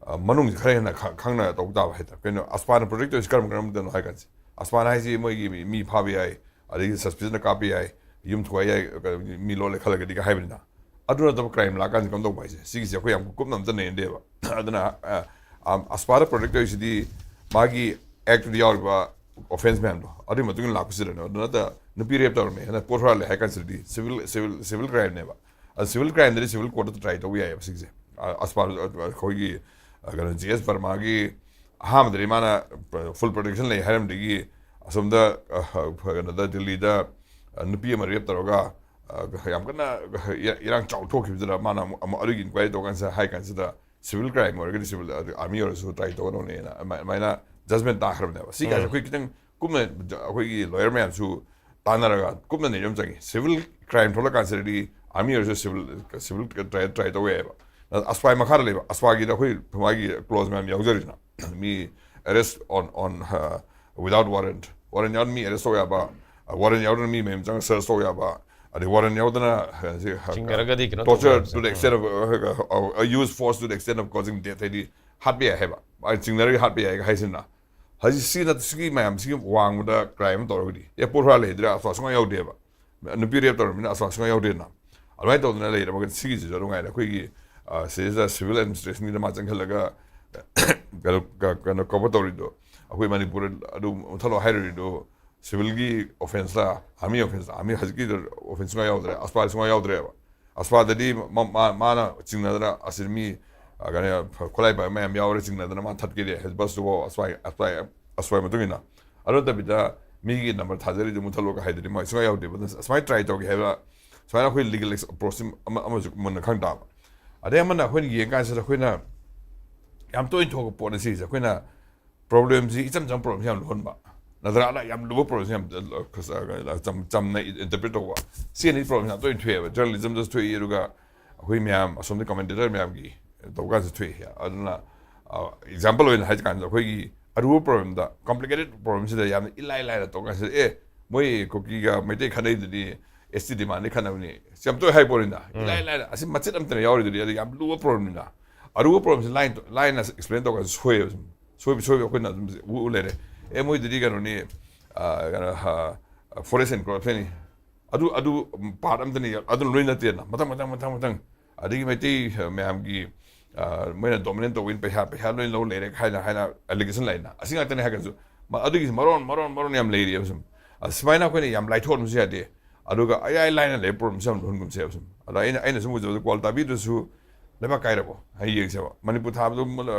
ꯑ, ꯃꯅꯨꯡꯁꯦ ꯈꯔ ꯍꯦꯟꯅ ꯈ-, ꯈꯪꯅ ꯇꯧ ꯇꯥꯕ ꯍꯥꯏꯇꯥꯔꯦ꯫ ꯀꯩꯅꯣ, ꯑꯁꯄꯥꯅ ꯄ꯭ꯔꯣꯇꯦꯛ ꯇꯧꯔꯤꯁꯤ ꯀꯔꯝ ꯀꯔꯝꯕꯗꯅꯣ ꯍꯥꯏ ꯀꯥꯟꯁꯦ, ꯑꯁꯄꯥꯅ ꯍꯥꯏꯁꯤ ꯃꯣꯏꯒꯤ ꯃꯤ, ꯃꯤ ꯐꯥꯕ ꯌꯥꯏ, ꯑꯗꯒꯤ ꯁꯁꯄꯦꯟꯁꯟꯗ ꯀꯥꯞꯄ ꯌꯥꯏ, ꯌꯨꯝ ꯊꯨꯒꯥꯏ ꯌꯥꯏ, ꯀ-, ꯃꯤ ꯂꯣꯜꯂꯦ ꯈꯜꯂꯒꯗꯤꯒ ꯍꯥꯏꯕꯅꯤꯅ꯫ ꯑꯗꯨ ꯅꯠꯇꯕ ꯀ꯭ꯔꯥꯏꯝ ꯂꯥꯛꯀꯥꯟꯁꯤ ꯀꯝꯗꯧꯕ ꯍꯥꯏꯁꯦ, ꯁꯤꯒꯤꯁꯦ ꯑꯩꯈꯣꯏ ꯌꯥꯝ ꯀꯨꯞꯅ ꯑꯝꯇ ꯅꯩꯅꯗꯦꯕ꯫ ꯑꯗꯨꯅ, ꯑ, ꯑ, ꯑꯁꯄꯥꯗ ꯄ꯭ꯔꯣꯇꯦꯛ ꯇꯧꯔꯤꯁꯤꯗꯤ ꯃꯥꯒꯤ ꯑꯦꯛꯇꯨꯗ ꯌꯥꯎꯔꯤꯕ ꯑꯣꯐꯦꯟꯁ ꯃꯌꯥꯝꯗꯣ ꯑꯗꯨꯒꯤ ꯃꯇꯨꯡ ꯏꯟꯅ ꯂꯥꯛꯄꯁꯤꯗꯅꯦ꯫ ꯑꯗꯨ ꯅꯠꯇ ꯅꯨꯄꯤ ꯔꯦꯞ ꯇꯧꯔꯝꯃꯦ, ꯅ ꯄꯣꯠ ꯍꯨꯔꯥꯜꯂꯦ ꯍꯥꯏ ꯀꯥꯟꯁꯤꯗꯗꯤ ꯁꯤꯚꯤꯜ, ꯁꯤꯚꯤꯜ, ꯁꯤꯚꯤꯜ ꯀ꯭ꯔꯥꯏꯝꯅꯦꯕ꯫ ꯑꯗꯨ ꯁꯤꯚꯤꯜ ꯀ꯭ꯔꯥꯏꯝꯗꯗꯤ ꯁꯤꯚꯤꯜ ꯀꯣꯔꯠꯇ ꯇ꯭ꯔꯥꯏ ꯇꯧꯕ ꯌꯥꯏꯑꯕ ꯁꯤꯒꯤꯁꯦ꯫ ꯑ, ꯑꯁꯄꯥ, ꯑ, ꯑꯩꯈꯣꯏꯒꯤ, ꯑ, ꯀꯩꯅꯣ, ꯖꯦ ꯑꯦꯁ ꯕꯔꯃꯥꯒꯤ ꯑꯍꯥꯟꯕꯗꯗꯤ ꯃꯥꯅ ꯐꯨꯜ ꯄ꯭ꯔꯣꯇꯦꯛꯁꯟ ꯂꯩ ꯍꯥꯏꯔꯝꯗꯒꯤ ꯑꯁꯣꯝꯗ, ꯑ, ꯀꯩꯅꯣꯗ, ꯗꯤꯜꯂꯤꯗ, ꯑ, ꯅꯨꯄꯤ ꯑꯃ ꯔꯦꯞ ꯇꯧꯔꯒ, ꯑ, ꯌꯥꯝ ꯀꯟꯅ ꯏ-, ꯏꯔꯥꯡ ꯆꯥꯎ ꯊꯣꯛꯈꯤꯕꯗꯨꯗ ꯃꯥꯅ ꯑꯃꯨꯛ, ꯑꯃꯨꯛ ꯑꯗꯨꯒꯤ ꯏꯟꯀ꯭ꯋꯥꯏꯔꯤ ꯇꯧꯀꯥꯟꯁꯤꯗ ꯍꯥꯏ ꯀꯥꯟꯁꯤꯗ ꯁꯤꯚꯤꯜ ꯀ꯭ꯔꯥꯏꯝ ꯑꯣꯏꯔꯒꯗꯤ ꯁꯤꯚꯤꯜ, ꯑꯗꯨ ꯑꯥꯔꯃꯤ ꯑꯣꯏꯔꯁꯨ ꯇ꯭ꯔꯥꯏ ꯇꯧꯒꯗꯧꯅꯦꯅ ꯑꯗꯨꯃꯥꯏ-, ꯑꯗꯨꯃꯥꯏꯅ ꯖꯖꯃꯦꯟ ꯇꯥꯈ꯭ꯔꯕꯅꯦꯕ꯫ ꯁꯤ ꯀꯥꯏꯁꯦ ꯑꯩꯈꯣꯏ ꯈꯤꯇꯪ ꯀꯨꯞꯅ ꯑꯩꯈꯣꯏꯒꯤ ꯂꯣꯌꯔ ꯃꯌꯥꯝꯁꯨ ꯇꯥꯟꯅꯔꯒ ꯀꯨꯞꯅ ꯅꯩꯅꯕ ꯑꯃ ꯆꯪꯉꯤ꯫ ꯁꯤꯚꯤꯜ ꯀ꯭ꯔꯥꯏꯝ ꯊꯣꯛꯂꯛꯀꯥꯟꯁꯤꯗꯗꯤ ꯑꯥꯔꯃꯤ ꯑꯣꯏꯔꯁꯨ ꯁꯤꯚꯤꯜ, ꯁꯤꯚꯤꯜ ꯇ꯭ꯔꯥꯏ, ꯇ꯭ꯔꯥꯏ ꯇꯧꯕ ꯌꯥꯏꯑꯕ꯫ ꯑꯁꯄꯥꯏ ꯃꯈꯥꯗ ꯂꯩꯕ, ꯑꯁꯄꯥꯒꯤꯗ ꯑꯩꯈꯣꯏ ꯃꯥꯒꯤ ꯀ꯭ꯂꯣꯖ ꯃꯌꯥꯝ ꯌꯥꯎꯖꯔꯤꯗꯅ꯫ ꯃꯤ ꯑꯦꯔꯦꯁ ꯑꯣꯟ, ꯑꯣꯟ, ꯋꯤꯗꯥꯎꯠ ꯋꯥꯔꯦꯟꯠ, ꯋꯥꯔꯦꯟ ꯌꯥꯎꯗꯅ ꯃꯤ ꯑꯦꯔꯦꯁ ꯇꯧ ꯌꯥꯕ, ꯋꯥꯔꯦꯟ ꯌꯥꯎꯗꯅ ꯃꯤ ꯃꯌꯨꯝ ꯆꯪꯉ ꯁꯔꯆ ꯇꯧ ꯌꯥꯕ, ꯑꯗꯩ ꯋꯥꯔꯦꯟ ꯌꯥꯎꯗꯅ, ꯑ, ꯁꯤ, ꯆꯤꯡꯅꯔꯒꯗꯤ ꯀꯩꯅꯣ ꯇꯧꯕ torture ꯌꯥꯕꯁꯦ꯫ To the extent of, uh, uh, uh, use force to the extent of causing death ꯍꯥꯏꯗꯤ ꯍꯥꯠꯄ ꯌꯥꯏ ꯍꯥꯏꯕ꯫ ꯑ, ꯆꯤꯡꯅꯔꯒ ꯍꯥꯠꯄ ꯌꯥꯏꯒ ꯍꯥꯏꯁꯤꯅ꯫ ꯍꯧꯖꯤꯛ ꯁꯤ ꯅꯠꯇ-, ꯁꯤꯒꯤ ꯃꯌꯥꯝꯁꯤꯒꯤ ꯋꯥꯡꯃꯗ ꯀ꯭ꯔꯥꯏꯝ ꯑꯃ ꯇꯧꯔꯒꯗꯤ, ꯑꯦ, ꯄꯣꯠ ꯍꯨꯔꯥꯜꯂꯦ ꯍꯥꯏꯗꯨꯗ ꯑꯁ꯭ꯋꯥ ꯁꯨꯡꯌꯥꯎ ꯌꯥꯎꯗꯦꯕ꯫ ꯅꯨꯄꯤ ꯔꯦꯞ ꯇꯧꯔꯝꯃꯤꯅ ꯑꯁ꯭ꯋꯥ ꯁꯨꯡꯌꯥꯎ ꯌꯥꯎꯗꯦꯅ꯫ ꯑꯗꯨꯃꯥꯏꯅ ꯇꯧꯗꯅ ꯂꯩꯔꯕꯒ ꯁꯤꯒꯤꯁꯤꯁꯨ ꯑꯗꯨꯝ ꯉꯥꯏꯔꯦ꯫ ꯑꯩꯈꯣꯏꯒꯤ, ꯑ, ꯁꯤꯗꯩꯁꯤꯗ ꯁꯤꯚꯤꯜ ꯑꯦꯗꯃꯤꯅꯤꯁꯇ꯭ꯔꯦꯁꯟꯒꯤꯗ ꯃꯥ ꯆꯪꯁꯤꯜꯂꯒ ꯀꯩꯅꯣ, ꯀ-, ꯀꯩꯅꯣ ꯀꯣꯚꯔ ꯇꯧꯔꯤꯗꯣ, ꯑꯩꯈꯣꯏ ꯃꯅꯤꯄꯨꯔꯗ ꯑꯗꯨ ꯃꯨꯊꯠꯂꯣ ꯍꯥꯏꯔꯨꯔꯤꯗꯣ, ꯁꯤꯚꯤꯜꯒꯤ ꯑꯣꯐꯦꯟꯁ ꯂꯥ, ꯑꯥꯔꯃꯤ ꯑꯣꯐꯦꯟꯁ ꯂꯥ? ꯑꯥꯔꯃꯤ ꯍꯧꯖꯤꯛꯀꯤ ꯑꯣꯐꯦꯟꯁ ꯁꯨꯡꯌꯥꯎ ꯌꯥꯎꯗ꯭ꯔꯦ, ꯑꯁ꯭ꯋꯥ ꯁꯨꯡꯌꯥꯎ ꯌꯥꯎꯗ꯭ꯔꯦꯕ꯫ ꯑꯁ꯭ꯋꯥꯗꯗꯤ ꯃ- ꯃ- ꯃꯥꯅ ꯆꯤꯡꯅꯗꯅ ꯑꯁꯤꯗ ꯃꯤ, ꯑ, ꯀꯩꯅꯣ, ꯈꯣꯠꯂꯥꯏ ꯄꯥꯏꯕ ꯃꯌꯥꯝ ꯌꯥꯎꯔꯦ ꯆꯤꯡꯅꯗꯅ ꯃꯥ ꯊꯠꯈꯤꯗꯦ꯫ ꯍꯥꯏꯗꯤ ꯕꯁꯇꯨꯐꯥꯎ ꯑꯁ꯭ꯋꯥꯏ ꯑꯁ꯭ꯋꯥꯏ ꯑꯁ꯭ꯋꯥꯏ ꯃꯇꯨꯡ ꯏꯟꯅ꯫ ꯑꯗꯨ ꯅꯠꯇꯕꯤꯗ ꯃꯤꯒꯤ ꯅꯝꯕꯔ ꯊꯥꯖꯔꯤꯗꯨ ꯃꯨꯠꯊꯠꯂꯣꯒ ꯍꯥꯏꯗꯨꯗꯤ ꯃꯣꯏ ꯁꯨꯡꯌꯥ ꯌꯥꯎꯗꯦꯕ꯫ ꯑꯗꯨꯅ ꯑꯁꯨꯃꯥꯏꯅ ꯇ꯭ꯔꯥꯏ ꯇꯧꯒꯦ ꯍꯥꯏꯕ, ꯁꯨꯃꯥꯏꯅ ꯑꯩꯈꯣꯏ ꯂꯤꯒꯦꯜ ꯑꯦꯞꯄ꯭ꯔꯣꯆꯁꯤ ꯑꯃ ꯑꯃꯁꯨ ꯃꯨꯟꯅ ꯈꯪ ꯇꯥꯕ꯫ ꯑꯗꯩ ꯑꯃꯅ ꯑꯩꯈꯣꯏꯅ ꯌꯦꯡꯀꯥꯟꯁꯤꯗ ꯑꯩꯈꯣꯏꯅ ꯌꯥꯝ ꯇꯣꯏꯅ ꯊꯣꯛꯄ ꯄꯣꯠꯅꯤ ꯁꯤꯁꯦ꯫ ꯑꯩꯈꯣꯏꯅ ꯄ꯭ꯔꯣꯕ꯭ꯂꯦꯝꯁꯤ ꯏꯆꯝ ꯆꯝꯕ ꯄ꯭ꯔꯣꯕ꯭ꯂꯦꯝꯁꯤ ꯌꯥꯝ ꯂꯨꯍꯟꯕ, ꯅꯠꯇ꯭ꯔꯒꯅ ꯌꯥꯝ ꯂꯨꯕ ꯄ꯭ꯔꯣꯕ꯭ꯂꯦꯝꯁꯤ ꯌꯥꯝ ꯆꯝ- ꯆꯝꯅ ꯏꯟꯇꯔꯄ꯭ꯔꯤꯠ ꯇꯧꯕ꯫ ꯁꯤ ꯑꯅꯤ ꯄ꯭ꯔꯣꯕ꯭ꯂꯦꯝꯁꯤ ꯌꯥꯝ ꯇꯣꯏꯅ ꯊꯣꯛꯑꯦꯕ꯫ ꯖꯔꯅꯦꯂꯤꯖꯝꯗꯁꯨ ꯊꯣꯛꯏ, ꯑꯗꯨꯒ ꯑꯩꯈꯣꯏ ꯃꯌꯥꯝ ꯑꯁꯣꯝꯗ ꯀꯃꯦꯟꯇꯦꯇꯔ ꯃꯌꯥꯝꯒꯤ ꯇꯧꯕ ꯀꯥꯟꯗꯁꯨ ꯊꯣꯛꯏ꯫ ꯑꯗꯨꯅ ꯑꯦꯛꯖꯥꯝꯄꯜ ꯑꯣꯏꯅ ꯍꯥꯏ ꯀꯥꯟꯗ ꯑꯩꯈꯣꯏꯒꯤ ꯑꯔꯨꯕ ꯄ꯭ꯔꯣꯕ꯭ꯂꯦꯝꯗ, ꯀꯣꯝꯄ꯭ꯂꯤꯀꯦꯇꯦꯠ ꯄ꯭ꯔꯣꯕ꯭ꯂꯦꯝꯁꯤꯗ ꯌꯥꯝꯅ ꯏꯂꯥꯏ ꯂꯥꯏꯅ ꯇꯧ ꯀꯥꯟꯁꯤꯗ, ꯑꯦ, ꯃꯣꯏ ꯀꯨꯀꯤꯒ ꯃꯩꯇꯩ ꯈꯠꯅꯩꯗꯨꯗꯤ ꯑꯦꯁ ꯇꯤ ꯗꯤꯃꯥꯟꯗꯩ ꯈꯠꯅꯕꯅꯤ, ꯌꯥꯝ ꯇꯣꯏꯅ ꯍꯥꯏ ꯄꯣꯠꯅꯤꯅ꯫ ꯏꯂꯥꯏ ꯂꯥꯏꯅ ꯑꯁꯤ ꯃꯆꯦꯠ ꯑꯃꯇꯅ ꯌꯥꯎꯔꯤꯗꯨꯗꯤ, ꯑꯗꯨ ꯌꯥꯝ ꯂꯨꯕ ꯄ꯭ꯔꯣꯕ꯭ꯂꯦꯝꯅꯤꯅ꯫ ꯑꯔꯨꯕ ꯄ꯭ꯔꯣꯕ꯭ꯂꯦꯝꯁꯤ ꯂꯥꯏꯟ ꯂꯥꯏꯅ ꯑꯦꯛꯁꯄ꯭ꯂꯦꯟ ꯇꯧꯔꯒ ꯁꯣꯏꯑꯕ ꯁꯨꯝ꯫ ꯁꯣꯏꯕ ꯁꯣꯏꯕ ꯑꯩꯈꯣꯏꯅ ꯑꯗꯨꯝ ꯎ ꯎ ꯂꯩꯔꯦ꯫ ꯑꯦ, ꯃꯣꯏꯗꯨꯗꯤ ꯀꯩꯅꯣꯅꯤ, ꯑ, ꯀꯩꯅꯣ, ꯐꯣꯔꯦꯁ ꯑꯦꯟꯀ꯭ꯔꯣꯆꯔꯅꯤ꯫ ꯑꯗꯨ ꯑꯗꯨ ꯄꯥꯔꯠ ꯑꯝꯇꯅꯤ, ꯑꯗꯨꯅ ꯂꯣꯏ ꯅꯠꯇꯦꯅ꯫ ꯃꯊꯪ ꯃꯊꯪ ꯃꯊꯪ ꯃꯊꯪ꯫ ꯑꯗꯒꯤ ꯃꯩꯇꯩ ꯃꯌꯥꯝꯒꯤ, ꯑ, ꯃꯣꯏꯅ ꯗꯣꯃꯤꯅꯦꯠ ꯇꯧꯕꯒꯤ ꯄꯩꯁꯥ ꯄꯩꯁꯥ ꯂꯣꯏ ꯂꯧ ꯂꯩꯔꯦ ꯍꯥꯏꯅ ꯍꯥꯏꯅ ꯑꯦꯂꯤꯒꯦꯁꯟ ꯂꯩꯅ꯫ ꯑꯁꯤ ꯉꯥꯛꯇꯅꯤ ꯍꯥꯏꯔꯒꯁꯨ, ꯃ- ꯑꯗꯨꯒꯤ ꯃꯔꯣꯟ ꯃꯔꯣꯟ ꯃꯔꯣꯟ ꯌꯥꯝ ꯂꯩꯔꯤꯑꯕ ꯁꯨꯝ꯫ ꯑ, ꯁꯨꯃꯥꯏꯅ ꯑꯩꯈꯣꯏꯅ ꯌꯥꯝ ꯂꯥꯏꯊꯣꯛꯍꯟꯕꯁꯨ ꯌꯥꯗꯦ꯫ ꯑꯗꯨꯒ ꯑꯌꯥꯏ ꯂꯥꯏꯅ ꯂꯩꯕ ꯄ꯭ꯔꯣꯕ꯭ꯂꯦꯝꯁꯦ ꯌꯥꯝ ꯂꯨꯍꯟꯒꯨꯝꯁꯦꯕ ꯁꯨꯝ꯫ ꯑꯗ ꯑꯩꯅ ꯑꯩꯅ ꯁꯨꯝ ꯎꯖꯕꯗ ꯀ꯭ꯋꯥꯜ ꯇꯥꯕꯤꯗꯨꯁꯨ ꯂꯩꯕꯥꯛ ꯀꯥꯏꯔꯕꯣ? ꯍꯥꯏ ꯌꯦꯡꯁꯦꯕ꯫ ꯃꯅꯤꯄꯨꯔ ꯊꯥꯕꯗ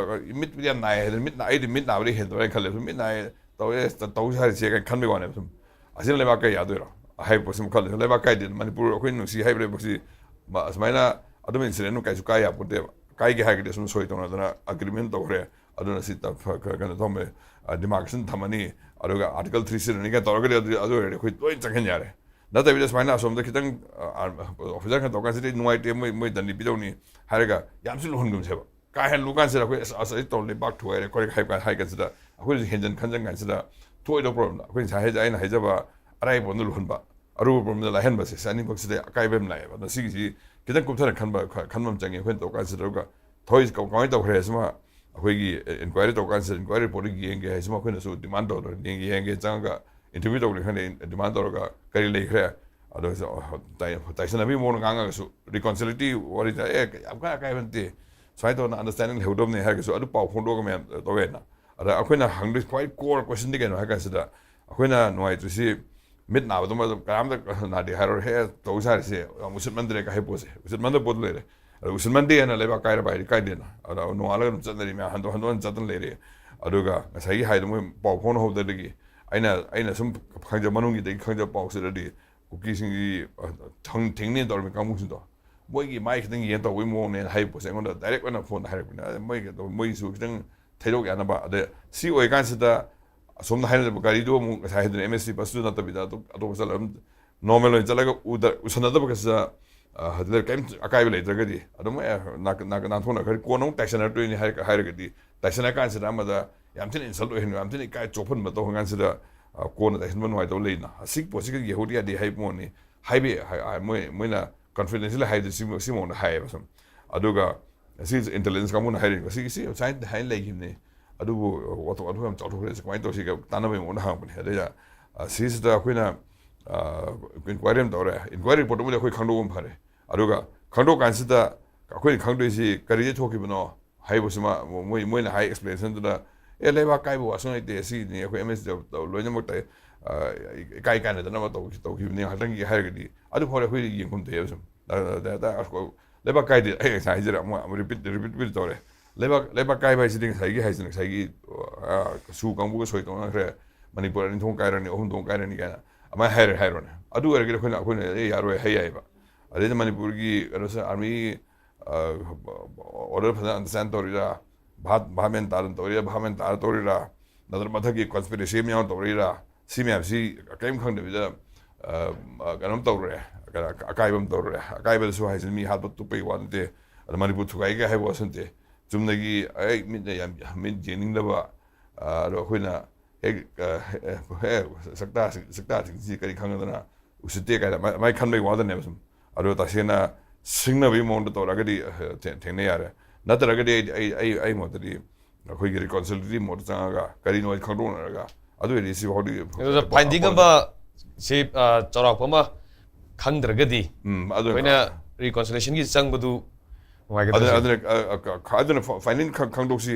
ꯃꯤꯠꯄꯨꯗꯤ ꯌꯥꯝ ꯅꯥꯏ ꯍꯥꯏꯗꯅ, ꯃꯤꯠ ꯅꯥ- ꯑꯩꯗꯤ ꯃꯤꯠ ꯅꯥꯕꯗꯤ ꯍꯦꯟꯗꯧꯔꯦꯅ ꯈꯜꯂꯦ꯫ ꯁꯨꯝ ꯃꯤꯠ ꯅꯥꯏ ꯇꯧꯔꯦ, ꯇ- ꯇꯧꯁꯦ ꯍꯥꯏꯔꯤꯁꯦ ꯀꯥꯏꯅ ꯈꯟꯕꯒꯤ ꯋꯥꯅꯦꯕ ꯁꯨꯝ꯫ ꯑꯁꯤꯅ ꯂꯩꯕꯥꯛ ꯀꯥꯏ ꯌꯥꯗꯣꯏꯔꯣ? ꯍꯥꯏꯕ ꯄꯣꯠꯁꯤꯃ ꯈꯜꯂꯦ꯫ ꯂꯩꯕꯥꯛ ꯀꯥꯏꯗꯦ꯫ ꯃꯅꯤꯄꯨꯔ ꯑꯩꯈꯣꯏ ꯅꯨꯡꯁꯤ ꯍꯥꯏꯕ ꯂꯩꯕꯥꯛꯁꯤ ꯃ- ꯑꯁꯨꯃꯥꯏꯅ ꯑꯗꯨꯝ ꯏꯟꯁꯤꯗꯦꯟ ꯀꯥꯏꯁꯨ ꯀꯥꯏ ꯌꯥꯄꯣꯠꯇꯦꯕ꯫ ꯀꯥꯏꯒꯦ ꯍꯥꯏꯔꯒꯗꯤ ꯑꯁꯨꯝ ꯁꯣꯏ ꯇꯧꯅꯗꯅ ꯑꯦꯒ꯭ꯔꯤꯃꯦꯟ ꯇꯧꯈ꯭ꯔꯦ, ꯑꯗꯨꯅ ꯁꯤ ꯇ- ꯐ- ꯀ- ꯀꯩꯅꯣ ꯇꯧꯔꯝꯃꯦ, ꯗꯤꯃꯥꯔꯀꯦꯁꯟ ꯊꯝꯃꯅꯤ, ꯑꯗꯨꯒ ꯑꯥꯔꯇꯤꯀꯜ ꯊ꯭ꯔꯤ ꯁꯤꯖꯤꯟꯅꯅꯤ ꯀꯥꯏꯅ ꯇꯧꯔꯒꯗꯤ ꯑꯗꯨ ꯑꯗꯨ ꯑꯣꯏꯔꯗꯤ ꯑꯩꯈꯣꯏ ꯂꯣꯏ ꯆꯪꯍꯟ ꯌꯥꯔꯦ꯫ ꯅꯠꯇꯕꯤꯗ ꯁꯨꯃꯥꯏꯅ ꯑꯁꯣꯝꯗ ꯈꯤꯇꯪ, ꯑ, ꯑꯣꯐꯤꯁꯥꯔ ꯈꯔ ꯇꯧꯔꯀꯥꯟꯁꯤꯗ ꯅꯨꯡꯉꯥꯏꯇꯦ, ꯃꯣꯏ ꯃꯣꯏ ꯗꯟꯗꯤ ꯄꯤꯗꯧꯅꯤ ꯍꯥꯏꯔꯒ ꯌꯥꯝꯁꯨ ꯂꯨꯍꯟꯒꯨꯝꯁꯦꯕ꯫ ꯀꯥ ꯍꯦꯟꯅ ꯂꯨꯀꯥꯟꯁꯤꯗ ꯑꯩꯈꯣꯏ ꯑꯁ ꯑꯁ ꯑꯩ ꯇꯧꯔ ꯂꯩꯕꯥꯛ ꯊꯨꯒꯥꯏꯔꯦ ꯈꯣꯠꯂꯦ ꯍꯥꯏꯕ ꯀꯥꯟ- ꯍꯥꯏ ꯀꯥꯟꯁꯤꯗ ꯑꯩꯈꯣꯏꯁꯨ ꯍꯦꯟꯖꯟ ꯈꯟꯖꯟ ꯀꯥꯟꯁꯤꯗ ꯊꯣꯛꯏꯗꯧ ꯄ꯭ꯔꯣꯕ꯭ꯂꯦꯝꯗ ꯑꯩꯈꯣꯏ ꯉꯁꯥꯏ ꯍꯥꯏꯖ- ꯑꯩꯅ ꯍꯥꯏꯖꯕ ꯑꯔꯥꯏꯕ ꯄ꯭ꯔꯣꯕ꯭ꯂꯦꯝꯗ ꯂꯥꯏꯍꯟꯕꯁꯦ, ꯁꯤ ꯑꯅꯤꯃꯛꯁꯤꯗ ꯑꯀꯥꯏꯕ ꯑꯃ ꯂꯥꯛꯑꯦꯕ꯫ ꯑꯗꯣ ꯁꯤꯒꯤꯁꯤ ꯈꯤꯇꯪ ꯀꯨꯞꯊꯅ ꯈꯟꯕ ꯈ- ꯈꯟꯕ ꯑꯃ ꯆꯪꯉꯤ꯫ ꯑꯩꯈꯣꯏꯅ ꯇꯧꯔ ꯀꯥꯟꯁꯤꯗ ꯑꯗꯨꯒ ꯊꯣꯏ ꯀ- ꯀꯃꯥꯏꯅ ꯇꯧꯈ꯭ꯔꯦ ꯍꯥꯏꯁꯤꯃ ꯑꯩꯈꯣꯏꯒꯤ ꯏꯟꯀ꯭ꯋꯥꯏꯔꯤ ꯇꯧꯔ ꯀꯥꯟꯁꯤꯗ ꯏꯟꯀ꯭ꯋꯥꯏꯔꯤ ꯔꯤꯄꯣꯔꯠꯇꯨ ꯌꯦꯡꯒꯦ ꯍꯥꯏꯁꯤꯃ ꯑꯩꯈꯣꯏꯅꯁꯨ ꯗꯤꯃꯥꯟ ꯇꯧꯗꯅ ꯌꯦꯡꯒꯦ ꯌꯦꯡꯒꯦ ꯆꯪꯉꯒ ꯏꯟꯇꯔꯚ꯭ꯌꯨ ꯇꯧꯕꯅꯤ ꯈꯪꯗꯦ, ꯗꯤꯃꯥꯟ ꯇꯧꯔꯒ ꯀꯔꯤ ꯂꯩꯈ꯭ꯔꯦ? ꯑꯗꯣ ꯇꯥꯏ- ꯇꯥꯏꯁꯟꯅꯕꯒꯤ ꯃꯑꯣꯡꯗ ꯉꯥꯡꯉꯒꯁꯨ ꯔꯤꯀꯣꯟꯁꯤꯂꯤꯇꯤ ꯋꯥꯔꯤꯗ ꯑꯦ ꯌꯥꯝ ꯀꯥꯏ ꯑꯀꯥꯏꯕ ꯅꯠꯇꯦ, ꯁꯨꯃꯥꯏꯅ ꯇꯧꯗꯅ ꯑꯟꯗꯔꯁꯇꯦꯟꯗꯤꯡ ꯂꯩꯍꯧꯗꯕꯅꯤ ꯍꯥꯏꯔꯒꯁꯨ ꯑꯗꯨ ꯄꯥꯎ ꯐꯣꯡꯗꯣꯛꯑꯒ ꯃꯌꯥꯝ ꯇꯧꯋꯦꯅ꯫ ꯑꯗ ꯑꯩꯈꯣꯏꯅ ꯍꯪꯗꯣꯏ ꯈ꯭ꯋꯥꯏ ꯀꯣꯔ ꯀꯣꯏꯁꯟꯗꯤ ꯀꯩꯅꯣ ꯍꯥꯏ ꯀꯥꯟꯁꯤꯗ ꯑꯩꯈꯣꯏꯅ ꯅꯨꯡꯉꯥꯏꯇ꯭ꯔꯤꯁꯤ ꯃꯤꯠ ꯅꯥꯕꯗꯨꯃ ꯑꯗꯨꯝ ꯀꯅꯥꯝꯇ ꯅꯥꯗꯦ ꯍꯥꯏꯔꯣꯏ꯫ "ꯍꯦ, ꯇꯧ ꯁꯥꯔꯤꯁꯦ ꯌꯥꯝ ꯎꯁꯤꯠꯃꯟꯗ꯭ꯔꯦ" ꯀ ꯍꯥꯏ ꯄꯣꯠꯁꯦ, ꯎꯁꯤꯠꯃꯟꯗꯕ ꯄꯣꯠꯇꯨ ꯂꯩꯔꯦ꯫ ꯑꯗꯣ ꯎꯁꯤꯠꯃꯟꯗꯦꯅ ꯂꯩꯕꯥꯛ ꯀꯥꯏꯔꯕ ꯍꯥꯏꯗꯤ ꯀꯥꯏꯗꯦꯅ? ꯑꯗꯣ ꯅꯣꯡꯉꯥꯜꯂꯒ ꯑꯗꯨꯝ ꯆꯠꯅꯔꯤ ꯃꯌꯥꯝ, ꯍꯟꯗꯣꯛ ꯍꯟꯗꯣꯛ ꯍꯟ ꯆꯠꯇꯅ ꯂꯩꯔꯦ꯫ ꯑꯗꯨꯒ ꯉꯁꯥꯏꯒꯤ ꯍꯥꯏꯗꯣ, ꯃꯣꯏ ꯄꯥꯎ ꯐꯥꯎꯅꯍꯧꯗꯕꯗꯒꯤ ꯑꯩꯅ, ꯑꯩꯅ ꯁꯨꯝ ꯈꯪꯖ-, ꯃꯅꯨꯡꯒꯤꯗꯒꯤ ꯈꯪꯖꯕ ꯄꯥꯎꯁꯤꯗꯗꯤ, ꯀꯨꯀꯤꯁꯤꯡꯒꯤ, ꯑ, ꯊꯪ-, ꯊꯦꯡꯅꯦꯅ ꯇꯧꯔꯝꯃꯤ ꯀꯥꯡꯕꯨꯁꯤꯡꯗꯣ, ꯃꯣꯏꯒꯤ ꯃꯥꯏ ꯈꯤꯇꯪ ꯌꯦꯡ ꯇꯧꯕꯒꯤ ꯃꯑꯣꯡꯅꯦꯅ ꯍꯥꯏꯕ ꯄꯣꯠꯁꯦ ꯑꯩꯉꯣꯟꯗ ꯗꯥꯏꯔꯦꯛ ꯑꯣꯏꯅ ꯐꯣꯟꯗ ꯍꯥꯏꯔꯛꯄꯅꯦ꯫ ꯑꯗ ꯃꯣꯏꯒꯤ, ꯃꯣꯏꯒꯤꯁꯨ ꯈꯤꯇꯪ ꯊꯩꯗꯣꯛ ꯌꯥꯅꯕ꯫ ꯑꯗ ꯁꯤ ꯑꯣꯏꯀꯥꯟꯁꯤꯗ ꯑꯁꯣꯝꯗ ꯍꯥꯏꯅꯔꯤꯕ ꯒꯥꯔꯤꯗꯨ ꯑꯃꯨꯛ ꯉꯁꯥꯏ ꯍꯥꯏꯗꯨꯅ ꯑꯦꯝ ꯑꯦꯁ ꯇꯤ ꯕꯁꯇꯨ ꯅꯠꯇꯕꯤꯗ ꯑꯇꯣꯞ-, ꯑꯇꯣꯞꯄ ꯆꯠꯂꯒ ꯑꯗꯨꯝ ꯅꯣꯔꯃꯦꯜ ꯑꯣꯏꯅ ꯆꯠꯂꯒ ꯎꯗ-, ꯎꯁꯟꯅꯗꯕ ꯀꯩꯁꯨ, ꯑ, ꯑꯗꯨꯗ ꯀꯔꯤꯝ ꯑꯀꯥꯏꯕ ꯂꯩꯇ꯭ꯔꯒꯗꯤ ꯑꯗꯨꯝ, ꯑꯦ, ꯅꯥ-, ꯅꯥ-, ꯅꯥꯟꯊꯣꯛꯅꯈ꯭ꯔꯗꯤ ꯀꯣꯟꯅ ꯑꯃꯨꯛ ꯇꯥꯏꯁꯟꯅꯔꯛꯇꯣꯏꯅꯤ ꯍꯥꯏꯔ-, ꯍꯥꯏꯔꯒꯗꯤ, ꯇꯥꯏꯁꯟꯅꯔꯀꯥꯟꯁꯤꯗ ꯑꯃꯗ ꯌꯥꯝ ꯊꯤꯅ ꯏꯟꯁꯜꯠ ꯑꯣꯏꯍꯟꯕ, ꯌꯥꯝ ꯊꯤꯅ ꯏꯀꯥꯏ ꯆꯣꯞꯍꯟꯕ ꯇꯧꯍꯟ ꯀꯥꯟꯁꯤꯗ, ꯑ, ꯀꯣꯟꯅ ꯇꯥꯏꯁꯟꯕ ꯅꯨꯡꯉꯥꯏꯇꯕ ꯂꯩꯗꯅ, ꯑꯁꯤꯒꯤ ꯄꯣꯠꯁꯤꯒ ꯌꯦꯡꯍꯧꯗ ꯌꯥꯗꯦ ꯍꯥꯏꯕ ꯄꯣꯠꯅꯤ꯫ ꯍꯥꯏꯕꯤ-, ꯍꯥꯏ-, ꯍꯥꯏ-, ꯃꯣꯏ, ꯃꯣꯏꯅ ꯀꯟꯐꯤꯗꯦꯟꯁꯤꯌꯦꯜ ꯍꯥꯏꯕꯗꯨ ꯁꯤ, ꯁꯤ ꯃꯑꯣꯡꯗ ꯍꯥꯏꯌꯦꯕ ꯁꯨꯝ꯫ ꯑꯗꯨꯒ ꯁꯤ ꯏꯟꯇꯦꯂꯤꯖꯦꯟꯁ ꯀꯥꯡꯕꯨꯅ ꯍꯥꯏꯔꯤꯕ, ꯁꯤꯒꯤ ꯁꯤ ꯁꯨꯃꯥꯏꯅ ꯍꯥꯏꯅ ꯂꯩꯈꯤꯕꯅꯤ, ꯑꯗꯨꯕꯨ ꯋꯥꯊꯣꯛ, ꯋꯥꯊꯣꯛ ꯌꯥꯝ ꯆꯥꯎꯊꯣꯛꯈ꯭ꯔꯦ, ꯁꯤ ꯀꯃꯥꯏꯅ ꯇꯧꯁꯤꯒꯦ ꯇꯥꯟꯅꯕꯒꯤ ꯃꯑꯣꯡꯗ ꯍꯪꯉꯛꯄꯅꯦ꯫ ꯑꯗꯩꯗ, ꯑ, ꯁꯤꯁꯤꯗ ꯑꯩꯈꯣꯏꯅ, ꯑ, ꯏꯟꯀ꯭ꯋꯥꯏꯔꯤ ꯑꯃ ꯇꯧꯔꯦ꯫ ꯏꯟꯀ꯭ꯋꯥꯏꯔꯤ ꯔꯤꯄꯣꯔꯠꯇꯨꯕꯨꯗꯤ ꯑꯩꯈꯣꯏ ꯈꯪꯗꯣꯛꯄ ꯐꯔꯦ꯫ ꯑꯗꯨꯒ ꯈꯪꯗꯣꯛꯀꯥꯟꯁꯤꯗ ꯑꯩꯈꯣꯏꯅ ꯈꯪꯗꯣꯏꯁꯤ ꯀꯔꯤꯗ ꯊꯣꯛꯈꯤꯕꯅꯣ ꯍꯥꯏꯕꯁꯤꯃ ꯃꯣꯏ, ꯃꯣꯏꯅ ꯍꯥꯏ ꯑꯦꯛꯁꯄ꯭ꯂꯦꯅꯦꯁꯟꯗꯨꯗ, "ꯑꯦ, ꯂꯩꯕꯥꯛ ꯀꯥꯏꯕ ꯋꯥꯁꯨ ꯂꯩꯇꯦ, ꯁꯤꯅꯤ ꯑꯩꯈꯣꯏ ꯑꯦꯝ ꯑꯦꯁ ꯂꯣꯏꯅꯃꯛꯇ, ꯑ, ꯏꯀꯥꯏ ꯀꯥꯏꯅꯗꯅꯕ ꯇꯧꯈꯤ-, ꯇꯧꯈꯤꯕꯅꯤ ꯉꯥꯏꯍꯥꯛꯇꯪꯒꯤ" ꯍꯥꯏꯔꯒꯗꯤ, ꯑꯗꯨ ꯐꯥꯎꯗꯤ ꯑꯩꯈꯣꯏꯗꯤ ꯌꯦꯡꯐꯝ ꯊꯣꯛꯑꯦꯕ ꯁꯨꯝ꯫ ꯑ, ꯑ, ꯑ, ꯑ, ꯂꯩꯕꯥꯛ ꯀꯥꯏꯗꯦ, ꯑꯩ ꯉꯁꯥꯏ ꯍꯥꯏꯖꯔꯦ, ꯑꯃꯨꯛ, ꯑꯃꯨꯛ ꯔꯤꯄꯤꯠ, ꯔꯤꯄꯤꯠ, ꯔꯤꯄꯤꯠ ꯇꯧꯔꯦ꯫ ꯂꯩꯕꯥꯛ, ꯂꯩꯕꯥꯛ ꯀꯥꯏꯕ ꯍꯥꯏꯁꯤꯗꯤ ꯉꯁꯥꯏꯒꯤ ꯍꯥꯏꯁꯤꯅ ꯉꯁꯥꯏꯒꯤ, ꯑ, ꯁꯨ ꯀꯥꯡꯕꯨꯒ ꯁꯣꯏ ꯇꯧꯅꯈ꯭ꯔꯦ, ꯃꯅꯤꯄꯨꯔ ꯑꯅꯤ ꯊꯣꯛꯅ ꯀꯥꯏꯔꯅꯤ, ꯑꯍꯨꯝ ꯊꯣꯛꯅ ꯀꯥꯏꯔꯅꯤ ꯀꯥꯏꯅ ꯑꯗꯨꯃꯥꯏꯅ ꯍꯥꯏꯔꯦ ꯍꯥꯏꯔꯣꯅꯦ꯫ ꯑꯗꯨ ꯑꯣꯏꯔꯒꯗꯤ ꯑꯩꯈꯣꯏꯅ, ꯑꯩꯈꯣꯏꯅ, "ꯑꯦ, ꯌꯥꯔꯣꯏ" ꯍꯥꯏ ꯌꯥꯏꯕ꯫ ꯑꯗꯩꯗ ꯃꯅꯤꯄꯨꯔꯒꯤ ꯀꯩꯅꯣꯁꯦ, ꯑꯥꯔꯃꯤꯒꯤ, ꯑ, ꯑꯣꯔꯗꯔ ꯐꯖꯅ ꯑꯟꯗꯔꯁ꯭ꯇꯦꯟ ꯇꯧꯔꯤꯔꯥ, ꯚꯥꯞ, ꯚꯥꯞ ꯃꯦꯟ ꯇꯥꯗꯅ ꯇꯧꯔꯤꯔꯥ, ꯚꯥꯞ ꯃꯦꯟ ꯇꯥꯗꯅ ꯇꯧꯔꯤꯔꯥ, ꯅꯠꯇ꯭ꯔꯒ ꯃꯊꯛꯀꯤ ꯀꯟꯁꯄꯤꯔꯦꯁꯤ ꯑꯃ ꯌꯥꯎꯅ ꯇꯧꯔꯤꯔꯥ, ꯁꯤ ꯃꯌꯥꯝꯁꯤ ꯀꯔꯤꯝ ꯈꯪꯗꯕꯤꯗ, ꯑ, ꯑ, ꯀꯩꯅꯣꯝ ꯇꯧꯔꯨꯔꯦ, ꯑꯀꯥꯏꯕ ꯑꯃ ꯇꯧꯔꯨꯔꯦ꯫ ꯑꯀꯥꯏꯕꯗꯁꯨ ꯍꯥꯏꯁꯤ ꯃꯤ ꯍꯥꯠꯄ ꯇꯨꯞꯄꯒꯤ ꯋꯥ ꯅꯠꯇꯦ, ꯑꯗ ꯃꯅꯤꯄꯨꯔ ꯊꯨꯒꯥꯏꯒꯦ ꯍꯥꯏꯕ ꯋꯥꯁꯨ ꯅꯠꯇꯦ꯫ ꯆꯨꯝꯅꯒꯤ, ꯑꯩ ꯃꯤꯠꯅ ꯌꯥꯝ, ꯃꯤꯠ ꯌꯦꯡꯅꯤꯡꯗꯕ, ꯑ, ꯑꯗꯣ ꯑꯩꯈꯣꯏꯅ ꯍꯦꯛ, ꯑ, ꯍꯦꯛ, ꯍꯦꯛ ꯁꯛꯇꯥ-, ꯁꯛꯇꯥꯁꯤꯡꯁꯤ ꯀꯔꯤ ꯈꯪꯗꯅ ꯎꯁꯤꯠꯇꯦ ꯀꯥꯏꯅ ꯑꯃꯥꯏ-, ꯑꯃꯥꯏ ꯈꯟꯕꯒꯤ ꯋꯥꯗꯅꯦꯕ ꯁꯨꯝ꯫ ꯑꯗꯣ ꯇꯁꯦꯡꯅ ꯁꯤꯡꯅꯕꯒꯤ ꯃꯑꯣꯡꯗ ꯇꯧꯔꯒꯗꯤ, ꯑ, ꯊꯦ-, ꯊꯦꯡꯅ ꯌꯥꯔꯦ꯫ ꯅꯠꯇ꯭ꯔꯒꯗꯤ ꯑꯩ, ꯑꯩ, ꯑꯩ, ꯑꯩ ꯃꯣꯠꯇꯗꯤ ꯑꯩꯈꯣꯏꯒꯤ ꯔꯤꯀꯣꯟꯁꯤꯂꯤꯌꯦꯁꯟ ꯃꯣꯠꯇ ꯆꯪꯉꯒ ꯀꯔꯤꯅꯣ ꯍꯥꯏ ꯈꯪꯗꯣꯛꯅꯔꯒ ꯑꯗꯨ ꯑꯣꯏꯔꯗꯤ ꯁꯤ ꯐꯥꯎꯗꯤ ꯑꯗꯨꯗ ꯐꯥꯏꯟꯗꯤꯡ ꯑꯃ ꯁꯤ, ꯑ, ꯆꯥꯎꯔꯥꯛꯄ ꯑꯃ ꯈꯪꯗ꯭ꯔꯒꯗꯤ ꯎꯝ, ꯑꯗꯨ ꯑꯩꯈꯣꯏꯅ ꯔꯤꯀꯣꯟꯁꯤꯂꯤꯌꯦꯁꯟꯒꯤ ꯆꯪꯕꯗꯨ ꯑꯗꯨꯅ, ꯅꯨꯡꯉꯥꯏꯒꯗ꯭ꯔꯥ? ꯑꯗꯨꯅ, ꯑ, ꯑ, ꯈ-, ꯑꯗꯨꯅ ꯐ-, ꯐꯥꯏꯅꯦꯜ ꯈ-, ꯈꯪꯗꯣꯛꯁꯤ꯫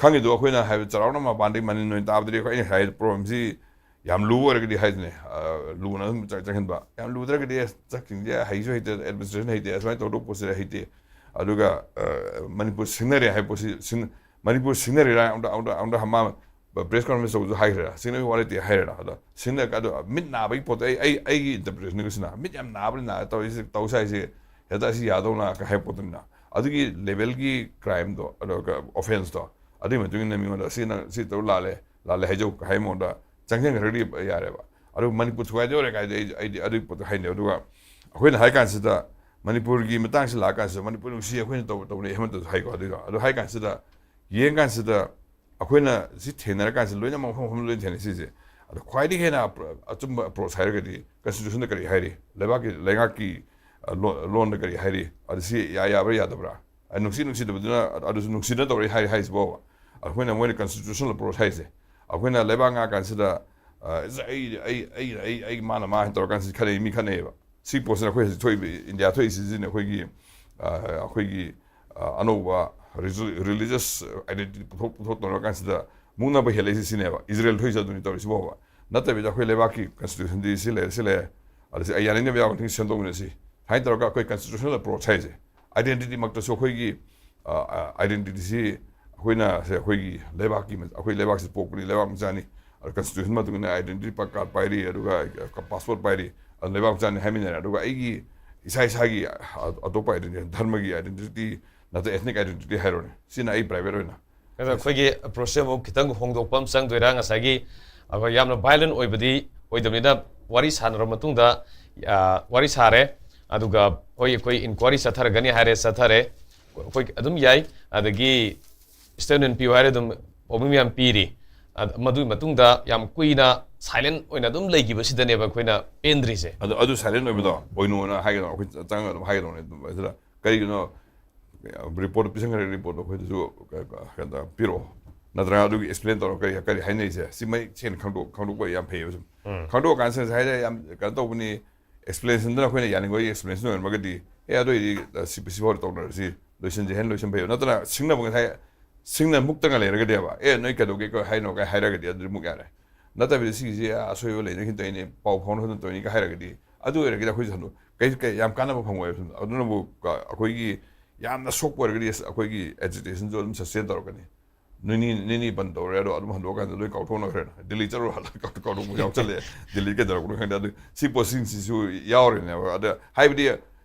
ꯈꯪꯉꯤꯗꯣ ꯑꯩꯈꯣꯏꯅ ꯍꯥꯏꯕ ꯆꯥꯎꯔꯥꯛꯅ ꯃꯄꯥꯟꯗꯒꯤ ꯃꯅꯤꯟ ꯑꯣꯏꯅ ꯇꯥꯕꯗꯗꯤ ꯑꯩꯈꯣꯏ, ꯑꯩꯅ ꯍꯥꯏ ꯄ꯭ꯔꯣꯕ꯭ꯂꯦꯝꯁꯤ ꯌꯥꯝ ꯂꯨꯕ ꯑꯣꯏꯔꯒꯗꯤ ꯍꯥꯏꯗꯨꯅꯦ, ꯑ, ꯂꯨꯅ ꯑꯗꯨꯝ ꯆꯪ-, ꯆꯪꯍꯟꯕ꯫ ꯌꯥꯝ ꯂꯨꯗ꯭ꯔꯒꯗꯤ, ꯑꯦ, ꯆꯥꯛꯁꯤꯡꯁꯦ ꯍꯩꯁꯨ ꯍꯩꯇꯦ, ꯑꯦꯗꯃꯤꯅꯤꯁꯇ꯭ꯔꯦꯁꯟ ꯍꯩꯇꯦ, ꯑꯁꯨꯃꯥꯏꯅ ꯇꯧꯗꯧꯕ ꯄꯣꯠꯁꯤꯗ ꯍꯩꯇꯦ꯫ ꯑꯗꯨꯒ, ꯑ, ꯃꯅꯤꯄꯨꯔ ꯁꯤꯡꯅꯔꯦ ꯍꯥꯏꯕ ꯄꯣꯠꯁꯤ, ꯁꯤꯡ-, ꯃꯅꯤꯄꯨꯔ ꯁꯤꯡꯅꯔꯤꯔꯥ? ꯑꯃꯨꯛꯇ, ꯑꯃꯨꯛꯇ, ꯑꯃꯨꯛꯇ ꯃꯥ ꯄ꯭ꯔꯦꯁ ꯀꯣꯟꯐꯔꯦꯟꯁ ꯇꯧꯕꯁꯨ ꯍꯥꯏꯈ꯭ꯔꯦ, ꯁꯤꯡꯅꯕꯒꯤ ꯋꯥ ꯂꯩꯇꯦ ꯍꯥꯏꯔꯦꯔꯥ? ꯑꯗꯣ ꯁꯤꯡꯅ-, ꯑꯗꯣ ꯃꯤꯠ ꯅꯥꯕꯒꯤ ꯄꯣꯠꯇꯣ ꯑꯩ, ꯑꯩ, ꯑꯩꯒꯤ ꯏꯟꯇꯔꯄ꯭ꯔꯤꯇꯦꯁꯟꯒꯁꯤꯅ ꯃꯤꯠ ꯌꯥꯝ ꯅꯥꯕꯅꯤꯅ ꯇꯧꯔꯤꯁꯦ, ꯇꯧꯁꯦ ꯍꯥꯏꯁꯦ ꯍꯦꯛꯇ ꯑꯁꯤ ꯌꯥꯗꯧꯅ ꯍꯥꯏꯕ ꯄꯣꯠꯇꯨꯅꯤꯅ꯫ ꯑꯗꯨꯒꯤ ꯂꯦꯚꯦꯜꯒꯤ ꯀ꯭ꯔꯥꯏꯝꯗꯣ, ꯑꯗꯨꯒ ꯑꯣꯐꯦꯟꯁꯇꯣ, ꯑꯗꯨꯒꯤ ꯃꯇꯨꯡ ꯏꯟꯅ ꯃꯤꯉꯣꯟꯗ ꯁꯤ ꯅꯪ ꯁꯤ ꯇꯧ ꯂꯥꯜꯂꯦ, ꯂꯥꯜꯂꯦ ꯍꯥꯏꯖꯧ ꯍꯥꯏꯕ ꯃꯑꯣꯡꯗ ꯆꯪꯁꯤꯟꯈ꯭ꯔꯒꯗꯤ ꯌꯥꯔꯦꯕ꯫ ꯑꯗꯨ ꯃꯅꯤꯄꯨꯔ ꯊꯨꯒꯥꯏꯗꯧꯔꯦ ꯀꯥꯏꯗꯤ ꯑꯩ, ꯑꯩꯗꯤ ꯑꯗꯨꯒꯤ ꯄꯣꯠꯇꯣ ꯍꯥꯏꯅꯦ꯫ ꯑꯗꯨꯒ ꯑꯩꯈꯣꯏꯅ ꯍꯥꯏ ꯀꯥꯟꯁꯤꯗ, ꯃꯅꯤꯄꯨꯔꯒꯤ ꯃꯇꯥꯡꯁꯤ ꯂꯥꯛꯑ ꯀꯥꯟꯁꯤꯗ, "ꯃꯅꯤꯄꯨꯔ ꯅꯨꯡꯁꯤ, ꯑꯩꯈꯣꯏꯅ ꯇꯧꯕ ꯇꯧꯅꯤ" ꯍꯦꯃꯟꯇꯁꯨ ꯍꯥꯏꯀꯣ꯫ ꯑꯗꯨꯒ ꯑꯗꯨ ꯍꯥꯏ ꯀꯥꯟꯁꯤꯗ, ꯌꯦꯡ ꯀꯥꯟꯁꯤꯗ, ꯑꯩꯈꯣꯏꯅ ꯁꯤ ꯊꯦꯡꯅꯔ ꯀꯥꯟꯁꯤꯗ ꯂꯣꯏꯅꯃꯛ ꯃꯐꯝ ꯃꯐꯝꯗ ꯂꯣꯏꯅ ꯊꯦꯡꯅꯩ ꯁꯤꯁꯦ꯫ ꯑꯗꯣ ꯈ꯭ꯋꯥꯏꯗꯒꯤ ꯍꯦꯟꯅ ꯑꯄ꯭ꯔ-, ꯑꯆꯨꯝꯕ ꯑꯦꯄ꯭ꯔꯣꯆ ꯍꯥꯏꯔꯒꯗꯤ ꯀꯟꯁꯇꯤꯇ꯭ꯌꯨꯁꯟꯗ ꯀꯔꯤ ꯍꯥꯏꯔꯤ, ꯂꯩꯕꯥꯛꯀꯤ, ꯂꯩꯉꯥꯛꯀꯤ, ꯑ, ꯂꯣ-, ꯂꯣꯟꯗ ꯀꯔꯤ ꯍꯥꯏꯔꯤ, ꯑꯗꯨ ꯁꯤ ꯌꯥ-, ꯌꯥꯕ꯭ꯔꯥ ꯌꯥꯗꯕ꯭ꯔꯥ? ꯑ, ꯅꯨꯡꯁꯤ ꯅꯨꯡꯁꯤꯗꯕꯗꯨꯅ ꯑꯗꯨꯁꯨ ꯅꯨꯡꯁꯤꯅ ꯇꯧꯔꯛꯏ ꯍꯥꯏ-, ꯍꯥꯏꯁꯤꯕꯣꯕ꯫ ꯑꯩꯈꯣꯏꯅ ꯃꯣꯏꯅ ꯀꯟꯁꯇꯤꯇ꯭ꯌꯨꯁꯅꯦꯜ ꯑꯦꯄ꯭ꯔꯣꯆ ꯍꯥꯏꯁꯦ, ꯑꯩꯈꯣꯏꯅ ꯂꯩꯕꯥꯛ ꯉꯥꯛ ꯀꯥꯟꯁꯤꯗ, ꯑ, ꯑꯩ, ꯑꯩ, ꯑꯩ, ꯑꯩ, ꯑꯩ, ꯃꯥꯅ ꯃꯥ ꯍꯥꯏꯅ ꯇꯧꯔꯀꯥꯟꯁꯤꯗ ꯈꯠꯅꯩ, ꯃꯤ ꯈꯠꯅꯩꯌꯦꯕ꯫ ꯁꯤ ꯄꯣꯠꯁꯤꯅ ꯑꯩꯈꯣꯏ ꯍꯧꯖꯤꯛ ꯊꯣꯛꯏꯕ ꯏꯟꯗꯤꯌꯥ ꯊꯣꯛꯏꯁꯤꯁꯤꯅ ꯑꯩꯈꯣꯏꯒꯤ, ꯑ, ꯑꯩꯈꯣꯏꯒꯤ, ꯑ, ꯑꯅꯧꯕ ꯔꯤꯖꯨ-, ꯔꯤꯂꯤꯖꯁ ꯑꯥꯏꯗꯦꯟꯇꯤꯇꯤ ꯄꯨꯊꯣꯛ, ꯄꯨꯊꯣꯛ ꯇꯧꯔꯀꯥꯟꯁꯤꯗ ꯃꯨꯛꯅꯕ ꯍꯦꯜꯂꯛꯏꯁꯤ ꯁꯤꯅꯦꯕ꯫ ꯏꯖꯔꯦꯜ ꯊꯣꯛꯏꯁꯦ ꯑꯗꯨꯅꯤ ꯇꯧꯔꯤꯁꯤꯕꯣꯕ꯫ ꯅꯠꯇꯕꯤꯗ ꯑꯩꯈꯣꯏ ꯂꯩꯕꯥꯛꯀꯤ ꯀꯟꯁꯇꯤꯇ꯭ꯌꯨꯁꯟꯗꯤ ꯁꯤ ꯂꯩꯔꯦ, ꯁꯤ ꯂꯩꯔꯦ, ꯑꯗ ꯁꯤ ꯑꯩ ꯌꯥꯅꯤꯡꯗꯕ ꯌꯥꯎꯔꯒꯗꯤ ꯁꯦꯝꯗꯣꯛꯃꯤꯟꯅꯁꯤ꯫ ꯁꯨꯃꯥꯏꯅ ꯇꯧꯔꯒ ꯑꯩꯈꯣꯏ ꯀꯟꯁꯇꯤꯇ꯭ꯌꯨꯁꯅꯦꯜ ꯑꯦꯄ꯭ꯔꯣꯆ ꯍꯥꯏꯁꯦ, ꯑꯥꯏꯗꯦꯟꯇꯤꯇꯤꯃꯛꯇꯁꯨ ꯑꯩꯈꯣꯏꯒꯤ, ꯑ, ꯑ, ꯑꯥꯏꯗꯦꯟꯇꯤꯇꯤꯁꯤ ꯑꯩꯈꯣꯏꯅ, ꯁꯦ ꯑꯩꯈꯣꯏꯒꯤ ꯂꯩꯕꯥꯛꯀꯤ ꯃ-, ꯑꯩꯈꯣꯏ ꯂꯩꯕꯥꯛꯁꯤ ꯄꯣꯛꯄꯅꯤ, ꯂꯩꯕꯥꯛ ꯃꯆꯥꯅꯤ, ꯑꯗ ꯀꯟꯁꯇꯤꯇ꯭ꯌꯨꯁꯟ ꯃꯇꯨꯡ ꯏꯟꯅ ꯑꯥꯏꯗꯦꯟꯇꯤꯇꯤ ꯀꯥꯔꯗ ꯄꯥꯏꯔꯤ, ꯑꯗꯨꯒ ꯄꯥꯁꯄꯣꯔꯠ ꯄꯥꯏꯔꯤ, ꯑꯗ ꯂꯩꯕꯥꯛ ꯃꯆꯥꯅꯤ ꯍꯥꯏꯃꯤꯟꯅꯔꯦ꯫ ꯑꯗꯨꯒ ꯑꯩꯒꯤ ꯏꯁꯥ ꯏꯁꯥꯒꯤ, ꯑ-, ꯑꯇꯣꯞꯄ ꯑꯥꯏꯗꯦꯟꯇꯤꯇꯤ, ꯙꯔꯃꯒꯤ ꯑꯥꯏꯗꯦꯟꯇꯤꯇꯤ ꯅꯠꯇ꯭ꯔ ꯑꯦꯊꯅꯤꯛ ꯑꯥꯏꯗꯦꯟꯇꯤꯇꯤ ꯍꯥꯏꯔꯣꯅꯦ, ꯁꯤꯅ ꯑꯩ ꯄ꯭ꯔꯥꯏꯚꯦꯠ ꯑꯣꯏꯅ꯫ ꯑꯗꯣ ꯑꯩꯈꯣꯏꯒꯤ ꯑꯦꯄ꯭ꯔꯣꯆꯁꯦ ꯑꯃꯨꯛ ꯈꯤꯇꯪ ꯍꯣꯡꯗꯣꯛꯄ ꯑꯃ ꯆꯪꯗꯣꯏꯔꯥ? ꯉꯁꯥꯏꯒꯤ ꯑꯩꯈꯣꯏ ꯌꯥꯝꯅ ꯚꯥꯏꯂꯦꯟ ꯑꯣꯏꯕꯗꯤ ꯑꯣꯏꯗꯕꯅꯤꯅ, ꯋꯥꯔꯤ ꯁꯥꯟꯅꯔꯕ ꯃꯇꯨꯡꯗ, ꯑ, ꯋꯥꯔꯤ ꯁꯥꯔꯦ, ꯑꯗꯨꯒ ꯍꯣꯏ, ꯑꯩꯈꯣꯏ ꯏꯟꯀ꯭ꯋꯥꯏꯔꯤ ꯆꯠꯊꯔꯒꯅꯤ ꯍꯥꯏꯔꯦ, ꯆꯠꯊꯔꯦ, ꯑꯩꯈꯣꯏ ꯑꯗꯨꯝ ꯌꯥꯏ꯫ ꯑꯗꯒꯤ ꯁ꯭ꯇꯦꯠꯃꯦꯟ ꯄꯤꯌꯨ ꯍꯥꯏꯔꯦ, ꯑꯗꯨꯝ ꯄ꯭ꯔꯣꯕ꯭ꯂꯦꯝ ꯌꯥꯝ ꯄꯤꯔꯤ꯫ ꯑ-, ꯃꯗꯨꯒꯤ ꯃꯇꯨꯡꯗ ꯌꯥꯝ ꯀꯨꯏꯅ ꯁꯥꯏꯂꯦꯟ ꯑꯣꯏꯅ ꯑꯗꯨꯝ ꯂꯩꯈꯤꯕꯁꯤꯗꯅꯦꯕ ꯑꯩꯈꯣꯏꯅ ꯄꯦꯟꯗ꯭ꯔꯤꯁꯦ꯫ ꯑꯗꯣ ꯑꯗꯨ ꯁꯥꯏꯂꯦꯟ ꯑꯣꯏꯕꯗꯣ ꯑꯣꯏꯅꯣꯅ ꯍꯥꯏꯒꯗꯧ, ꯑꯩꯈꯣꯏ ꯆꯪꯉꯒ ꯑꯗꯨꯝ ꯍꯥꯏꯒꯗꯧꯅꯦ꯫ ꯑꯗꯨꯝ ꯑꯗꯨꯗ ꯀꯔꯤꯒꯤꯅꯣ ꯔꯤꯄꯣꯔꯠ ꯄꯤꯁꯟꯈ꯭ꯔꯦ, ꯔꯤꯄꯣꯔꯠꯇꯣ ꯑꯩꯈꯣꯏꯗꯁꯨ ꯀ-, ꯀ-, ꯀꯩꯅꯣ ꯄꯤꯔꯛꯑꯣ, ꯅꯠꯇ꯭ꯔꯒ ꯑꯗꯨꯒꯤ ꯑꯦꯛꯁꯄ꯭ꯂꯦꯟ ꯇꯧꯔꯣ, ꯀꯔꯤ, ꯀꯔꯤ ꯍꯥꯏꯅꯔꯤꯁꯦ ꯁꯤ ꯃꯌꯦꯛ ꯁꯦꯡꯅ ꯈꯪꯗꯣꯛ-, ꯈꯪꯗꯣꯛꯄ ꯌꯥꯝ ꯐꯩꯌꯦꯕ꯫ ꯁꯨꯝ ꯎꯝ꯫ ꯈꯪꯗꯣꯛꯑꯀꯥꯟꯗ ꯉꯁꯥꯏꯗ ꯌꯥꯝ ꯀꯩꯅꯣ ꯇꯧꯕꯅꯤ, ꯑꯦꯛꯁꯄ꯭ꯂꯦꯅꯦꯁꯟꯗꯨꯅ ꯑꯩꯈꯣꯏꯅ ꯌꯥꯅꯤꯡꯕꯒꯤ ꯑꯦꯛꯁꯄ꯭ꯂꯦꯅꯦꯁꯟ ꯑꯣꯏꯔꯝꯃꯒꯗꯤ, "ꯑꯦ, ꯑꯗꯨ ꯑꯣꯏꯗꯤ, ꯑ, ꯁꯤ, ꯁꯤꯐꯥꯎ ꯇꯧꯅꯔꯁꯤ, ꯂꯣꯏꯁꯤꯟꯁꯦ" ꯍꯥꯏꯅ ꯂꯣꯏꯁꯤꯟꯕ ꯌꯥꯏ꯫ ꯅꯠꯇ꯭ꯔꯒ ꯁꯤꯡꯅꯕ ꯉꯁꯥꯏ ꯁꯤꯡꯅ ꯃꯨꯛꯇꯅ ꯂꯩꯔꯒꯗꯤꯕ, "ꯑꯦ, ꯅꯣꯏ ꯀꯩꯗꯧꯒꯦ, ꯀꯩ ꯍꯥꯏꯅꯣ?" ꯀꯥꯏ ꯍꯥꯏꯔꯒꯗꯤ ꯑꯗꯨꯗꯤ ꯑꯃꯨꯛ ꯌꯥꯔꯦ꯫ ꯅꯠꯇꯕꯤꯗ ꯁꯤꯒꯤꯁꯦ ꯑꯁꯣꯏꯕ ꯂꯩꯅꯈꯤꯅ ꯇꯧꯔꯤꯅꯤ, ꯄꯥꯎ ꯐꯥꯎꯅ ꯐꯖꯅ ꯇꯧꯔꯤꯅꯤ ꯀꯥꯏ ꯍꯥꯏꯔꯒꯗꯤ, ꯑꯗꯨ ꯑꯣꯏꯔꯒꯗꯤ ꯑꯩꯈꯣꯏꯁꯨ ꯍꯟꯗꯣꯛ-, ꯀꯩ-, ꯀꯩ-, ꯌꯥꯝ ꯀꯥꯟꯅꯕ ꯐꯪꯉꯣꯏꯕ꯫ ꯑꯗꯨꯅꯕꯨ ꯀ-, ꯑꯩꯈꯣꯏꯒꯤ ꯌꯥꯝꯅ ꯁꯣꯛꯄ ꯑꯣꯏꯔꯒꯗꯤ ꯑꯁ ꯑꯩꯈꯣꯏꯒꯤ agitation ꯁꯨ ꯑꯗꯨꯝ sustain ꯇꯧꯔꯛꯀꯅꯤ꯫ ꯅꯤꯅꯤ, ꯅꯤꯅꯤ ꯕꯟ ꯇꯧꯔꯦ, ꯑꯗꯣ ꯑꯗꯨꯝ ꯍꯟꯗꯣꯛꯑꯀꯥꯟꯗ ꯂꯣꯏ ꯀꯥꯎꯊꯣꯛꯅꯈ꯭ꯔꯦꯅ꯫ ꯗꯤꯜꯂꯤ ꯆꯠꯂꯨ ꯍꯜꯂ ꯀꯥꯎꯊꯣꯛꯄ ꯌꯥꯎꯁꯜꯂꯛꯑꯦ꯫ ꯗꯤꯜꯂꯤ ꯀꯩꯗꯧꯔꯛꯄꯅꯣ ꯈꯪꯗꯦ꯫ ꯑꯗꯨ ꯁꯤ ꯄꯣꯁꯇꯤꯡꯁꯤꯁꯨ ꯌꯥꯎꯔꯤꯅꯦꯕ꯫ ꯑꯗ ꯍꯥꯏꯕꯗꯤ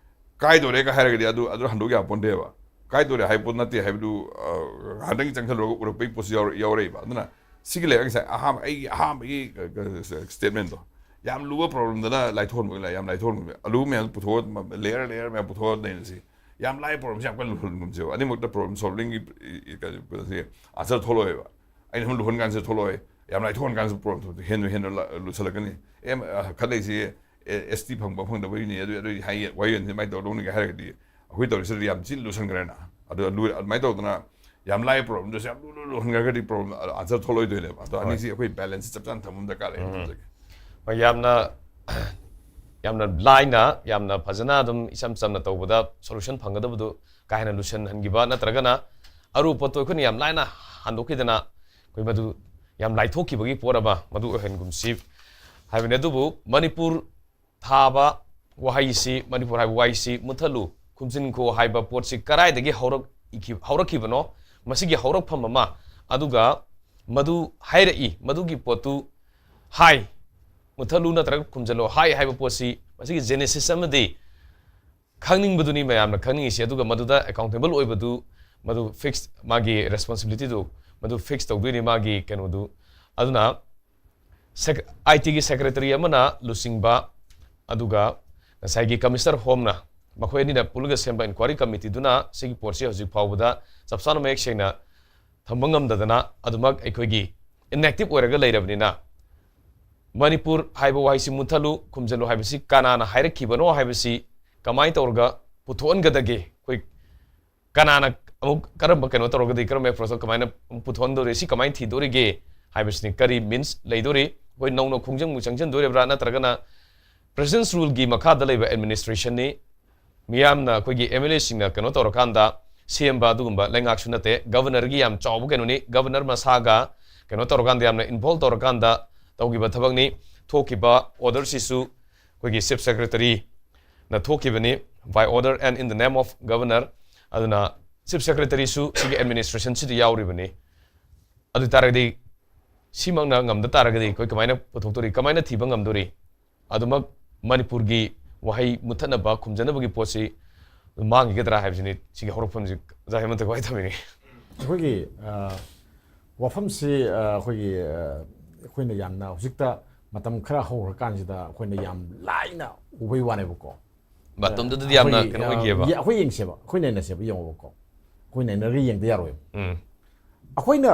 ꯀꯥꯏꯗꯣꯔꯦꯒ ꯍꯥꯏꯔꯒꯗꯤ ꯑꯗꯨ, ꯑꯗꯨ ꯍꯟꯗꯣꯛ ꯌꯥꯄꯣꯟꯇꯦꯕ꯫ ꯀꯥꯏꯗꯣꯔꯦ ꯍꯥꯏꯕ ꯄꯣꯠ ꯅꯠꯇꯦ ꯍꯥꯏꯕꯗꯨ, ꯑ, ꯉꯥꯏꯍꯥꯛꯇꯪ ꯆꯪꯁꯜꯂꯨꯔꯒ ꯎꯔꯛꯄꯒꯤ ꯄꯣꯠꯁꯨ ꯌꯥꯎꯔ-, ꯌꯥꯎꯔꯛꯏꯕ꯫ ꯑꯗꯨꯅ ꯁꯤꯒꯤ ꯂꯩꯔꯛ ꯉꯁꯥꯏ ꯑꯍꯥꯟꯕ, ꯑꯩꯒꯤ ꯑꯍꯥꯟꯕꯒꯤ ꯀ-, ꯀ-, statement ꯇꯣ, ꯌꯥꯝ ꯂꯨꯕ problem ꯗꯅ ꯂꯥꯏꯊꯣꯛꯍꯟꯕꯒꯤ ꯂꯥꯏ-, ꯌꯥꯝ ꯂꯥꯏꯊꯣꯛꯍꯟꯕ, ꯑꯂꯨꯕ ꯃꯌꯥꯝꯗꯣ ꯄꯨꯊꯣꯛꯑ, layer layer ꯃꯌꯥꯝ ꯄꯨꯊꯣꯛꯑ ꯂꯩꯔꯁꯤ꯫ ꯌꯥꯝ ꯂꯥꯏꯕ problem ꯁꯤ ꯌꯥꯝ ꯀꯟꯅ ꯂꯨꯍꯟꯒꯨꯝꯁꯦꯕ꯫ ꯑꯅꯤꯃꯛꯇ problem solving ꯒꯤ, ꯏ-, ꯏ-, ꯀꯩꯅꯣ, ꯀꯩꯅꯣꯁꯤ answer ꯊꯣꯛꯂꯛꯑꯣꯏꯕ꯫ ꯑꯩꯅ ꯁꯨꯝ ꯂꯨꯍꯟ ꯀꯥꯟꯁꯤꯗ ꯊꯣꯛꯂꯛꯑꯣꯏ꯫ ꯌꯥꯝ ꯂꯥꯏꯊꯣꯛꯍꯟ ꯀꯥꯟꯁꯤꯗ problem ꯊꯣꯛꯂꯛꯇꯦ꯫ ꯍꯦꯟꯅ ꯍꯦꯟꯅ ꯂ-, ꯂꯨꯁꯜꯂꯛꯀꯅꯤ꯫ ꯑꯦ, ꯑ, ꯈꯜꯂꯛꯏꯁꯤ, ꯑꯦ, S T ꯐꯪꯕ ꯐꯪꯗꯕꯒꯤꯅꯤ, ꯑꯗꯨ, ꯑꯗꯨ ꯍꯥꯏ-, ꯋꯥꯍꯩ ꯑꯣꯏꯅ ꯑꯗꯨꯃꯥꯏꯅ ꯇꯧꯗꯧꯅꯤꯒ ꯍꯥꯏꯔꯒꯗꯤ, ꯑꯩꯈꯣꯏ ꯇꯧꯔꯤꯁꯤꯗꯤ ꯌꯥꯝ ꯊꯤꯅ ꯂꯨꯁꯟꯈ꯭ꯔꯦꯅ꯫ ꯑꯗꯨ ꯂꯨ-, ꯑꯗꯨꯃꯥꯏꯅ ꯇꯧꯗꯅ ꯌꯥꯝ ꯂꯥꯏꯕ problem ꯗꯨꯁꯨ ꯌꯥꯝ ꯂꯨ, ꯂꯨ, ꯂꯨꯍꯟꯈ꯭ꯔꯒꯗꯤ problem, ꯑ, answer ꯊꯣꯛꯂꯛꯑꯣꯏꯗꯣꯏꯅꯦꯕ꯫ ꯑꯗꯣ ꯍꯣꯏ꯫ ꯑꯅꯤꯁꯤ ꯑꯩꯈꯣꯏ balance ꯁꯤ ꯆꯞ ꯆꯥꯅ ꯊꯝꯕ ꯑꯃ ꯗꯔꯀꯥꯔ ꯂꯩ ꯎꯝ꯫ ꯈꯟꯖꯒꯦ꯫ ꯍꯣꯏ, ꯌꯥꯝꯅ, ꯌꯥꯝꯅ ꯂꯥꯏꯅ, ꯌꯥꯝꯅ ꯐꯖꯅ ꯑꯗꯨꯝ ꯏꯆꯝ ꯆꯝꯅ ꯇꯧꯕꯗ solution ꯐꯪꯒꯗꯕꯗꯨ ꯀꯥ ꯍꯦꯟꯅ ꯂꯨꯁꯟꯍꯟꯈꯤꯕ ꯅꯠꯇ꯭ꯔꯒꯅ ꯑꯔꯨꯕ ꯄꯣꯠꯇꯣ ꯑꯩꯈꯣꯏꯅ ꯌꯥꯝ ꯂꯥꯏꯅ ꯍꯟꯗꯣꯛꯈꯤꯗꯅ ꯑꯩꯈꯣꯏ ꯃꯗꯨ ꯌꯥꯝ ꯂꯥꯏꯊꯣꯛꯈꯤꯕꯒꯤ ꯄꯣꯠ ꯑꯃ ꯃꯗꯨ ꯑꯣꯏꯍꯟꯒꯨꯝꯁꯤ ꯍꯥꯏꯕꯅꯤ꯫ ꯑꯗꯨꯕꯨ ꯃꯅꯤꯄꯨꯔ ꯊꯥꯕ ꯋꯥꯍꯩꯁꯤ, ꯃꯅꯤꯄꯨꯔ ꯍꯥꯏꯕ ꯋꯥꯍꯩꯁꯤ ꯃꯨꯠꯊꯠꯂꯨ, ꯈꯨꯝꯖꯤꯟꯈꯣ ꯍꯥꯏꯕ ꯄꯣꯠꯁꯤ ꯀꯗꯥꯏꯗꯒꯤ ꯍꯧꯔꯛꯏꯈꯤ-, ꯍꯧꯔꯛꯈꯤꯕꯅꯣ, ꯃꯁꯤꯒꯤ ꯍꯧꯔꯛꯐꯝ ꯑꯃ, ꯑꯗꯨꯒ ꯃꯗꯨ ꯍꯥꯏꯔꯛꯏ, ꯃꯗꯨꯒꯤ ꯄꯣꯠꯇꯨ ꯍꯥꯏ, ꯃꯨꯠꯊꯠꯂꯨ ꯅꯠꯇ꯭ꯔꯒ ꯈꯨꯝꯖꯤꯜꯂꯣ ꯍꯥꯏ ꯍꯥꯏꯕ ꯄꯣꯠꯁꯤ, ꯃꯁꯤꯒꯤ genesis ꯑꯃꯗꯤ ꯈꯪꯅꯤꯡꯕꯗꯨꯅꯤ ꯃꯌꯥꯝꯅ ꯈꯪꯅꯤꯡꯉꯤꯁꯤ꯫ ꯑꯗꯨꯒ ꯃꯗꯨꯗ accountable ꯑꯣꯏꯕꯗꯨ, ꯃꯗꯨ fix, ꯃꯥꯒꯤ responsibility ꯗꯨ ꯃꯗꯨ fix ꯇꯧꯗꯣꯏꯅꯤ, ꯃꯥꯒꯤ ꯀꯩꯅꯣꯗꯨ꯫ ꯑꯗꯨꯅ sec-, I T ꯒꯤ secretary ꯑꯃꯅ ꯂꯨꯆꯤꯡꯕ, ꯑꯗꯨꯒ ꯉꯁꯥꯏꯒꯤ Commissioner Home ꯅ, ꯃꯈꯣꯏ ꯑꯅꯤꯅ ꯄꯨꯜꯂꯒ ꯁꯦꯝꯕ inquiry committee ꯗꯨꯅ ꯁꯤꯒꯤ ꯄꯣꯠꯁꯤ ꯍꯧꯖꯤꯛ ꯐꯥꯎꯕꯗ ꯆꯞ ꯆꯥꯅ ꯃꯌꯦꯛ ꯁꯦꯡꯅ ꯊꯝꯕ ꯉꯝꯗꯗꯅ ꯑꯗꯨꯃꯛ ꯑꯩꯈꯣꯏꯒꯤ inactive ꯑꯣꯏꯔꯒ ꯂꯩꯔꯕꯅꯤꯅ, ꯃꯅꯤꯄꯨꯔ ꯍꯥꯏꯕ ꯋꯥꯍꯩꯁꯤ ꯃꯨꯠꯊꯠꯂꯨ, ꯈꯨꯝꯖꯤꯜꯂꯨ ꯍꯥꯏꯕꯁꯤ ꯀꯅꯥꯅ ꯍꯥꯏꯔꯛꯈꯤꯕꯅꯣ ꯍꯥꯏꯕꯁꯤ ꯀꯃꯥꯏꯅ ꯇꯧꯔꯒ ꯄꯨꯊꯣꯛꯍꯟꯒꯗꯒꯦ? ꯑꯩꯈꯣꯏ ꯀꯅꯥꯅ ꯑꯃꯨꯛ ꯀꯔꯝꯕ ꯀꯩꯅꯣ ꯇꯧꯔꯒꯗꯤ, ꯀꯔꯝꯕ approach ꯇ ꯀꯃꯥꯏꯅ ꯄꯨꯊꯣꯛꯍꯟꯗꯣꯔꯤ, ꯁꯤ ꯀꯃꯥꯏꯅ ꯊꯤꯗꯣꯔꯤꯒꯦ ꯍꯥꯏꯕꯁꯤꯅꯤ꯫ ꯀꯔꯤ means ꯂꯩꯗꯣꯔꯤ? ꯑꯩꯈꯣꯏ ꯅꯧꯅ ꯈꯣꯡꯖꯪ ꯑꯃꯨꯛ ꯆꯪꯁꯤꯟꯗꯣꯔꯤꯕ꯭ꯔꯥ, ꯅꯠꯇ꯭ꯔꯒꯅ President's Rule ꯒꯤ ꯃꯈꯥꯗ ꯂꯩꯕ administration ꯅꯤ? ꯃꯤꯌꯥꯝꯅ, ꯑꯩꯈꯣꯏꯒꯤ M L A ꯁꯤꯡꯅ ꯀꯩꯅꯣ ꯇꯧꯔꯀꯥꯟꯗ ꯁꯦꯝꯕ ꯑꯗꯨꯒꯨꯝꯕ ꯂꯩꯉꯥꯛꯁꯨ ꯅꯠꯇꯦ꯫ Governor ꯒꯤ ꯌꯥꯝ ꯆꯥꯎꯕ ꯀꯩꯅꯣꯅꯤ꯫ Governor ꯃꯁꯥꯒ ꯀꯩꯅꯣ ꯇꯧꯔꯀꯥꯟꯗ, ꯌꯥꯝꯅ involve ꯇꯧꯔꯀꯥꯟꯗ ꯇꯧꯈꯤꯕ ꯊꯕꯛꯅꯤ꯫ ꯊꯣꯛꯈꯤꯕ order ꯁꯤꯁꯨ ꯑꯩꯈꯣꯏꯒꯤ Chief Secretary ꯅ ꯊꯣꯛꯈꯤꯕꯅꯤ, by order and in the name of Governor꯫ ꯑꯗꯨꯅ Chief Secretary ꯁꯨ ꯁꯤꯒꯤ administration ꯁꯤꯗ ꯌꯥꯎꯔꯤꯕꯅꯤ꯫ ꯑꯗꯨ ꯇꯥꯔꯒꯗꯤ, ꯁꯤꯃꯛꯅ ꯉꯝꯗ ꯇꯥꯔꯒꯗꯤ ꯑꯩꯈꯣꯏ ꯀꯃꯥꯏꯅ ꯄꯨꯊꯣꯛꯇꯣꯔꯤ, ꯀꯃꯥꯏꯅ ꯊꯤꯕ ꯉꯝꯗꯣꯔꯤ? ꯑꯗꯨꯃꯛ ꯃꯅꯤꯄꯨꯔꯒꯤ ꯋꯥꯍꯩ ꯃꯨꯠꯊꯠꯅꯕ, ꯈꯨꯝꯖꯅꯕꯒꯤ ꯄꯣꯠꯁꯤ ꯃꯥꯡꯈꯤꯒꯗ꯭ꯔꯥ ꯍꯥꯏꯕꯁꯤꯅꯤ ꯁꯤꯒꯤ ꯍꯧꯔꯛꯐꯝꯁꯤ ꯑꯣꯖꯥ ꯍꯦꯃꯟꯇ ꯀꯃꯥꯏꯅ ꯊꯝꯕꯤꯅꯤꯡꯉꯤ? ꯑꯩꯈꯣꯏꯒꯤ ꯑ, ꯋꯥꯐꯝꯁꯤ, ꯑ, ꯑꯩꯈꯣꯏꯒꯤ, ꯑ, ꯑꯩꯈꯣꯏꯅ ꯌꯥꯝꯅ ꯍꯧꯖꯤꯛꯇ ꯃꯇꯝ ꯈꯔ ꯍꯧꯈ꯭ꯔꯀꯥꯟꯁꯤꯗ ꯑꯩꯈꯣꯏꯅ ꯌꯥꯝ ꯂꯥꯏꯅ ꯎꯕꯩ ꯋꯥꯅꯦꯕꯀꯣ꯫ ꯃꯇꯝꯗꯨꯗꯗꯤ ꯌꯥꯝꯅ ꯑꯩꯈꯣꯏ, ꯀꯩꯅꯣ ꯑ, ꯑꯣꯏꯈꯤꯑꯕ꯫ ꯌꯦ-, ꯑꯩꯈꯣꯏ ꯌꯦꯡꯁꯦꯕ, ꯑꯩꯈꯣꯏ ꯅꯩꯅꯁꯦꯕ, ꯌꯦꯡꯉꯣꯕꯀꯣ꯫ ꯑꯩꯈꯣꯏ ꯅꯩꯅꯔꯒ ꯌꯦꯡꯗ ꯌꯥꯔꯣꯏꯕ꯫ ꯎꯝ꯫ ꯑꯩꯈꯣꯏꯅ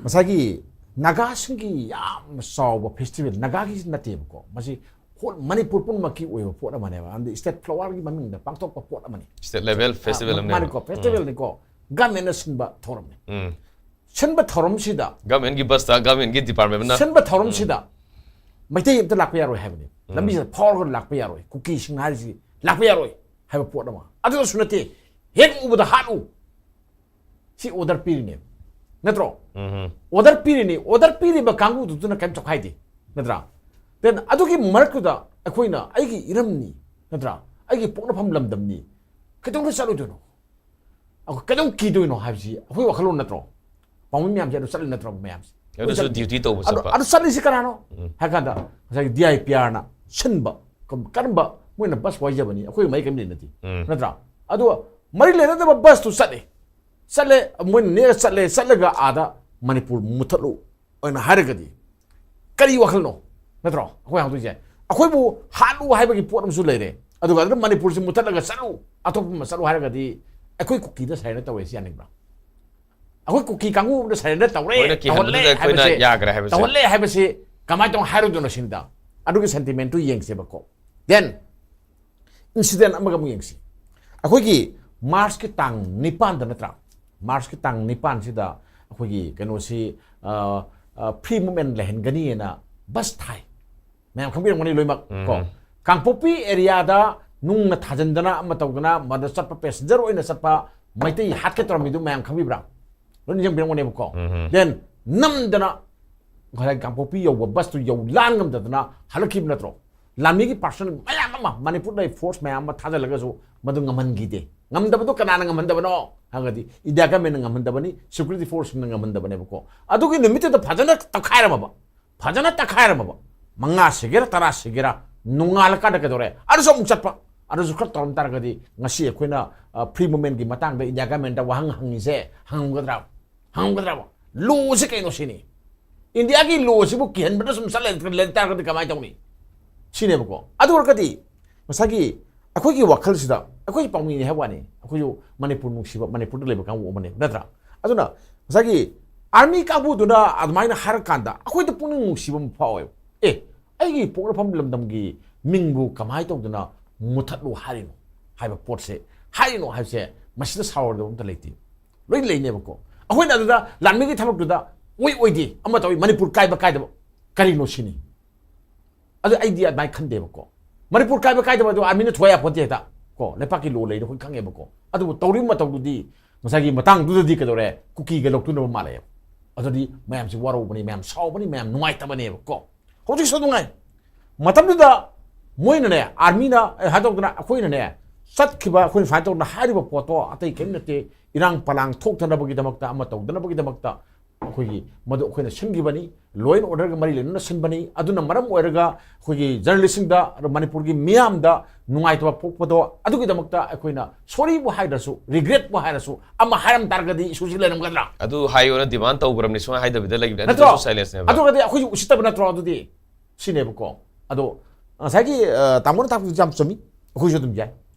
ꯉꯁꯥꯏꯒꯤ ꯅꯥꯒꯥꯁꯤꯡꯒꯤ ꯌꯥꯝꯅ ꯆꯥꯎꯕ festival, ꯅꯥꯒꯥꯒꯤ ꯅꯠꯇꯦꯕꯀꯣ, ꯃꯁꯤ whole ꯃꯅꯤꯄꯨꯔ ꯄꯨꯝꯅꯃꯛꯀꯤ ꯑꯣꯏꯕ ꯄꯣꯠ ꯑꯃꯅꯦꯕ, ꯑꯃꯗꯤ state flower ꯒꯤ ꯃꯃꯤꯡꯗ ꯄꯥꯡꯊꯣꯛꯄ ꯄꯣꯠ ꯑꯃꯅꯤ꯫ State level festival ꯑꯃꯅꯦꯕ꯫ ꯃꯥꯅꯤꯀꯣ, festival ꯅꯤꯀꯣ, government ꯅ ꯁꯤꯟꯕ ꯊꯧꯔꯝꯅꯤ꯫ ꯎꯝ꯫ ꯁꯤꯟꯕ ꯊꯧꯔꯝꯁꯤꯗ, Government ꯀꯤ bus ꯇ, government ꯀꯤ department ꯅ꯫ ꯁꯤꯟꯕ ꯊꯧꯔꯝꯁꯤꯗ ꯃꯩꯇꯩ ꯑꯝꯇ ꯂꯥꯛꯄ ꯌꯥꯔꯣꯏ ꯍꯥꯏꯕꯅꯤ꯫ ꯂꯝꯕꯤꯁꯤꯗ ꯐꯥꯎꯔꯒ ꯂꯥꯛꯄ ꯌꯥꯔꯣꯏ, ꯀꯨꯀꯤꯁꯤꯡ ꯍꯥꯏꯔꯤꯁꯤ ꯂꯥꯛꯄ ꯌꯥꯔꯣꯏ ꯍꯥꯏꯕ ꯄꯣꯠ ꯑꯃ꯫ ꯑꯗꯨꯗꯁꯨ ꯅꯠꯇꯦ, ꯍꯦꯛ ꯎꯕꯗ ꯍꯥꯠꯂꯨ, ꯁꯤ order ꯄꯤꯔꯤꯅꯦ, ꯅꯠꯇ꯭ꯔꯣ? ꯎꯝ꯫ Order ꯄꯤꯔꯤꯅꯤ, order ꯄꯤꯔꯤꯕ ꯀꯥꯡꯕꯨꯗꯨꯗꯨꯅ ꯀꯔꯤꯝ ꯆꯈꯥꯏꯗꯦ, ꯅꯠꯇ꯭ꯔꯥ? Then ꯑꯗꯨꯒꯤ ꯃꯔꯛꯇꯨꯗ ꯑꯩꯈꯣꯏꯅ, ꯑꯩꯒꯤ ꯏꯔꯝꯅꯤ, ꯅꯠꯇ꯭ꯔꯥ, ꯑꯩꯒꯤ ꯄꯣꯛꯅꯐꯝ ꯂꯝꯗꯝꯅꯤ, ꯀꯩꯗꯧꯅ ꯆꯠꯂꯣꯏꯗꯣꯏꯅꯣ? ꯑꯩꯈꯣꯏ ꯀꯩꯗꯧ ꯀꯤꯗꯣꯏꯅꯣ ꯍꯥꯏꯕꯁꯤ ꯑꯩꯈꯣꯏ ꯋꯥꯈꯜꯂꯣꯟ ꯅꯠꯇ꯭ꯔꯣ? ꯄꯥꯎꯃꯤ ꯃꯌꯥꯝꯁꯦ ꯑꯗꯨ ꯆꯠꯂꯤ ꯅꯠꯇ꯭ꯔꯣ, ꯃꯌꯥꯝꯁꯦ? ꯑꯗꯨꯁꯨ ꯆꯠꯂꯤ꯫ Duty ꯇꯧꯕ ꯑꯗꯨ, ꯆꯠꯄ꯫ ꯑꯗꯨ ꯆꯠꯂꯤꯁꯤ ꯀꯅꯥꯅꯣ? ꯍꯥꯏ ꯀꯥꯟꯗ ꯉꯁꯥꯏꯒꯤ D I P R ꯅ ꯁꯤꯟꯕ, ꯀꯝ-, ꯀꯔꯝꯕ, ꯃꯣꯏꯅ bus ꯋꯥꯏꯖꯕꯅꯤ, ꯑꯩꯈꯣꯏ ꯃꯔꯤ ꯀꯔꯤꯝ ꯂꯩꯅꯗꯦ, ꯎꯝ꯫ ꯅꯠꯇ꯭ꯔꯥ? ꯑꯗꯨꯒ ꯃꯔꯤ ꯂꯩꯅꯗꯕ bus ꯇꯨ ꯆꯠꯂꯦ, ꯆꯠꯂꯦ, ꯃꯣꯏꯅ ꯅꯦꯛꯑ ꯆꯠꯂꯦ, ꯆꯠꯂꯒ ꯑꯥꯗ ꯃꯅꯤꯄꯨꯔ ꯃꯨꯊꯠꯂꯨ ꯑꯣꯏꯅ ꯍꯥꯏꯔꯒꯗꯤ ꯀꯔꯤ ꯋꯥꯈꯜꯅꯣ? ꯅꯠꯇ꯭ꯔꯣ? ꯑꯩꯈꯣꯏ ꯍꯪꯗꯣꯏꯁꯦ꯫ ꯑꯩꯈꯣꯏꯕꯨ ꯍꯥꯠꯂꯨ ꯍꯥꯏꯕꯒꯤ ꯄꯣꯠ ꯑꯃꯁꯨ ꯂꯩꯔꯦ, ꯑꯗꯨꯒ ꯑꯗꯨꯅ ꯃꯅꯤꯄꯨꯔꯁꯤ ꯃꯨꯊꯠꯂꯒ ꯆꯠꯂꯨ, ꯑꯇꯣꯞꯄ ꯑꯃ ꯆꯠꯂꯨ ꯍꯥꯏꯔꯒꯗꯤ ꯑꯩꯈꯣꯏ ꯀꯨꯀꯤꯗ surrender ꯇꯧꯋꯦ ꯁꯤ ꯌꯥꯅꯤꯡꯕ꯭ꯔꯥ? ꯑꯩꯈꯣꯏ ꯀꯨꯀꯤ ꯀꯥꯡꯕꯨ ꯑꯃꯗ surrender ꯇꯧꯔꯦ, ꯃꯣꯏꯅ ꯇꯧꯍꯜꯂꯦ ꯀꯤꯍꯟꯕꯗꯨꯗ ꯑꯩꯈꯣꯏꯅ ꯍꯥꯏꯕꯁꯦ, ꯌꯥꯈ꯭ꯔꯦ ꯍꯥꯏꯕꯁꯦ꯫ ꯇꯧꯍꯜꯂꯦ ꯍꯥꯏꯕꯁꯤ ꯀꯃꯥꯏꯅ ꯇꯧꯅ ꯍꯥꯏꯔꯨꯗꯣꯏꯅꯣ ꯁꯤꯅꯤꯗ꯫ ꯑꯗꯨꯒꯤ sentiment ꯇꯨ ꯌꯦꯡꯁꯦꯕꯀꯣ꯫ Then incident ꯑꯃꯒ ꯑꯃꯨꯛ ꯌꯦꯡꯁꯤ꯫ ꯑꯩꯈꯣꯏꯒꯤ March ꯀꯤ ꯇꯥꯡ ꯅꯤꯄꯥꯟꯗ ꯅꯠꯇ꯭ꯔꯥ? March ꯀꯤ ꯇꯥꯡ ꯅꯤꯄꯥꯟꯁꯤꯗ ꯑꯩꯈꯣꯏꯒꯤ ꯀꯩꯅꯣꯁꯤ, ꯑ, ꯑ, free movement ꯂꯩꯍꯟꯒꯅꯤꯅ bus ꯊꯥꯏ꯫ ꯃꯌꯥꯝ ꯈꯪꯕꯤꯔꯝꯒꯅꯤ ꯂꯣꯏꯅꯃꯛ ꯀꯣ꯫ ꯀꯥꯡꯄꯣꯛꯄꯤ area ꯗ ꯅꯨꯡꯅ ꯊꯥꯖꯤꯟꯗꯅ ꯑꯃ ꯇꯧꯗꯅ ꯃꯗ ꯆꯠꯄ passenger ꯑꯣꯏꯅ ꯆꯠꯄ ꯃꯩꯇꯩ ꯍꯥꯠꯀꯦ ꯇꯧꯔꯝꯃꯤꯗꯨ ꯃꯌꯥꯝ ꯈꯪꯕꯤꯕ꯭ꯔꯥ? ꯂꯣꯏ ꯅꯤꯡꯁꯤꯡꯕꯤꯔꯝꯒꯅꯦꯕꯀꯣ꯫ Then ꯅꯝꯗꯅ ꯉꯁꯥꯏ ꯀꯥꯡꯄꯣꯛꯄꯤ ꯌꯧꯕ ꯕꯁꯇꯨ ꯌꯧ ꯂꯥꯟ ꯉꯝꯗꯗꯅ ꯍꯜꯂꯛꯈꯤꯕ ꯅꯠꯇ꯭ꯔꯣ? ꯂꯥꯟꯃꯤꯒꯤ ꯄꯥꯔꯁꯟ ꯃꯌꯥꯝ ꯑꯃ, ꯃꯅꯤꯄꯨꯔꯗ ꯂꯩ ꯐꯣꯔꯁ ꯃꯌꯥꯝ ꯑꯃ ꯊꯥꯖꯤꯜꯂꯒꯁꯨ ꯃꯗꯨ ꯉꯝꯍꯟꯈꯤꯗꯦ꯫ ꯉꯝꯗꯕꯗꯣ ꯀꯅꯥꯅ ꯉꯝꯍꯟꯗꯕꯅꯣ ꯍꯥꯏꯔꯒꯗꯤ ꯏꯟꯗꯤꯌꯥ ꯒꯃꯦꯟꯅ ꯉꯝꯍꯟꯗꯕꯅꯤ, ꯁꯦꯀ꯭ꯌꯨꯔꯤꯇꯤ ꯐꯣꯔꯁꯁꯤꯡꯅ ꯉꯝꯍꯟꯗꯕꯅꯦꯕꯀꯣ꯫ ꯑꯗꯨꯒꯤ ꯅꯨꯃꯤꯠꯇꯨꯗ ꯐꯖꯅ ꯇꯛꯈꯥꯏꯔꯝꯃꯕ, ꯐꯖꯅ ꯇꯛꯈꯥꯏꯔꯝꯃꯕ, ꯃꯉꯥ ꯁꯤꯒꯦꯔꯥ, ꯇꯔꯥ ꯁꯤꯒꯦꯔꯥ, ꯅꯣꯡꯉꯥꯜꯂꯀꯥꯟꯗ ꯀꯩꯗꯧꯔꯦ? ꯑꯗꯨꯁꯨ ꯑꯃꯨꯛ ꯆꯠꯄ꯫ ꯑꯗꯨꯁꯨ ꯈꯔ ꯇꯧꯔꯝ ꯇꯥꯔꯒꯗꯤ ꯉꯁꯤ ꯑꯩꯈꯣꯏꯅ, ꯑ, ꯐ꯭ꯔꯤ ꯃꯨꯞꯃꯦꯟꯒꯤ ꯃꯇꯥꯡꯗ ꯏꯟꯗꯤꯌꯥ ꯒꯃꯦꯟꯗ ꯋꯥꯍꯪ ꯍꯪꯉꯤꯁꯦ ꯍꯪꯉꯝꯒꯗ꯭ꯔꯥ? ꯍꯪꯉꯝꯒꯗ꯭ꯔꯕ? ꯂꯣꯁꯤ ꯀꯩꯅꯣ ꯁꯤꯅꯤ꯫ ꯏꯟꯗꯤꯌꯥꯒꯤ ꯂꯣꯁꯤꯕꯨ ꯀꯤꯍꯟꯕꯗ ꯁꯨꯝ ꯆꯠꯂ ꯂꯩ ꯇꯥꯔꯒꯗꯤ ꯀꯃꯥꯏꯅ ꯇꯧꯅꯤ? ꯁꯤꯅꯦꯕꯀꯣ꯫ ꯑꯗꯨ ꯑꯣꯏꯔꯒꯗꯤ ꯉꯁꯥꯏꯒꯤ ꯑꯩꯈꯣꯏꯒꯤ ꯋꯥꯈꯜꯁꯤꯗ, ꯑꯩꯈꯣꯏꯁꯨ ꯄꯥꯎꯃꯤꯅꯤ ꯍꯥꯏꯕ ꯋꯥꯅꯤ, ꯑꯩꯈꯣꯏꯁꯨ ꯃꯅꯤꯄꯨꯔ ꯅꯨꯡꯁꯤꯕ, ꯃꯅꯤꯄꯨꯔꯗ ꯂꯩꯕ ꯀꯥꯡꯕꯨ ꯑꯃꯅꯦꯕ, ꯅꯠꯇ꯭ꯔꯥ? ꯑꯗꯨꯅ ꯉꯁꯥꯏꯒꯤ ꯑꯥꯔꯃꯤ ꯀꯥꯡꯕꯨꯗꯨꯅ ꯑꯗꯨꯃꯥꯏꯅ ꯍꯥꯏꯔꯀꯥꯟꯗ ꯑꯩꯈꯣꯏꯗ ꯄꯨꯛꯅꯤꯡ ꯅꯨꯡꯁꯤꯕ ꯑꯃ ꯐꯥꯎꯋꯦꯕ꯫ ꯑꯦ, ꯑꯩꯒꯤ ꯄꯣꯛꯅꯐꯝ ꯂꯝꯗꯝꯒꯤ ꯃꯤꯡꯕꯨ ꯀꯃꯥꯏꯅ ꯇꯧꯗꯅ ꯃꯨꯊꯠꯂꯨ ꯍꯥꯏꯔꯤꯅꯣ ꯍꯥꯏꯕ ꯄꯣꯠꯁꯦ, ꯍꯥꯏꯔꯤꯅꯣ ꯍꯥꯏꯕꯁꯦ, ꯃꯁꯤꯗ ꯁꯥꯎꯔꯣꯏꯗꯕ ꯑꯝꯇ ꯂꯩꯇꯦ꯫ ꯂꯣꯏ ꯂꯩꯅꯦꯕꯀꯣ꯫ ꯑꯩꯈꯣꯏꯅ ꯑꯗꯨꯗ ꯂꯥꯟꯃꯤꯒꯤ ꯊꯕꯛꯇꯨꯗ ꯑꯣꯏ ꯑꯣꯏꯗꯦ, ꯑꯃ ꯇꯧꯏ, ꯃꯅꯤꯄꯨꯔ ꯀꯥꯏꯕ ꯀꯥꯏꯗꯕ ꯀꯔꯤꯅꯣ ꯁꯤꯅꯤ꯫ ꯑꯗꯨ ꯑꯩꯗꯤ ꯑꯗꯨꯃꯥꯏꯅ ꯈꯟꯗꯦꯕꯀꯣ꯫ ꯃꯅꯤꯄꯨꯔ ꯀꯥꯏꯕ ꯀꯥꯏꯗꯕ ꯑꯗꯨ ꯑꯥꯔꯃꯤꯅ ꯊꯣꯛꯑꯦ ꯌꯥꯄꯣꯟꯇꯦ ꯍꯦꯛꯇ꯫ ꯀꯣ, ꯂꯩꯄꯥꯛꯀꯤ ꯂꯣ ꯂꯩꯔꯦ ꯑꯩꯈꯣꯏ ꯈꯪꯉꯦꯕꯀꯣ꯫ ꯑꯗꯨꯕꯨ ꯇꯧꯔꯤꯕ ꯃꯇꯧꯗꯨꯗꯤ ꯉꯁꯥꯏꯒꯤ ꯃꯇꯥꯡꯗꯨꯗꯗꯤ ꯀꯩꯗꯧꯔꯦ? ꯀꯨꯀꯤꯒ ꯂꯧꯇꯨꯅꯕ ꯃꯥꯜꯂꯛꯑꯦꯕ꯫ ꯑꯗꯨꯗꯤ ꯃꯌꯥꯝꯁꯤ ꯋꯥꯔꯧꯕꯅꯤ, ꯃꯌꯥꯝ ꯁꯥꯎꯕꯅꯤ, ꯃꯌꯥꯝ ꯅꯨꯡꯉꯥꯏꯇꯕꯅꯦꯕꯀꯣ꯫ ꯍꯧꯖꯤꯛꯁꯨ ꯅꯨꯡꯉꯥꯏ꯫ ꯃꯇꯝꯗꯨꯗ ꯃꯣꯏꯅꯅꯦ, ꯑꯥꯔꯃꯤꯅ, ꯑꯦ, ꯍꯥꯏꯗꯣꯛꯇꯅ ꯑꯩꯈꯣꯏꯅꯅꯦ, ꯆꯠꯈꯤꯕ ꯑꯩꯈꯣꯏꯅ ꯁꯨꯃꯥꯏꯅ ꯇꯧꯗꯅ ꯍꯥꯏꯔꯤꯕ ꯄꯣꯠꯇꯣ ꯑꯇꯩ ꯀꯔꯤꯝ ꯅꯠꯇꯦ, ꯏꯔꯥꯡ ꯄꯂꯥꯡ ꯊꯣꯛꯇꯅꯕꯒꯤꯗꯃꯛꯇ, ꯑꯃ ꯇꯧꯗꯅꯕꯒꯤꯗꯃꯛꯇ ꯑꯩꯈꯣꯏꯒꯤ ꯃꯗꯨ ꯑꯩꯈꯣꯏꯅ ꯁꯤꯟꯈꯤꯕꯅꯤ, law and orderꯒ ꯃꯔꯤ ꯂꯩꯅꯅ ꯁꯤꯟꯕꯅꯤ꯫ ꯑꯗꯨꯅ ꯃꯔꯝ ꯑꯣꯏꯔꯒ ꯑꯩꯈꯣꯏꯒꯤ ꯖꯔꯅꯦꯂꯤꯁꯁꯤꯡꯗ, ꯃꯅꯤꯄꯨꯔꯒꯤ ꯃꯤꯌꯥꯝꯗ ꯅꯨꯡꯉꯥꯏꯇꯕ ꯄꯣꯛꯄꯗꯣ, ꯑꯗꯨꯒꯤꯗꯃꯛꯇ ꯑꯩꯈꯣꯏꯅ ꯁꯣꯔꯤꯕꯨ ꯍꯥꯏꯗ꯭ꯔꯁꯨ, ꯔꯤꯒ꯭ꯔꯦꯠꯄꯨ ꯍꯥꯏꯔꯁꯨ, ꯑꯃ ꯍꯥꯏꯔꯝ ꯇꯥꯔꯒꯗꯤ ꯏꯁꯨꯁꯤ ꯂꯩꯔꯝꯒꯗ꯭ꯔꯥ? ꯑꯗꯨ ꯍꯥꯏꯌꯣꯅ ꯗꯤꯃꯥꯟ ꯇꯧꯈ꯭ꯔꯕꯅꯤ, ꯁꯨꯡꯍꯥꯏ ꯍꯥꯏꯗꯕꯤꯗ ꯂꯩꯕꯅꯤ꯫ ꯅꯠꯇ꯭ꯔꯣ? ꯑꯗꯨꯁꯨ ꯁꯥꯏꯂꯦꯟꯁꯅꯦꯕ꯫ ꯑꯗꯨꯒꯗꯤ ꯑꯩꯈꯣꯏꯁꯨ ꯎꯁꯤꯠꯇꯕ ꯅꯠꯇ꯭ꯔꯣ? ꯑꯗꯨꯗꯤ ꯁꯤꯅꯦꯕꯀꯣ꯫ ꯑꯗꯣ ꯉꯁꯥꯏꯒꯤ, ꯑ, ꯇꯥꯃꯣꯅ ꯇꯥꯛꯄꯗꯨꯁꯨ ꯌꯥꯝ ꯆꯨꯝꯃꯤ꯫ ꯑꯩꯈꯣꯏꯁꯨ ꯑꯗꯨꯝ ꯌꯥꯏ,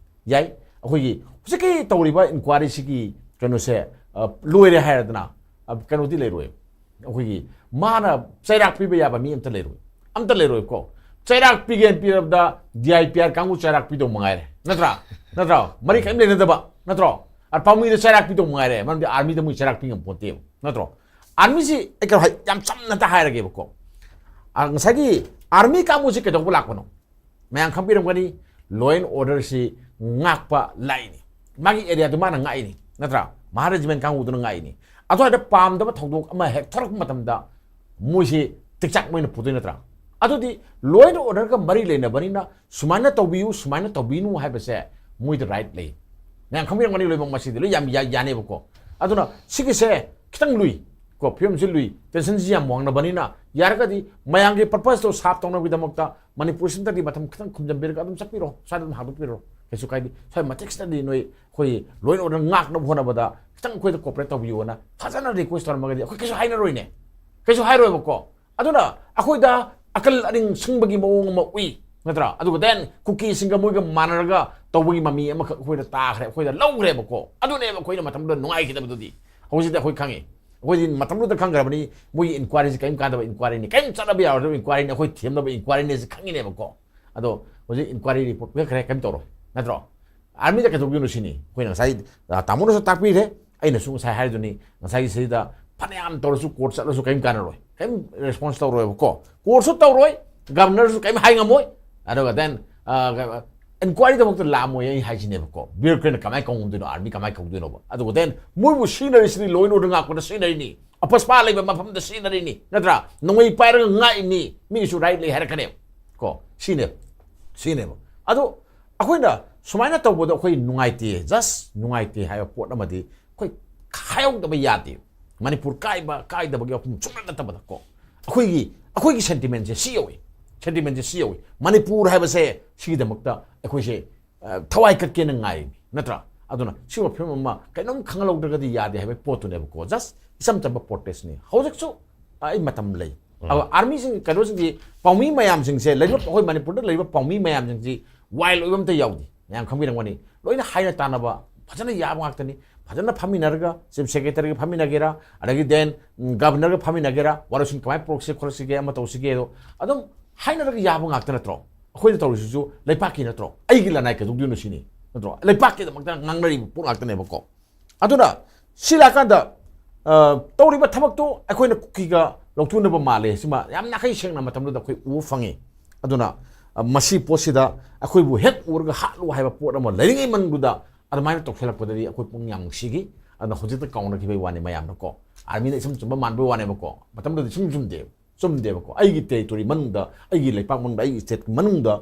ꯌꯥꯏ꯫ ꯑꯩꯈꯣꯏꯒꯤ ꯍꯧꯖꯤꯛꯀꯤ ꯇꯧꯔꯤꯕ ꯏꯟꯀ꯭ꯋꯥꯏꯔꯤꯁꯤꯒꯤ ꯀꯩꯅꯣꯁꯦ, ꯑ, ꯂꯣꯏꯔꯦ ꯍꯥꯏꯔꯗꯅ, ꯑ, ꯀꯩꯅꯣꯗꯤ ꯂꯩꯔꯣꯏ꯫ ꯑꯩꯈꯣꯏꯒꯤ ꯃꯥꯅ ꯆꯩꯔꯥꯛ ꯄꯤꯕ ꯌꯥꯕ ꯃꯤ ꯑꯝꯇ ꯂꯩꯔꯣꯏ, ꯑꯝꯇ ꯂꯩꯔꯣꯏꯀꯣ꯫ ꯆꯩꯔꯥꯛ ꯄꯤꯒꯦꯅ ꯄꯤꯔꯕꯗ ꯗꯤ ꯑꯥꯏ ꯄꯤ ꯑꯥꯔ ꯀꯥꯡꯕꯨ ꯆꯩꯔꯥꯛ ꯄꯤꯗꯧ ꯃꯉꯥꯏꯔꯦ, ꯅꯠꯇ꯭ꯔꯥ? ꯅꯠꯇ꯭ꯔꯣ? ꯃꯔꯤ ꯀꯔꯤꯝ ꯂꯩꯅꯗꯕ ꯅꯠꯇ꯭ꯔꯣ? ꯑ, ꯄꯥꯎꯃꯤꯗ ꯆꯩꯔꯥꯛ ꯄꯤꯗꯧ ꯃꯉꯥꯏꯔꯦ, ꯃꯔꯝꯗꯤ ꯑꯥꯔꯃꯤꯗ ꯃꯣꯏ ꯆꯩꯔꯥꯛ ꯄꯤ ꯉꯝ ꯄꯣꯟꯇꯦꯕ, ꯅꯠꯇ꯭ꯔꯣ? ꯑꯥꯔꯃꯤꯁꯤ ꯑꯩ ꯀꯩꯅꯣ ꯍꯥꯏ-, ꯌꯥꯝ ꯆꯝꯅ ꯑꯝꯇ ꯍꯥꯏꯔꯒꯦꯕꯀꯣ꯫ ꯑ, ꯉꯁꯥꯏꯒꯤ ꯑꯥꯔꯃꯤ ꯀꯥꯡꯕꯨꯁꯤ ꯀꯩꯗꯧꯕ ꯂꯥꯛꯄꯅꯣ? ꯃꯌꯥꯝ ꯈꯪꯕꯤꯔꯝꯒꯅꯤ, law and orderꯁꯤ ꯉꯥꯛꯄ ꯂꯥꯛꯏꯅꯤ꯫ ꯃꯥꯒꯤ ꯑꯦꯔꯤꯌꯥꯗꯨ ꯃꯥꯅ ꯉꯥꯛꯏꯅꯤ, ꯅꯠꯇ꯭ꯔꯥ? ꯃꯍꯥ ꯔꯦꯖꯤꯃꯦꯟ ꯀꯥꯡꯕꯨꯗꯨꯅ ꯉꯥꯛꯏꯅꯤ꯫ ꯑꯗꯨꯋꯥꯏꯗ ꯄꯥꯝꯗꯕ ꯊꯧꯗꯣꯛ ꯑꯃ ꯍꯦꯛ ꯊꯣꯔꯛꯄ ꯃꯇꯝꯗ ꯃꯣꯏꯁꯤ ꯇꯤꯛꯆꯥꯛ ꯃꯣꯏꯅ ꯄꯨꯗꯣꯏ ꯅꯠꯇ꯭ꯔꯥ? ꯑꯗꯨꯗꯤ law and order ꯒ ꯃꯔꯤ ꯂꯩꯅꯕꯅꯤꯅ ꯁꯨꯃꯥꯏꯅ ꯇꯧꯕꯤꯌꯨ, ꯁꯨꯃꯥꯏꯅ ꯇꯧꯕꯤꯅꯨ ꯍꯥꯏꯕꯁꯦ ꯃꯣꯏꯗ right ꯂꯩ꯫ ꯃꯌꯥꯝ ꯈꯪꯕꯤꯔꯝꯒꯅꯤ ꯂꯣꯏꯅꯃꯛ, ꯃꯁꯤꯗꯤ ꯂꯣꯏ ꯌꯥꯝ ꯌꯥ-, ꯌꯥꯅꯦꯕꯀꯣ꯫ ꯑꯗꯨꯅ ꯁꯤꯒꯤꯁꯦ ꯈꯤꯇꯪ ꯂꯨꯏ ꯀꯣ, ꯐꯤꯕꯝꯁꯤ ꯂꯨꯏ, tension ꯁꯤ ꯌꯥꯝ ꯋꯥꯡꯅꯕꯅꯤꯅ ꯌꯥꯔꯒꯗꯤ ꯃꯌꯥꯝꯒꯤ purpose ꯇꯣ serve ꯇꯧꯅꯕꯒꯤꯗꯃꯛꯇ ꯃꯅꯤꯄꯨꯔ ꯁꯤꯟꯇꯗꯤ ꯃꯇꯝ ꯈꯤꯇꯪ ꯈꯨꯝꯖꯟꯕꯤꯔꯒ ꯑꯗꯨꯝ ꯆꯠꯄꯤꯔꯣ, ꯁ꯭ꯋꯥꯏꯗ ꯑꯗꯨꯝ ꯍꯥꯡꯗꯣꯛꯄꯤꯔꯣ, ꯀꯩꯁꯨ ꯀꯥꯏꯗꯦ꯫ ꯁ꯭ꯋꯥꯏ ꯃꯇꯤꯛꯁꯤꯗꯗꯤ ꯅꯣꯏ ꯑꯩꯈꯣꯏ law and order ꯉꯥꯛꯅꯕ ꯍꯣꯠꯅꯕꯗ ꯈꯤꯇꯪ ꯑꯩꯈꯣꯏꯗ cooperate ꯇꯧꯕꯤꯌꯣꯅ ꯐꯖꯅ request ꯇꯧꯔꯝꯃꯒꯗꯤ ꯑꯩꯈꯣꯏ ꯀꯩꯁꯨ ꯍꯥꯏꯅꯔꯣꯏꯅꯦ, ꯀꯩꯁꯨ ꯍꯥꯏꯔꯣꯏꯕꯀꯣ꯫ ꯑꯗꯨꯅ ꯑꯩꯈꯣꯏꯗ ꯑꯀꯜ ꯑꯔꯤꯡ ꯁꯤꯡꯕꯒꯤ ꯃꯑꯣꯡ ꯑꯃ ꯎꯏ, ꯅꯠꯇ꯭ꯔꯥ? ꯑꯗꯨꯒ then ꯀꯨꯀꯤꯁꯤꯡꯒ ꯃꯣꯏꯒ ꯃꯥꯟꯅꯔꯒ ꯇꯧꯕꯒꯤ ꯃꯃꯤ ꯑꯃꯈꯛ ꯑꯩꯈꯣꯏꯗ ꯇꯥꯈ꯭ꯔꯦ, ꯑꯩꯈꯣꯏꯗ ꯂꯧꯈ꯭ꯔꯦꯕꯀꯣ꯫ ꯑꯗꯨꯅꯦꯕ ꯑꯩꯈꯣꯏꯅ ꯃꯇꯝꯗꯨꯗ ꯅꯨꯡꯉꯥꯏꯈꯤꯗꯕꯗꯨꯗꯤ꯫ ꯍꯧꯖꯤꯛꯇꯤ ꯑꯩꯈꯣꯏ ꯈꯪꯉꯤ, ꯑꯩꯈꯣꯏꯗꯤ ꯃꯇꯝꯗꯨꯗ ꯈꯪꯈ꯭ꯔꯕꯅꯤ, ꯃꯣꯏꯒꯤ inquiry ꯁꯤ ꯀꯔꯤꯝ ꯀꯥꯟꯗꯕ inquiry ꯅꯤ, ꯀꯔꯤꯝ ꯆꯠꯅꯕ ꯌꯥꯔꯣꯏꯗꯕ inquiry ꯅꯤ, ꯑꯩꯈꯣꯏ ꯊꯦꯝꯅꯕ inquiry ꯅꯦꯁꯦ ꯈꯪꯉꯤꯅꯦꯕꯀꯣ꯫ ꯑꯗꯣ ꯍꯧꯖꯤꯛ inquiry report ꯄꯤꯈꯠꯈ꯭ꯔꯦ, ꯀꯔꯤꯝ ꯇꯧꯔꯣꯏ, ꯅꯠꯇ꯭ꯔꯣ? Army ꯗ ꯀꯩꯗꯧꯗꯣꯏꯅꯣ ꯁꯤꯅꯤ꯫ ꯑꯩꯈꯣꯏꯅ ꯉꯁꯥꯏ, ꯑ, ꯇꯥꯃꯣꯅꯁꯨ ꯇꯥꯛꯄꯤꯔꯦ, ꯑꯩꯅꯁꯨ ꯉꯁꯥꯏ ꯍꯥꯏꯔꯤꯗꯨꯅꯤ, ꯉꯁꯥꯏꯒꯤ ꯁꯤꯗ ꯐꯅꯌꯥꯝ ꯇꯧꯔꯁꯨ court ꯆꯠꯂꯁꯨ ꯀꯔꯤꯝ ꯀꯥꯟꯅꯔꯣꯏ, ꯀꯔꯤꯝ response ꯇꯧꯔꯣꯏꯕꯀꯣ꯫ Court ꯁꯨ ꯇꯧꯔꯣꯏ, governor ꯁꯨ ꯀꯔꯤꯝ ꯍꯥꯏ ꯉꯝꯃꯣꯏ, ꯑꯗꯨꯒ then, ꯑ, inquiry ꯗꯃꯛꯇ ꯂꯥꯛꯑꯝꯃꯣꯏ ꯑꯩ ꯍꯥꯏꯁꯤꯅꯦꯕꯀꯣ꯫ Bureaucrat ꯅ ꯀꯃꯥꯏꯅ ꯀꯧꯉꯝꯗꯣꯏꯅꯣ, army ꯀꯃꯥꯏꯅ ꯀꯧꯗꯣꯏꯅꯣꯕ? ꯑꯗꯨꯒ then ꯃꯣꯏꯕꯨ ꯁꯤꯖꯤꯟꯅꯔꯤꯁꯤꯗꯤ law and order ꯉꯥꯛꯄꯗ ꯁꯤꯖꯤꯟꯅꯔꯤꯅꯤ, ꯑꯄꯁꯄꯥ ꯂꯩꯕ ꯃꯐꯝꯗ ꯁꯤꯖꯤꯟꯅꯔꯤꯅꯤ, ꯅꯠꯇ꯭ꯔꯥ? ꯅꯣꯡꯃꯩ ꯄꯥꯏꯔꯒ ꯉꯥꯛꯏꯅꯤ, ꯃꯤꯒꯤꯁꯨ right ꯂꯩ ꯍꯥꯏꯔꯛꯀꯅꯦꯕ ꯀꯣ꯫ ꯁꯤꯅꯦꯕ, ꯁꯤꯅꯦꯕ꯫ ꯑꯗꯣ ꯑꯩꯈꯣꯏꯅ ꯁꯨꯃꯥꯏꯅ ꯇꯧꯕꯗꯣ ꯑꯩꯈꯣꯏ ꯅꯨꯡꯉꯥꯏꯇꯦ, just ꯅꯨꯡꯉꯥꯏꯇꯦ ꯍꯥꯏꯕ ꯄꯣꯠ ꯑꯃꯗꯤ ꯑꯩꯈꯣꯏ ꯍꯥꯏꯍꯧꯗꯕ ꯌꯥꯗꯦ꯫ ꯃꯅꯤꯄꯨꯔ ꯀꯥꯏꯕ ꯀꯥꯏꯗꯕꯒꯤ ꯋꯥꯐꯝ ꯁꯨꯡꯅꯠ ꯅꯠꯇꯕꯗ ꯀꯣ, ꯑꯩꯈꯣꯏꯒꯤ, ꯑꯩꯈꯣꯏꯒꯤ sentiment ꯁꯦ ꯁꯤ ꯌꯧꯏ, sentiment ꯁꯦ ꯁꯤ ꯌꯧꯏ꯫ ꯃꯅꯤꯄꯨꯔ ꯍꯥꯏꯕꯁꯦ ꯁꯤꯒꯤꯗꯃꯛꯇ ꯑꯩꯈꯣꯏꯁꯦ, ꯑ, ꯊꯋꯥꯏ ꯀꯠꯀꯦꯅ ꯉꯥꯏꯔꯤꯅꯤ, ꯅꯠꯇ꯭ꯔꯥ? ꯑꯗꯨꯅ ꯁꯤꯒꯨꯝꯕ ꯐꯤꯕꯝ ꯑꯃ ꯀꯩꯅꯣꯝ ꯈꯪꯍꯜꯍꯧꯗ꯭ꯔꯒꯗꯤ ꯌꯥꯗꯦ ꯍꯥꯏꯕꯒꯤ ꯄꯣꯠꯇꯨꯅꯦꯕꯀꯣ꯫ Just ꯏꯆꯝ ꯆꯝꯕ protest ꯅꯤ꯫ ꯍꯧꯖꯤꯛꯁꯨ ꯑꯩ ꯃꯇꯝ ꯂꯩ꯫ ꯑꯗꯣ army ꯁꯤꯡ, ꯀꯩꯅꯣꯁꯤꯡꯁꯤ, ꯄꯥꯎꯃꯤ ꯃꯌꯥꯝꯁꯤꯡꯁꯦ, ꯂꯩꯔꯤꯕ, ꯑꯩꯈꯣꯏ ꯃꯅꯤꯄꯨꯔꯗ ꯂꯩꯔꯤꯕ ꯄꯥꯎꯃꯤ ꯃꯌꯥꯝꯁꯤꯡꯁꯤ wild ꯑꯣꯏꯕ ꯑꯝꯇ ꯌꯥꯎꯗꯦ꯫ ꯃꯌꯥꯝ ꯈꯪꯕꯤꯔꯝꯒꯅꯤ꯫ ꯂꯣꯏꯅ ꯍꯥꯏꯅ ꯇꯥꯟꯅꯕ ꯐꯖꯅ ꯌꯥꯕ ꯉꯥꯛꯇꯅꯤ꯫ ꯐꯖꯅ ꯐꯝꯃꯤꯟꯅꯔꯒ chief secretary ꯒ ꯐꯝꯃꯤꯟꯅꯒꯦꯔꯥ, ꯑꯗꯒꯤ then, ꯎꯝ, governor ꯒ ꯐꯝꯃꯤꯟꯅꯒꯦꯔꯥ, ꯋꯥꯔꯣꯏꯁꯤꯟ ꯀꯃꯥꯏꯅ ꯄꯨꯔꯛꯁꯤ ꯈꯣꯠꯂꯛꯁꯤꯒꯦ, ꯑꯃ ꯇꯧꯁꯤꯒꯦꯗꯣ ꯑꯗꯨꯝ ꯍꯥꯏꯅꯔꯒ ꯌꯥꯕ ꯉꯥꯛꯇ ꯅꯠꯇ꯭ꯔꯣ? ꯑꯩꯈꯣꯏꯅ ꯇꯧꯔꯤꯁꯤꯁꯨ ꯂꯩꯄꯥꯛꯀꯤ ꯅꯠꯇ꯭ꯔꯣ? ꯑꯩꯒꯤ ꯂꯅꯥꯏ ꯀꯩꯗꯧꯗꯣꯏꯅꯣ ꯁꯤꯅꯤ, ꯅꯠꯇ꯭ꯔꯣ? ꯂꯩꯄꯥꯛꯀꯤꯗꯃꯛꯇ ꯉꯥꯡꯅꯔꯤꯕ ꯄꯣꯠ ꯉꯥꯛꯇꯅꯦꯕꯀꯣ꯫ ꯑꯗꯨꯅ ꯁꯤ ꯂꯥꯛꯀꯥꯟꯗ, ꯑ, ꯇꯧꯔꯤꯕ ꯊꯕꯛꯇꯨ ꯑꯩꯈꯣꯏꯅ ꯀꯨꯀꯤꯒ ꯂꯧꯊꯣꯛꯅꯕ ꯃꯥꯜꯂꯦ꯫ ꯁꯤꯃ ꯌꯥꯝ ꯅꯥꯈꯩ ꯁꯦꯡꯅ ꯃꯇꯝꯗꯨꯗ ꯑꯩꯈꯣꯏ ꯎꯕ ꯐꯪꯉꯤ꯫ ꯑꯗꯨꯅ, ꯑ, ꯃꯁꯤ ꯄꯣꯠꯁꯤꯗ ꯑꯩꯈꯣꯏꯕꯨ ꯍꯦꯛ ꯎꯔꯒ ꯍꯥꯠꯂꯨ ꯍꯥꯏꯕ ꯄꯣꯠ ꯑꯃ ꯂꯩꯔꯤꯉꯩ ꯃꯅꯨꯡꯗꯨꯗ ꯑꯗꯨꯃꯥꯏꯅ ꯇꯧꯁꯤꯜꯂꯛꯄꯗꯗꯤ ꯑꯩꯈꯣꯏ ꯄꯨꯛꯅꯤꯡ ꯌꯥꯝ ꯅꯨꯡꯁꯤꯈꯤ꯫ ꯑꯗꯨꯅ ꯍꯧꯖꯤꯛꯇ ꯀꯥꯎꯅꯈꯤꯕꯒꯤ ꯋꯥꯅꯤ ꯃꯌꯥꯝꯅꯀꯣ꯫ ꯑꯥꯔꯃꯤꯅ ꯏꯆꯨꯝ ꯆꯨꯝꯕ ꯃꯥꯟꯕꯒꯤ ꯋꯥꯅꯦꯕꯀꯣ꯫ ꯃꯇꯝꯗꯨꯗꯤ ꯁꯨꯝ ꯆꯨꯝꯗꯦꯕ, ꯆꯨꯝꯗꯦꯕꯀꯣ꯫ ꯑꯩꯒꯤ ꯇꯦꯔꯤꯇꯣꯔꯤ ꯃꯅꯨꯡꯗ, ꯑꯩꯒꯤ ꯂꯩꯄꯥꯛ ꯃꯅꯨꯡꯗ, ꯑꯩꯒꯤ ꯁ꯭ꯇꯦꯠꯀꯤ ꯃꯅꯨꯡꯗ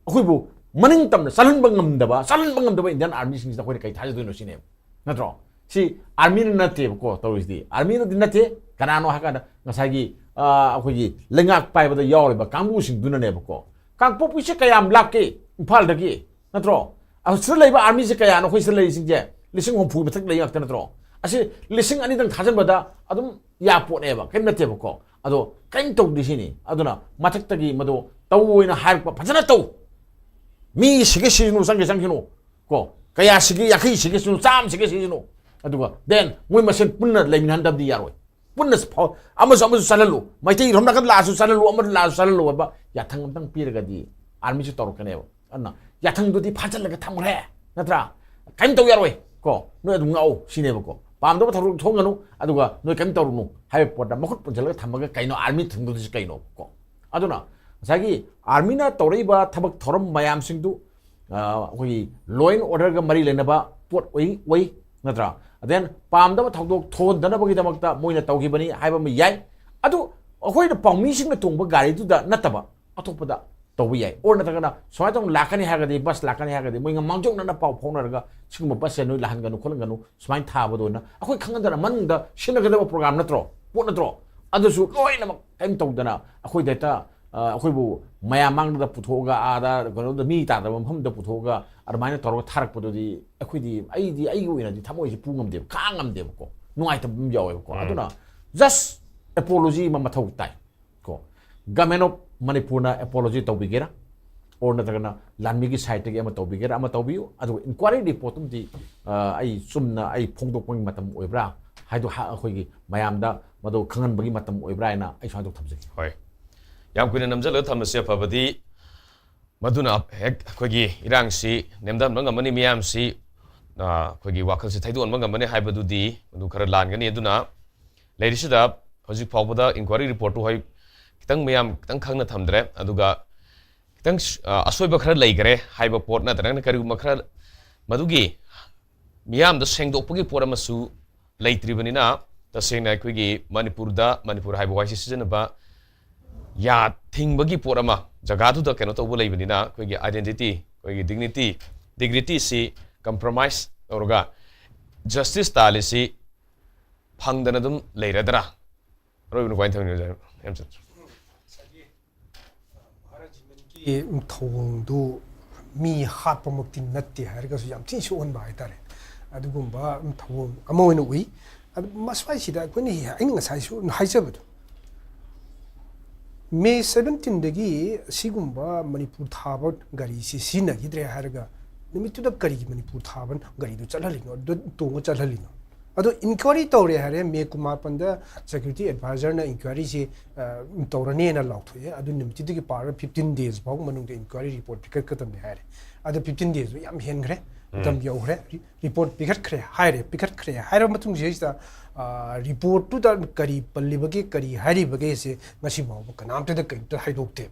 ꯑꯩꯈꯣꯏꯕꯨ ꯃꯅꯤꯡ ꯇꯝꯅ ꯆꯠꯍꯟꯕ ꯉꯝꯗꯕ, ꯆꯠꯍꯟꯕ ꯉꯝꯗꯕ ꯏꯟꯗꯤꯌꯥꯟ ꯑꯥꯔꯃꯤꯁꯤꯡꯁꯤꯗ ꯑꯩꯈꯣꯏꯅ ꯀꯩ ꯊꯥꯖꯗꯣꯏꯅꯣ ꯁꯤꯅꯦꯕ, ꯅꯠꯇ꯭ꯔꯣ? ꯁꯤ ꯑꯥꯔꯃꯤꯅ ꯅꯠꯇꯦꯕꯀꯣ ꯇꯧꯔꯤꯁꯤꯗꯤ꯫ ꯑꯥꯔꯃꯤꯅꯗꯤ ꯅꯠꯇꯦ꯫ ꯀꯅꯥꯅꯣ ꯍꯥꯏ ꯀꯥꯟꯗ ꯉꯁꯥꯏꯒꯤ, ꯑ, ꯑꯩꯈꯣꯏꯒꯤ ꯂꯩꯉꯥꯛ ꯄꯥꯏꯕꯗ ꯌꯥꯎꯔꯤꯕ ꯀꯥꯡꯕꯨꯁꯤꯡꯗꯨꯅꯅꯦꯕꯀꯣ꯫ ꯀꯥꯡꯄꯣꯛꯄꯤꯁꯦ ꯀꯌꯥꯝ ꯂꯥꯞꯀꯦ ꯏꯝꯐꯥꯜꯗꯒꯤ, ꯅꯠꯇ꯭ꯔꯣ? ꯑꯗꯣ ꯁꯤꯗ ꯂꯩꯕ ꯑꯥꯔꯃꯤꯁꯦ ꯀꯌꯥꯅꯣ? ꯑꯩꯈꯣꯏ ꯁꯤꯗ ꯂꯩꯔꯤꯁꯤꯡꯁꯦ ꯂꯤꯁꯤꯡ ꯍꯨꯝꯐꯨ ꯃꯊꯛ ꯂꯩ ꯉꯥꯛꯇ ꯅꯠꯇ꯭ꯔꯣ? ꯑꯁꯤ ꯂꯤꯁꯤꯡ ꯑꯅꯤꯗꯪ ꯊꯥꯖꯤꯟꯕꯗ ꯑꯗꯨꯝ ꯌꯥꯄꯣꯠꯅꯦꯕ, ꯀꯔꯤꯝ ꯅꯠꯇꯦꯕꯀꯣ꯫ ꯑꯗꯣ ꯀꯔꯤꯝ ꯇꯧꯗꯦ ꯁꯤꯅꯤ꯫ ꯑꯗꯨꯅ ꯃꯊꯛꯇꯒꯤ ꯃꯗꯨ ꯇꯧꯑꯣꯅ ꯍꯥꯏꯔꯛꯄ, ꯐꯖꯅ ꯇꯧ, ꯃꯤ ꯁꯤꯒꯦ ꯁꯤꯁꯅꯨ, ꯆꯪꯒꯦ ꯆꯪꯁꯅꯨ, ꯀꯣ, ꯀꯌꯥ ꯁꯤꯒꯦ, ꯌꯥꯡꯈꯩ ꯁꯤꯒꯦ ꯁꯤꯁꯅꯨ, ꯆꯥꯝꯃ ꯁꯤꯒꯦ ꯁꯤꯁꯅꯨ, ꯑꯗꯨꯒ then ꯃꯣꯏ ꯃꯁꯦꯟ ꯄꯨꯟꯅ ꯂꯩꯃꯤꯟꯅꯍꯟꯗꯕꯗꯤ ꯌꯥꯔꯣꯏ꯫ ꯄꯨꯟꯅ ꯐꯥꯎ-, ꯑꯃꯁꯨ ꯑꯃꯁꯨ ꯆꯠꯍꯜꯂꯨ, ꯃꯩꯇꯩ ꯔꯣꯝ ꯅꯥꯀꯟ ꯂꯥꯛꯑꯁꯨ ꯆꯠꯍꯜꯂꯨ, ꯑꯃꯗ ꯂꯥꯛꯑꯁꯨ ꯆꯠꯍꯜꯂꯨ ꯍꯥꯏꯕ ꯌꯥꯊꯪ ꯑꯝꯇꯪ ꯄꯤꯔꯒꯗꯤ ꯑꯥꯔꯃꯤꯁꯨ ꯇꯧꯔꯛꯀꯅꯦꯕ꯫ ꯑꯗꯨꯅ ꯌꯥꯊꯪꯗꯨꯗꯤ ꯐꯥꯖꯤꯜꯂꯒ ꯊꯝꯈ꯭ꯔꯦ, ꯅꯠꯇ꯭ꯔꯥ? ꯀꯔꯤꯝ ꯇꯧ ꯌꯥꯔꯣꯏ ꯀꯣ, ꯅꯣꯏ ꯑꯗꯨꯝ ꯉꯥꯛꯑꯣ ꯁꯤꯅꯦꯕꯀꯣ꯫ ꯄꯥꯝꯗꯕ ꯊꯧꯗꯣꯛ ꯊꯣꯛꯍꯟꯒꯅꯨ, ꯑꯗꯨꯒ ꯅꯣꯏ ꯀꯔꯤꯝ ꯇꯧꯔꯨꯅꯨ ꯍꯥꯏꯕ ꯄꯣꯠꯇ ꯃꯈꯨꯠ ꯄꯨꯟꯁꯤꯜꯂꯒ ꯊꯝꯃꯒ ꯀꯩꯅꯣ ꯑꯥꯔꯃꯤ ꯊꯝꯗꯣꯏꯁꯤ ꯀꯩꯅꯣ ꯀꯣ? ꯑꯗꯨꯅ ꯉꯁꯥꯏꯒꯤ ꯑꯥꯔꯃꯤꯅ ꯇꯧꯔꯛꯏꯕ ꯊꯕꯛ ꯊꯧꯔꯝ ꯃꯌꯥꯝꯁꯤꯡꯗꯨ, ꯑ, ꯑꯩꯈꯣꯏꯒꯤ law and order ꯒ ꯃꯔꯤ ꯂꯩꯅꯕ ꯄꯣꯠ ꯑꯣꯏ, ꯑꯣꯏ, ꯅꯠꯇ꯭ꯔꯥ? Then ꯄꯥꯝꯗꯕ ꯊꯧꯗꯣꯛ ꯊꯣꯛꯍꯟꯗꯅꯕꯒꯤꯗꯃꯛꯇ ꯃꯣꯏꯅ ꯇꯧꯈꯤꯕꯅꯤ ꯍꯥꯏꯕ ꯑꯃ ꯌꯥꯏ꯫ ꯑꯗꯨ ꯑꯩꯈꯣꯏꯅ ꯄꯥꯎꯃꯤꯁꯤꯡꯅ ꯇꯣꯡꯕ ꯒꯥꯔꯤꯗꯨꯗ ꯅꯠꯇꯕ ꯑꯇꯣꯞꯄꯗ ꯇꯧꯕ ꯌꯥꯏ꯫ Or ꯅꯠꯇ꯭ꯔꯒꯅ ꯁꯨꯃꯥꯏꯅ ꯇꯧꯅ ꯂꯥꯛꯀꯅꯤ ꯍꯥꯏꯔꯒꯗꯤ, ꯕꯁ ꯂꯥꯛꯀꯅꯤ ꯍꯥꯏꯔꯒꯗꯤ ꯃꯣꯏꯒ ꯃꯥꯡꯖꯧꯅꯅ ꯄꯥꯎ ꯐꯥꯎꯅꯔꯒ ꯁꯤꯒꯨꯝꯕ ꯕꯁꯁꯦ ꯅꯣꯏ ꯂꯥꯛꯍꯟꯒꯅꯨ ꯈꯣꯠꯍꯟꯒꯅꯨ, ꯁꯨꯃꯥꯏꯅ ꯊꯥꯕꯗ ꯑꯣꯏꯅ ꯑꯩꯈꯣꯏ ꯈꯪꯍꯟꯗꯅ ꯃꯅꯨꯡꯗ ꯁꯤꯟꯅꯒꯗꯕ program ꯅꯠꯇ꯭ꯔꯣ, ꯄꯣꯠ ꯅꯠꯇ꯭ꯔꯣ? ꯑꯗꯨꯁꯨ ꯂꯣꯏꯅꯃꯛ ꯀꯔꯤꯝ ꯇꯧꯗꯅ ꯑꯩꯈꯣꯏꯗ ꯍꯦꯛꯇ, ꯑ, ꯑꯩꯈꯣꯏꯕꯨ ꯃꯌꯥꯝ ꯃꯥꯡꯗ ꯄꯨꯊꯣꯛꯑꯒ, ꯑꯥꯗ ꯀꯩꯅꯣꯗ ꯃꯤ ꯇꯥꯗꯕ ꯃꯐꯝꯗ ꯄꯨꯊꯣꯛꯑꯒ ꯑꯗꯨꯃꯥꯏꯅ ꯇꯧꯔꯒ ꯊꯥꯔꯛꯄꯗꯨꯗꯤ ꯑꯩꯈꯣꯏꯗꯤ, ꯑꯩꯗꯤ ꯑꯩꯒꯤ ꯑꯣꯏꯅꯗꯤ ꯊꯃꯣꯏꯁꯦ ꯄꯨ ꯉꯝꯗꯦꯕ, ꯈꯥꯡ ꯉꯝꯗꯦꯕꯀꯣ, ꯅꯨꯡꯉꯥꯏꯇꯕ ꯑꯃ ꯌꯥꯎꯋꯦꯕꯀꯣ꯫ ꯎꯝ꯫ ꯑꯗꯨꯅ just apology ꯑꯃ ꯃꯊꯧ ꯇꯥꯏ ꯀꯣ꯫ Government of ꯃꯅꯤꯄꯨꯔꯅ apology ꯇꯧꯕꯤꯒꯦꯔꯥ, or ꯅꯠꯇ꯭ꯔꯒꯅ ꯂꯥꯟꯃꯤꯒꯤ side ꯇꯒꯤ ꯑꯃ ꯇꯧꯕꯤꯒꯦꯔꯥ, ꯑꯃ ꯇꯧꯕꯤꯌꯨ, ꯑꯗꯨꯒ inquiry report ꯑꯃꯗꯤ, ꯑ, ꯑꯩ ꯆꯨꯝꯅ ꯑꯩ ꯐꯣꯡꯗꯣꯛꯄꯒꯤ ꯃꯇꯝ ꯑꯣꯏꯕ꯭ꯔꯥ ꯍꯥꯏꯗꯣ ꯍ-, ꯑꯩꯈꯣꯏꯒꯤ ꯃꯌꯥꯝꯗ ꯃꯗꯨ ꯈꯪꯍꯟꯕꯒꯤ ꯃꯇꯝ ꯑꯣꯏꯕ꯭ꯔꯥ ꯍꯥꯏꯅ ꯑꯩ ꯁꯨꯃꯥꯏꯅ ꯊꯝꯖꯒꯦ꯫ ꯍꯣꯏ, ꯌꯥꯝ ꯀꯨꯏꯅ ꯅꯝꯁꯤꯜꯂꯒ ꯊꯝꯕꯁꯦ ꯐꯕꯗꯤ, ꯃꯗꯨꯅ ꯍꯦꯛ ꯑꯩꯈꯣꯏꯒꯤ ꯏꯔꯥꯡꯁꯤ ꯅꯦꯝꯊꯍꯟꯕ ꯉꯝꯃꯅꯤ, ꯃꯤꯌꯥꯝꯁꯤ, ꯑ, ꯑꯩꯈꯣꯏꯒꯤ ꯋꯥꯈꯜꯁꯤ ꯊꯩꯗꯣꯛꯍꯟꯕ ꯉꯝꯃꯅꯤ ꯍꯥꯏꯕꯗꯨꯗꯤ ꯃꯗꯨ ꯈꯔ ꯂꯥꯟꯒꯅꯤ꯫ ꯑꯗꯨꯅ ꯂꯩꯔꯤꯁꯤꯗ ꯍꯧꯖꯤꯛ ꯐꯥꯎꯕꯗ inquiry report ꯇꯨ ꯍꯣꯏ ꯈꯤꯇꯪ ꯃꯌꯥꯝ ꯈꯤꯇꯪ ꯈꯪꯅ ꯊꯝꯗ꯭ꯔꯦ, ꯑꯗꯨꯒ ꯈꯤꯇꯪ, ꯑ, ꯑꯁꯣꯏꯕ ꯈꯔ ꯂꯩꯈꯔꯦ ꯍꯥꯏꯕ ꯄꯣꯠ ꯅꯠꯇ꯭ꯔꯒꯅ ꯀꯔꯤꯒꯨꯝꯕ ꯈꯔ ꯃꯗꯨꯒꯤ ꯃꯤꯌꯥꯝꯗ ꯁꯦꯡꯗꯣꯛꯄꯒꯤ ꯄꯣꯠ ꯑꯃꯁꯨ ꯂꯩꯇ꯭ꯔꯤꯕꯅꯤꯅ, ꯇꯁꯦꯡꯅ ꯑꯩꯈꯣꯏꯒꯤ ꯃꯅꯤꯄꯨꯔꯗ, ꯃꯅꯤꯄꯨꯔ ꯍꯥꯏꯕ ꯋꯥꯍꯩꯁꯤ ꯁꯤꯖꯤꯟꯅꯕ ꯌꯥ ꯊꯤꯡꯕꯒꯤ ꯄꯣꯠ ꯑꯃ, ꯖꯒꯥꯗꯨꯗ ꯀꯩꯅꯣ ꯇꯧꯕ ꯂꯩꯕꯅꯤꯅ, ꯑꯩꯈꯣꯏꯒꯤ identity, ꯑꯩꯈꯣꯏꯒꯤ dignity, dignity ꯁꯤ compromise ꯇꯧꯔꯒ justice ꯇꯥꯜꯂꯤꯁꯤ ꯐꯪꯗꯅ ꯑꯗꯨꯝ ꯂꯩꯔꯗ꯭ꯔꯥ? ꯑꯔꯣꯏꯕꯅ ꯀꯃꯥꯏꯅ ꯇꯧꯅꯤ, ꯑꯣꯖꯥ ꯍꯦꯝꯆꯟꯗ꯭ꯔ? ꯃꯍꯥꯔꯥꯖ ꯖꯤꯃꯦꯟꯒꯤ ꯊꯧꯑꯣꯡꯗꯨ ꯃꯤ ꯍꯥꯠꯄꯃꯛꯇꯤ ꯅꯠꯇꯦ ꯍꯥꯏꯔꯒꯁꯨ ꯌꯥꯝ ꯊꯤꯅ ꯁꯣꯛꯍꯟꯕ ꯍꯥꯏꯇꯥꯔꯦ꯫ ꯑꯗꯨꯒꯨꯝꯕ ꯊꯧꯑꯣꯡ ꯑꯃ ꯑꯣꯏꯅ ꯎꯏ꯫ ꯑꯗꯨ ꯃꯁ꯭ꯋꯥꯏꯁꯤꯗ ꯑꯩꯈꯣꯏꯅ ꯍꯦ-, ꯑꯩꯅ ꯉꯁꯥꯏꯁꯨ ꯍꯥꯏꯖꯕꯗꯣ, ꯃꯦ ꯁꯕꯦꯟꯇꯤꯟꯗꯒꯤ ꯁꯤꯒꯨꯝꯕ ꯃꯅꯤꯄꯨꯔ ꯊꯥꯕ ꯒꯥꯔꯤꯁꯤ ꯁꯤꯖꯤꯟꯅꯈꯤꯗ꯭ꯔꯦ ꯍꯥꯏꯔꯒ ꯅꯨꯃꯤꯠꯇꯨꯗ ꯀꯔꯤꯒꯤ ꯃꯅꯤꯄꯨꯔ ꯊꯥꯕ ꯒꯥꯔꯤꯗꯨ ꯆꯠꯍꯜꯂꯤꯅꯣ, ꯑꯗꯨ ꯇꯣꯡꯉ ꯆꯠꯍꯜꯂꯤꯅꯣ? ꯑꯗꯣ inquiry ꯇꯧꯔꯦ ꯍꯥꯏꯔꯦ, ꯃꯦ ꯀꯨꯟꯃꯥꯄꯟꯗ security advisorꯅ inquiryꯁꯤ, ꯑ, ꯇꯧꯔꯅꯦꯅ ꯂꯥꯎꯊꯣꯛꯑꯦ꯫ ꯑꯗꯨ ꯅꯨꯃꯤꯠꯇꯨꯗꯒꯤ ꯄꯥꯔꯒ fifteen days ꯐꯥꯎ ꯃꯅꯨꯡꯗ inquiry report ꯄꯤꯈꯠꯀꯗꯕꯅꯤ ꯍꯥꯏꯔꯦ꯫ ꯑꯗꯣ fifteen days ꯗꯣ ꯌꯥꯝ ꯍꯦꯟꯈ꯭ꯔꯦ, ꯃꯇꯝ ꯌꯧꯈ꯭ꯔꯦ꯫ ꯔꯤ-, report ꯄꯤꯈꯠꯈ꯭ꯔꯦ ꯍꯥꯏꯔꯦ꯫ ꯄꯤꯈꯠꯈ꯭ꯔꯦ ꯍꯥꯏꯔꯕ ꯃꯇꯨꯡꯁꯤꯗꯩꯁꯤꯗ, ꯑ, reportꯇꯨꯗ ꯀꯔꯤ ꯄꯜꯂꯤꯕꯒꯦ, ꯀꯔꯤ ꯍꯥꯏꯔꯤꯕꯒꯦꯁꯦ ꯉꯁꯤ ꯐꯥꯎꯕ ꯀꯅꯥꯝꯇꯗ ꯀꯔꯤꯝꯇ ꯍꯥꯏꯗꯣꯛꯇꯦ꯫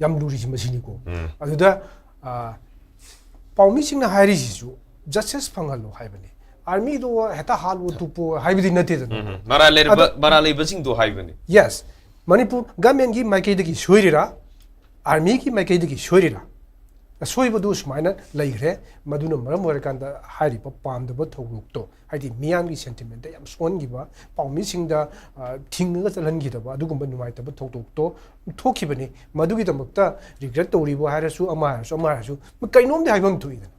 ꯌꯥꯝ ꯂꯨꯔꯤꯁꯤ ꯃꯁꯤꯅꯤꯀꯣ꯫ ꯑꯗꯨꯗ, ꯑ, ꯄꯥꯎꯃꯤꯁꯤꯡꯅ ꯍꯥꯏꯔꯤꯁꯤꯁꯨ justice ꯐꯪꯍꯜꯂꯣ ꯍꯥꯏꯕꯅꯤ꯫ Armyꯗꯣ ꯍꯦꯛꯇ ꯍꯥꯠꯂꯣ ꯇꯨꯞꯄꯣ ꯍꯥꯏꯕꯗꯤ ꯅꯠꯇꯦꯗꯅ꯫ ꯎꯝ, ꯃꯔꯥꯜ ꯂꯩꯔꯕ, ꯑꯗꯣ ꯃꯔꯥꯜ ꯂꯩꯕꯁꯤꯡꯗꯣ ꯍꯥꯏꯕꯅꯤ꯫ Yes, ꯃꯅꯤꯄꯨꯔ governmentꯀꯤ ꯃꯥꯏꯀꯩꯗꯒꯤ ꯁꯣꯏꯔꯤꯔꯥ, Armyꯒꯤ ꯃꯥꯏꯀꯩꯗꯒꯤ ꯁꯣꯏꯔꯤꯔꯥ, ꯑꯁꯣꯏꯕꯗꯨ ꯁꯨꯃꯥꯏꯅ ꯂꯩꯈ꯭ꯔꯦ꯫ ꯃꯗꯨꯅ ꯃꯔꯝ ꯑꯣꯏꯔꯀꯥꯟꯗ ꯍꯥꯏꯔꯤꯕ ꯄꯥꯝꯗꯕ ꯊꯧꯗꯣꯛꯇꯣ, ꯍꯥꯏꯗꯤ ꯃꯤꯌꯥꯝꯒꯤ sentimentꯇ ꯌꯥꯝ ꯁꯣꯛꯍꯟꯈꯤꯕ, ꯄꯥꯎꯃꯤꯁꯤꯡꯗ, ꯑ, ꯊꯤꯡꯉꯒ ꯆꯠꯍꯟꯈꯤꯗꯕ ꯑꯗꯨꯒꯨꯝꯕ ꯅꯨꯡꯉꯥꯏꯇꯕ ꯊꯧꯗꯣꯛꯇꯣ ꯊꯣꯛꯈꯤꯕꯅꯤ꯫ ꯃꯗꯨꯒꯤꯗꯃꯛꯇ regret ꯇꯧꯔꯤꯕ ꯍꯥꯏꯔꯁꯨ, ꯑꯃ ꯍꯥꯏꯔꯁꯨ, ꯑꯃ ꯍꯥꯏꯔꯁꯨ, ꯀꯩꯅꯣꯝꯗꯤ ꯍꯥꯏꯐꯝ ꯊꯣꯛꯏꯗꯅ꯫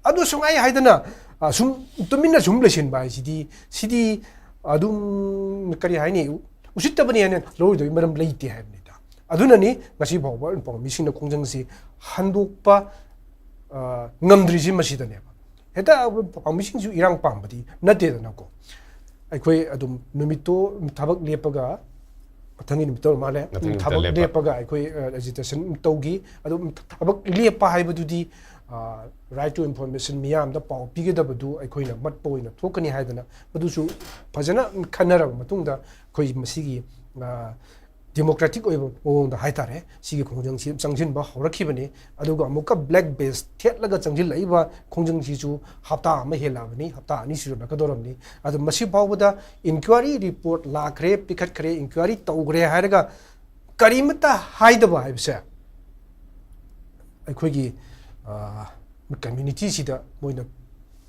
ꯑꯗꯨ ꯁꯨꯡꯍꯥꯏ ꯍꯥꯏꯗꯅ, ꯑ, ꯁꯨꯝ ꯇꯨꯃꯤꯟꯅ ꯁꯨꯝ ꯂꯩꯁꯤꯟꯕ ꯍꯥꯏꯁꯤꯗꯤ, ꯁꯤꯗꯤ ꯑꯗꯨꯝ ꯀꯔꯤ ꯍꯥꯏꯅꯤ, ꯎꯁꯤꯠꯇꯕꯅꯤ ꯍꯥꯏꯅ ꯂꯧꯔꯣꯏꯗꯕꯒꯤ ꯃꯔꯝ ꯂꯩꯇꯦ ꯍꯥꯏꯕꯅꯤꯗ꯫ ꯑꯗꯨꯅꯅꯤ ꯉꯁꯤ ꯐꯥꯎꯕ ꯄꯥꯎꯃꯤꯁꯤꯡꯅ ꯈꯣꯡꯖꯪꯁꯤ ꯍꯟꯗꯣꯛꯄ, ꯑ, ꯉꯝꯗ꯭ꯔꯤꯁꯤ ꯃꯁꯤꯗꯅꯦꯕ꯫ ꯍꯦꯛꯇ ꯄꯥꯎꯃꯤꯁꯤꯡꯁꯨ ꯏꯔꯥꯡ ꯄꯥꯝꯕꯗꯤ ꯅꯠꯇꯦꯗꯅꯀꯣ꯫ ꯑꯩꯈꯣꯏ ꯑꯗꯨꯝ ꯅꯨꯃꯤꯠꯇꯣ ꯊꯕꯛ ꯂꯦꯞꯄꯒ, ꯃꯊꯪꯒꯤ ꯅꯨꯃꯤꯠꯇ ꯑꯣꯏꯔ ꯃꯥꯜꯂꯦ, ꯃꯊꯪꯒꯤ ꯅꯨꯃꯤꯠꯇ ꯊꯕꯛ ꯂꯦꯞꯄ꯫ ꯂꯦꯞꯄꯒ ꯑꯩꯈꯣꯏ, ꯑ, agitation ꯇꯧꯈꯤ꯫ ꯑꯗꯨꯝ ꯊꯕꯛ ꯂꯦꯞꯄ ꯍꯥꯏꯕꯗꯨꯗꯤ, ꯑ, right to information, ꯃꯤꯌꯥꯝꯗ ꯄꯥꯎ ꯄꯤꯒꯗꯕꯗꯨ ꯑꯩꯈꯣꯏꯅ ꯃꯠꯄ ꯑꯣꯏꯅ ꯊꯣꯛꯀꯅꯤ ꯍꯥꯏꯗꯅ, ꯃꯗꯨꯁꯨ ꯐꯖꯅ ꯈꯟꯅꯔꯕ ꯃꯇꯨꯡꯗ ꯑꯩꯈꯣꯏ ꯃꯁꯤꯒꯤ, ꯑ, ꯗꯦꯃꯣꯀ꯭ꯔꯦꯇꯤꯛ ꯑꯣꯏꯕ ꯃꯑꯣꯡꯗ ꯍꯥꯏꯇꯥꯔꯦ, ꯁꯤꯒꯤ ꯈꯣꯡꯖꯪꯁꯤ ꯆꯪꯁꯤꯟꯕ ꯍꯧꯔꯛꯈꯤꯕꯅꯤ꯫ ꯑꯗꯨꯒ ꯑꯃꯨꯛꯀ ꯕ꯭ꯂꯦꯛ ꯕꯦꯖ ꯊꯦꯠꯂꯒ ꯆꯪꯁꯤꯜꯂꯛꯏꯕ ꯈꯣꯡꯖꯪꯁꯤꯁꯨ ꯍꯞꯇꯥ ꯑꯃ ꯍꯦꯜꯂꯛꯑꯕꯅꯤ, ꯍꯞꯇꯥ ꯑꯅꯤ ꯁꯨꯖꯜꯂꯛꯀꯗꯧꯔꯕꯅꯤ꯫ ꯑꯗꯨ ꯃꯁꯤ ꯐꯥꯎꯕꯗ ꯏꯟꯀ꯭ꯋꯥꯏꯔꯤ ꯔꯤꯄꯣꯔꯠ ꯂꯥꯛꯈ꯭ꯔꯦ, ꯄꯤꯈꯠꯈ꯭ꯔꯦ, ꯏꯟꯀ꯭ꯋꯥꯏꯔꯤ ꯇꯧꯈ꯭ꯔꯦ ꯍꯥꯏꯔꯒ ꯀꯔꯤꯃꯠꯇ ꯍꯥꯏꯗꯕ ꯍꯥꯏꯕꯁꯦ ꯑꯩꯈꯣꯏꯒꯤ, ꯑ, ꯀꯝꯃ꯭ꯌꯨꯅꯤꯇꯤꯁꯤꯗ ꯃꯣꯏꯅ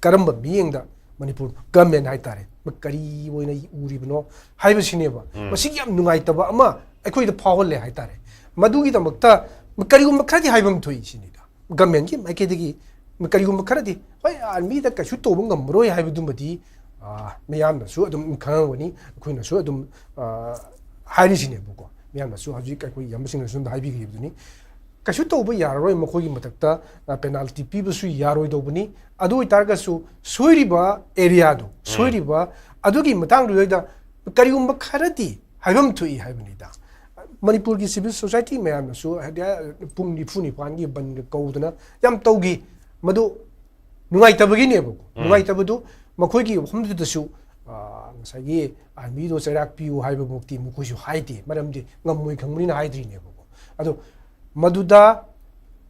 ꯀꯔꯝꯕ ꯃꯤꯠꯌꯦꯡꯗ ꯃꯅꯤꯄꯨꯔ ꯒꯃꯦꯟ ꯍꯥꯏꯇꯥꯔꯦ, ꯀꯔꯤ ꯑꯣꯏꯅ ꯎꯔꯤꯕꯅꯣ ꯍꯥꯏꯕꯁꯤꯅꯦꯕ꯫ ꯃꯁꯤꯒꯤ ꯌꯥꯝ ꯅꯨꯡꯉꯥꯏꯇꯕ ꯑꯃ ꯑꯩꯈꯣꯏꯗ ꯐꯥꯎꯍꯜꯂꯦ ꯍꯥꯏꯇꯥꯔꯦ꯫ ꯃꯗꯨꯒꯤꯗꯃꯛꯇ ꯀꯔꯤꯒꯨꯝꯕ ꯈꯔꯗꯤ ꯍꯥꯏꯐꯝ ꯊꯣꯛꯏ ꯁꯤꯅꯤꯗ꯫ ꯒꯃꯦꯟꯒꯤ ꯃꯥꯏꯀꯩꯗꯒꯤ ꯀꯔꯤꯒꯨꯝꯕ ꯈꯔꯗꯤ, ꯍꯣꯏ, ꯑꯥꯔꯃꯤꯗ ꯀꯩꯁꯨ ꯇꯧꯕ ꯉꯝꯃꯔꯣꯏ ꯍꯥꯏꯕꯗꯨꯃꯗꯤ, ꯑ, ꯃꯤꯌꯥꯝꯅꯁꯨ ꯑꯗꯨꯝ ꯈꯪꯉꯝꯒꯅꯤ, ꯑꯩꯈꯣꯏꯅꯁꯨ ꯑꯗꯨꯝ, ꯑ, ꯍꯥꯏꯔꯤꯁꯤꯅꯦꯕꯀꯣ꯫ ꯃꯤꯌꯥꯝꯅꯁꯨ ꯍꯧꯖꯤꯛ ꯑꯩꯈꯣꯏ ꯏꯌꯥꯝꯕꯁꯤꯡꯅꯁꯨ ꯑꯗꯨꯝ ꯍꯥꯏꯕꯤꯈꯤꯕꯗꯨꯅꯤ꯫ ꯀꯩꯁꯨ ꯇꯧꯕ ꯌꯥꯔꯔꯣꯏ ꯃꯈꯣꯏꯒꯤ ꯃꯊꯛꯇ, ꯑ, ꯄꯦꯅꯥꯜꯇꯤ ꯄꯤꯕꯁꯨ ꯌꯥꯔꯣꯏꯗꯧꯕꯅꯤ꯫ ꯑꯗꯨ ꯑꯣꯏꯇꯥꯔꯒꯁꯨ ꯁꯣꯏꯔꯤꯕ ꯑꯦꯔꯤꯌꯥꯗꯣ, ꯁꯣꯏꯔꯤꯕ ꯑꯗꯨꯒꯤ ꯃꯇꯥꯡꯗꯨꯗ ꯀꯔꯤꯒꯨꯝꯕ ꯈꯔꯗꯤ ꯍꯥꯏꯐꯝ ꯊꯣꯛꯏ ꯍꯥꯏꯕꯅꯤꯗ꯫ ꯃꯅꯤꯄꯨꯔꯒꯤ ꯁꯤꯚꯤꯜ ꯁꯣꯁꯥꯏꯇꯤ ꯃꯌꯥꯝꯅꯁꯨ ꯍꯥꯏꯗꯤ ꯄꯨꯡ ꯅꯤꯐꯨ ꯅꯤꯄꯥꯟꯒꯤ ꯕꯟꯒ ꯀꯧꯗꯅ ꯌꯥꯝ ꯇꯧꯈꯤ꯫ ꯃꯗꯨ ꯅꯨꯡꯉꯥꯏꯇꯕꯒꯤꯅꯦꯕꯀꯣ꯫ ꯅꯨꯡꯉꯥꯏꯇꯕꯗꯨ ꯃꯈꯣꯏꯒꯤ ꯃꯐꯝꯗꯨꯗꯁꯨ, ꯑ, ꯉꯁꯥꯏꯒꯤ ꯑꯥꯔꯃꯤꯗꯣ ꯆꯩꯔꯥꯛ ꯄꯤꯌꯨ ꯍꯥꯏꯕꯃꯛꯇꯤ ꯃꯈꯣꯏꯁꯨ ꯍꯥꯏꯗꯦ, ꯃꯔꯝꯗꯤ ꯉꯝꯃꯣꯏ ꯈꯪꯕꯅꯤꯅ ꯍꯥꯏꯗ꯭ꯔꯤꯅꯦꯕꯀꯣ꯫ ꯑꯗꯣ ꯃꯗꯨꯗ,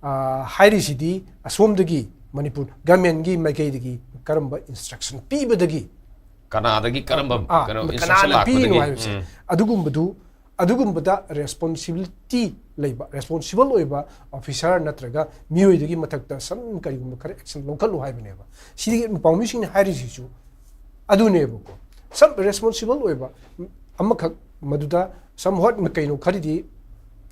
ꯑ, ꯍꯥꯏꯔꯤꯁꯤꯗꯤ ꯑꯁꯣꯝꯗꯒꯤ ꯃꯅꯤꯄꯨꯔ ꯒꯃꯦꯟꯒꯤ ꯃꯥꯏꯀꯩꯗꯒꯤ ꯀꯔꯝꯕ ꯏꯟꯁꯇ꯭ꯔꯛꯁꯟ ꯄꯤꯕꯗꯒꯤ, ꯀꯅꯥꯗꯒꯤ ꯀꯔꯝꯕ, ꯑ, ꯀꯩꯅꯣ, ꯀꯅꯥꯅ ꯏꯟꯁꯇ꯭ꯔꯛꯁꯟ ꯄꯤꯔꯤꯅꯣ ꯂꯥꯛꯄꯗꯒꯤ? ꯍꯥꯏꯕꯁꯦ, ꯎꯝ. ꯑꯗꯨꯒꯨꯝꯕꯗꯨ, ꯑꯗꯨꯒꯨꯝꯕꯗ ꯔꯦꯁꯄꯣꯟꯁꯤꯕꯤꯂꯤꯇꯤ ꯂꯩꯕ, ꯔꯦꯁꯄꯣꯟꯁꯤꯕꯜ ꯑꯣꯏꯕ ꯑꯣꯐꯤꯁꯥꯔ ꯅꯠꯇ꯭ꯔꯒ ꯃꯤꯑꯣꯏꯗꯒꯤ ꯃꯊꯛꯇ ꯁꯝ ꯀꯔꯤꯒꯨꯝꯕ ꯈꯔ ꯑꯦꯛꯁꯟ ꯂꯧꯈꯠꯂꯨ ꯍꯥꯏꯕꯅꯦꯕ꯫ ꯁꯤꯗꯒꯤ ꯄꯥꯎꯃꯤꯁꯤꯡꯅ ꯍꯥꯏꯔꯤꯁꯤꯁꯨ ꯑꯗꯨꯅꯦꯕꯀꯣ꯫ ꯁꯝ ꯔꯦꯁꯄꯣꯟꯁꯤꯕꯜ ꯑꯣꯏꯕ ꯑꯃꯈꯛ ꯃꯗꯨꯗ ꯁꯝ ꯍꯣꯠ ꯀꯩꯅꯣ ꯈꯔꯗꯤ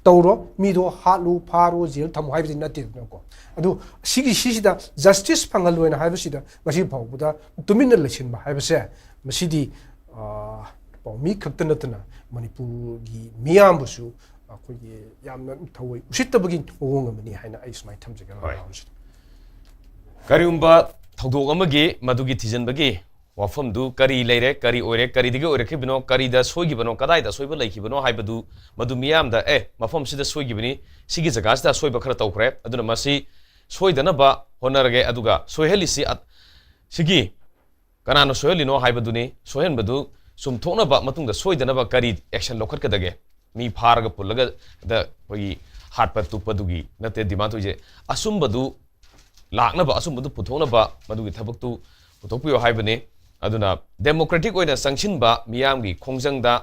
ꯇꯧꯔꯣ, ꯃꯤꯗꯣ ꯍꯥꯠꯂꯨ, ꯐꯥꯔꯣ, ꯖꯦꯜ ꯊꯝꯃꯣ ꯍꯥꯏꯕꯗꯤ ꯅꯠꯇꯦꯗꯅꯀꯣ꯫ ꯑꯗꯨ ꯁꯤꯒꯤ, ꯁꯤꯁꯤꯗ ꯖꯁꯇꯤꯁ ꯐꯪꯍꯜꯂꯣꯏꯅ ꯍꯥꯏꯕꯁꯤꯗ ꯉꯁꯤ ꯐꯥꯎꯕꯗ ꯇꯨꯃꯤꯟꯅ ꯂꯩꯁꯤꯟꯕ ꯍꯥꯏꯕꯁꯦ, ꯃꯁꯤꯗꯤ, ꯑ, ꯄꯥꯎꯃꯤ ꯈꯛꯇ ꯅꯠꯇꯅ ꯃꯅꯤꯄꯨꯔꯒꯤ ꯃꯤꯌꯥꯝꯕꯨꯁꯨ ꯑꯩꯈꯣꯏꯒꯤ ꯌꯥꯝꯅ ꯊꯑꯣꯏ ꯎꯁꯤꯠꯇꯕꯒꯤ ꯃꯑꯣꯡ ꯑꯃꯅꯤ ꯍꯥꯏꯅ ꯑꯩ ꯁꯨꯃꯥꯏꯅ ꯊꯝꯖꯒꯦ꯫ ꯍꯣꯏ꯫ ꯀꯔꯤꯒꯨꯝꯕ ꯊꯧꯗꯣꯛ ꯑꯃꯒꯤ ꯃꯗꯨꯒꯤ ꯊꯤꯖꯤꯟꯕꯒꯤ ꯋꯥꯐꯝꯗꯨ ꯀꯔꯤ ꯂꯩꯔꯦ, ꯀꯔꯤ ꯑꯣꯏꯔꯦ, ꯀꯔꯤꯗꯒꯤ ꯑꯣꯏꯔꯛꯈꯤꯕꯅꯣ, ꯀꯔꯤꯗ ꯁꯣꯏꯈꯤꯕꯅꯣ, ꯀꯗꯥꯏꯗ ꯑꯁꯣꯏꯕ ꯂꯩꯈꯤꯕꯅꯣ ꯍꯥꯏꯕꯗꯨ ꯃꯗꯨ ꯃꯤꯌꯥꯝꯗ, "ꯑꯦ, ꯃꯐꯝꯁꯤꯗ ꯁꯣꯏꯈꯤꯕꯅꯤ, ꯁꯤꯒꯤ ꯖꯒꯥꯁꯤꯗ ꯑꯁꯣꯏꯕ ꯈꯔ ꯇꯧꯈ꯭ꯔꯦ, ꯑꯗꯨꯅ ꯃꯁꯤ ꯁꯣꯏꯗꯅꯕ ꯍꯣꯠꯅꯔꯒꯦ, ꯑꯗꯨꯒ ꯁꯣꯏꯍꯜꯂꯤꯁꯤ ꯑ-, ꯁꯤꯒꯤ ꯀꯅꯥꯅ ꯁꯣꯏꯍꯜꯂꯤꯅꯣ ꯍꯥꯏꯕꯗꯨꯅꯤ, ꯁꯣꯏꯍꯟꯕꯗꯨ ꯆꯨꯝꯊꯣꯛꯅꯕ ꯃꯇꯨꯡꯗ ꯁꯣꯏꯗꯅꯕ ꯀꯔꯤ ꯑꯦꯛꯁꯟ ꯂꯧꯈꯠꯀꯗꯒꯦ?" ꯃꯤ ꯐꯥꯔꯒ ꯄꯨꯜꯂꯒ ꯗ ꯑꯩꯈꯣꯏꯒꯤ ꯍꯥꯠꯄ ꯇꯨꯞꯄꯗꯨꯒꯤ ꯅꯠꯇꯦ ꯗꯤꯃꯥꯟ ꯇꯧꯔꯤꯁꯦ꯫ ꯑꯆꯨꯝꯕꯗꯨ ꯂꯥꯛꯅꯕ, ꯑꯆꯨꯝꯕꯗꯨ ꯄꯨꯊꯣꯛꯅꯕ ꯃꯗꯨꯒꯤ ꯊꯕꯛꯇꯨ ꯄꯨꯊꯣꯛꯄꯤꯌꯨ ꯍꯥꯏꯕꯅꯤ꯫ ꯑꯗꯨꯅ ꯗꯦꯃꯣꯀ꯭ꯔꯦꯇꯤꯛ ꯑꯣꯏꯅ ꯆꯪꯁꯤꯟꯕ ꯃꯤꯌꯥꯝꯒꯤ ꯈꯣꯡꯖꯪꯗ,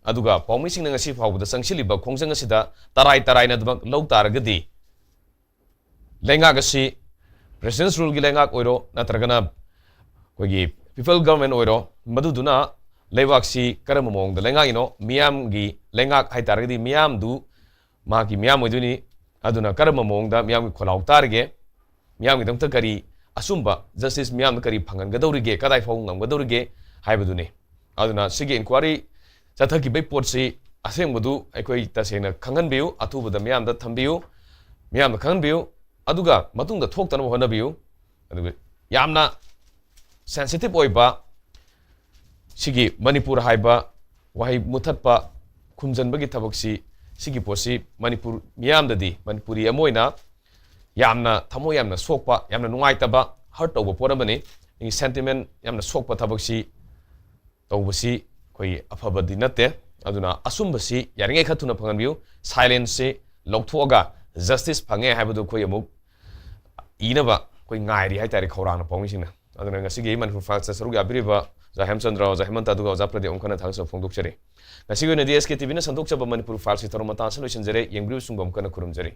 ꯑꯗꯨꯒ ꯄꯥꯎꯃꯤꯁꯤꯡꯅ ꯉꯁꯤ ꯐꯥꯎꯕꯗ ꯆꯪꯁꯤꯜꯂꯤꯕ ꯈꯣꯡꯖꯪ ꯑꯁꯤꯗ ꯇꯔꯥꯏ ꯇꯔꯥꯏꯅ ꯑꯗꯨꯃꯛ ꯂꯧ ꯇꯥꯔꯒꯗꯤ, ꯂꯩꯉꯥꯛ ꯑꯁꯤ president's ruleꯒꯤ ꯂꯩꯉꯥꯛ ꯑꯣꯏꯔꯣ, ꯅꯠꯇ꯭ꯔꯒꯅ ꯑꯩꯈꯣꯏꯒꯤ people government ꯑꯣꯏꯔꯣ, ꯃꯗꯨꯗꯨꯅ ꯂꯩꯕꯥꯛꯁꯤ ꯀꯔꯝꯕ ꯃꯑꯣꯡꯗ ꯂꯩꯉꯥꯛꯏꯅꯣ, ꯃꯤꯌꯥꯝꯒꯤ ꯂꯩꯉꯥꯛ ꯍꯥꯏꯇꯥꯔꯒꯗꯤ ꯃꯤꯌꯥꯝꯗꯨ ꯃꯍꯥꯛꯀꯤ ꯃꯤꯌꯥꯝ ꯑꯣꯏꯗꯣꯏꯅꯤ꯫ ꯑꯗꯨꯅ ꯀꯔꯝꯕ ꯃꯑꯣꯡꯗ ꯃꯤꯌꯥꯝꯒꯤ ꯈꯣꯜꯂꯥꯎ ꯇꯥꯔꯤꯒꯦ, ꯃꯤꯌꯥꯝꯒꯤꯗꯃꯛꯇ ꯀꯔꯤ ꯑꯆꯨꯝꯕ justice ꯃꯤꯌꯥꯝꯗ ꯀꯔꯤ ꯐꯪꯍꯟꯒꯗꯧꯔꯤꯒꯦ, ꯀꯗꯥꯏ ꯐꯥꯎꯕ ꯉꯝꯒꯗꯧꯔꯤꯒꯦ ꯍꯥꯏꯕꯗꯨꯅꯤ꯫ ꯑꯗꯨꯅ ꯁꯤꯒꯤ inquiry ꯆꯠꯊꯈꯤꯕꯒꯤ ꯄꯣꯠꯁꯤ ꯑꯁꯦꯡꯕꯗꯨ ꯑꯩꯈꯣꯏ ꯇꯁꯦꯡꯅ ꯈꯪꯍꯟꯕꯤꯌꯨ, ꯑꯊꯨꯕꯗ ꯃꯤꯌꯥꯝꯗ ꯊꯝꯕꯤꯌꯨ, ꯃꯤꯌꯥꯝꯗ ꯈꯪꯍꯟꯕꯤꯌꯨ꯫ ꯑꯗꯨꯒ ꯃꯇꯨꯡꯗ ꯊꯣꯛꯇꯅꯕ ꯍꯣꯠꯅꯕꯤꯌꯨ꯫ ꯑꯗꯨꯒ ꯌꯥꯝꯅ sensitive ꯑꯣꯏꯕ ꯁꯤꯒꯤ ꯃꯅꯤꯄꯨꯔ ꯍꯥꯏꯕ ꯋꯥꯍꯩ ꯃꯨꯊꯠꯄ, ꯈꯨꯝꯖꯤꯟꯕꯒꯤ ꯊꯕꯛꯁꯤ, ꯁꯤꯒꯤ ꯄꯣꯠꯁꯤ ꯃꯅꯤꯄꯨꯔ ꯃꯤꯌꯥꯝꯗꯗꯤ, ꯃꯅꯤꯄꯨꯔꯤ ꯑꯃ ꯑꯣꯏꯅ ꯌꯥꯝꯅ ꯊꯃꯣꯏ ꯌꯥꯝꯅ ꯁꯣꯛꯄ, ꯌꯥꯝꯅ ꯅꯨꯡꯉꯥꯏꯇꯕ, hurt ꯇꯧꯕ ꯄꯣꯠ ꯑꯃꯅꯤ꯫ ꯁꯦꯟꯇꯤꯃꯦꯟ ꯌꯥꯝꯅ ꯁꯣꯛꯄ ꯊꯕꯛꯁꯤ ꯇꯧꯕꯁꯤ ꯑꯩꯈꯣꯏ ꯑꯐꯕꯗꯤ ꯅꯠꯇꯦ꯫ ꯑꯗꯨꯅ ꯑꯆꯨꯝꯕꯁꯤ ꯌꯥꯔꯤꯉꯩ ꯈꯔ ꯊꯨꯅ ꯐꯪꯍꯟꯕꯤꯌꯨ꯫ ꯁꯥꯏꯂꯦꯟꯁꯁꯤ ꯂꯧꯊꯣꯛꯑꯒ ꯖꯁꯇꯤꯁ ꯐꯪꯉꯦ ꯍꯥꯏꯕꯗꯨ ꯑꯩꯈꯣꯏ ꯑꯃꯨꯛ ꯏꯅꯕ ꯑꯩꯈꯣꯏ ꯉꯥꯏꯔꯤ ꯍꯥꯏꯇꯥꯔꯦ ꯈꯧꯔꯥꯡꯅ ꯄꯥꯎꯃꯤꯁꯤꯡꯅ꯫ ꯑꯗꯨꯅ ꯉꯁꯤꯒꯤ ꯃꯅꯤꯄꯨꯔ ꯐꯥꯏꯜꯁꯇ ꯁꯔꯨꯛ ꯌꯥꯕꯤꯔꯤꯕ ꯑꯣꯖꯥ ꯍꯦꯝꯆꯟꯗ꯭ꯔ, ꯑꯣꯖꯥ ꯍꯦꯃꯟꯇ, ꯑꯗꯨꯒ ꯑꯣꯖꯥ ꯄ꯭ꯔꯗꯤꯞ ꯑꯃꯨꯛ ꯍꯟꯅ ꯊꯥꯒꯠꯆꯕ ꯐꯣꯡꯗꯣꯛꯆꯔꯤ꯫ ꯉꯁꯤꯒꯤ ꯑꯣꯏꯅꯗꯤ ꯑꯦꯁ ꯀꯦ ꯇꯤ ꯚꯤꯅ ꯁꯟꯗꯣꯛꯆꯕ ꯃꯅꯤꯄꯨꯔ ꯐꯥꯏꯜꯁꯀꯤ ꯊꯧꯔꯝ ꯃꯇꯥꯡ ꯑꯁꯤꯗ ꯂꯣꯏꯁꯤꯟꯖꯔꯦ꯫ ꯌꯦꯡꯕꯤꯔꯤꯕꯁꯤꯡꯕꯨ ꯑꯃꯨꯛ ꯍꯟꯅ ꯈꯨꯔꯨꯝꯖꯔꯤ꯫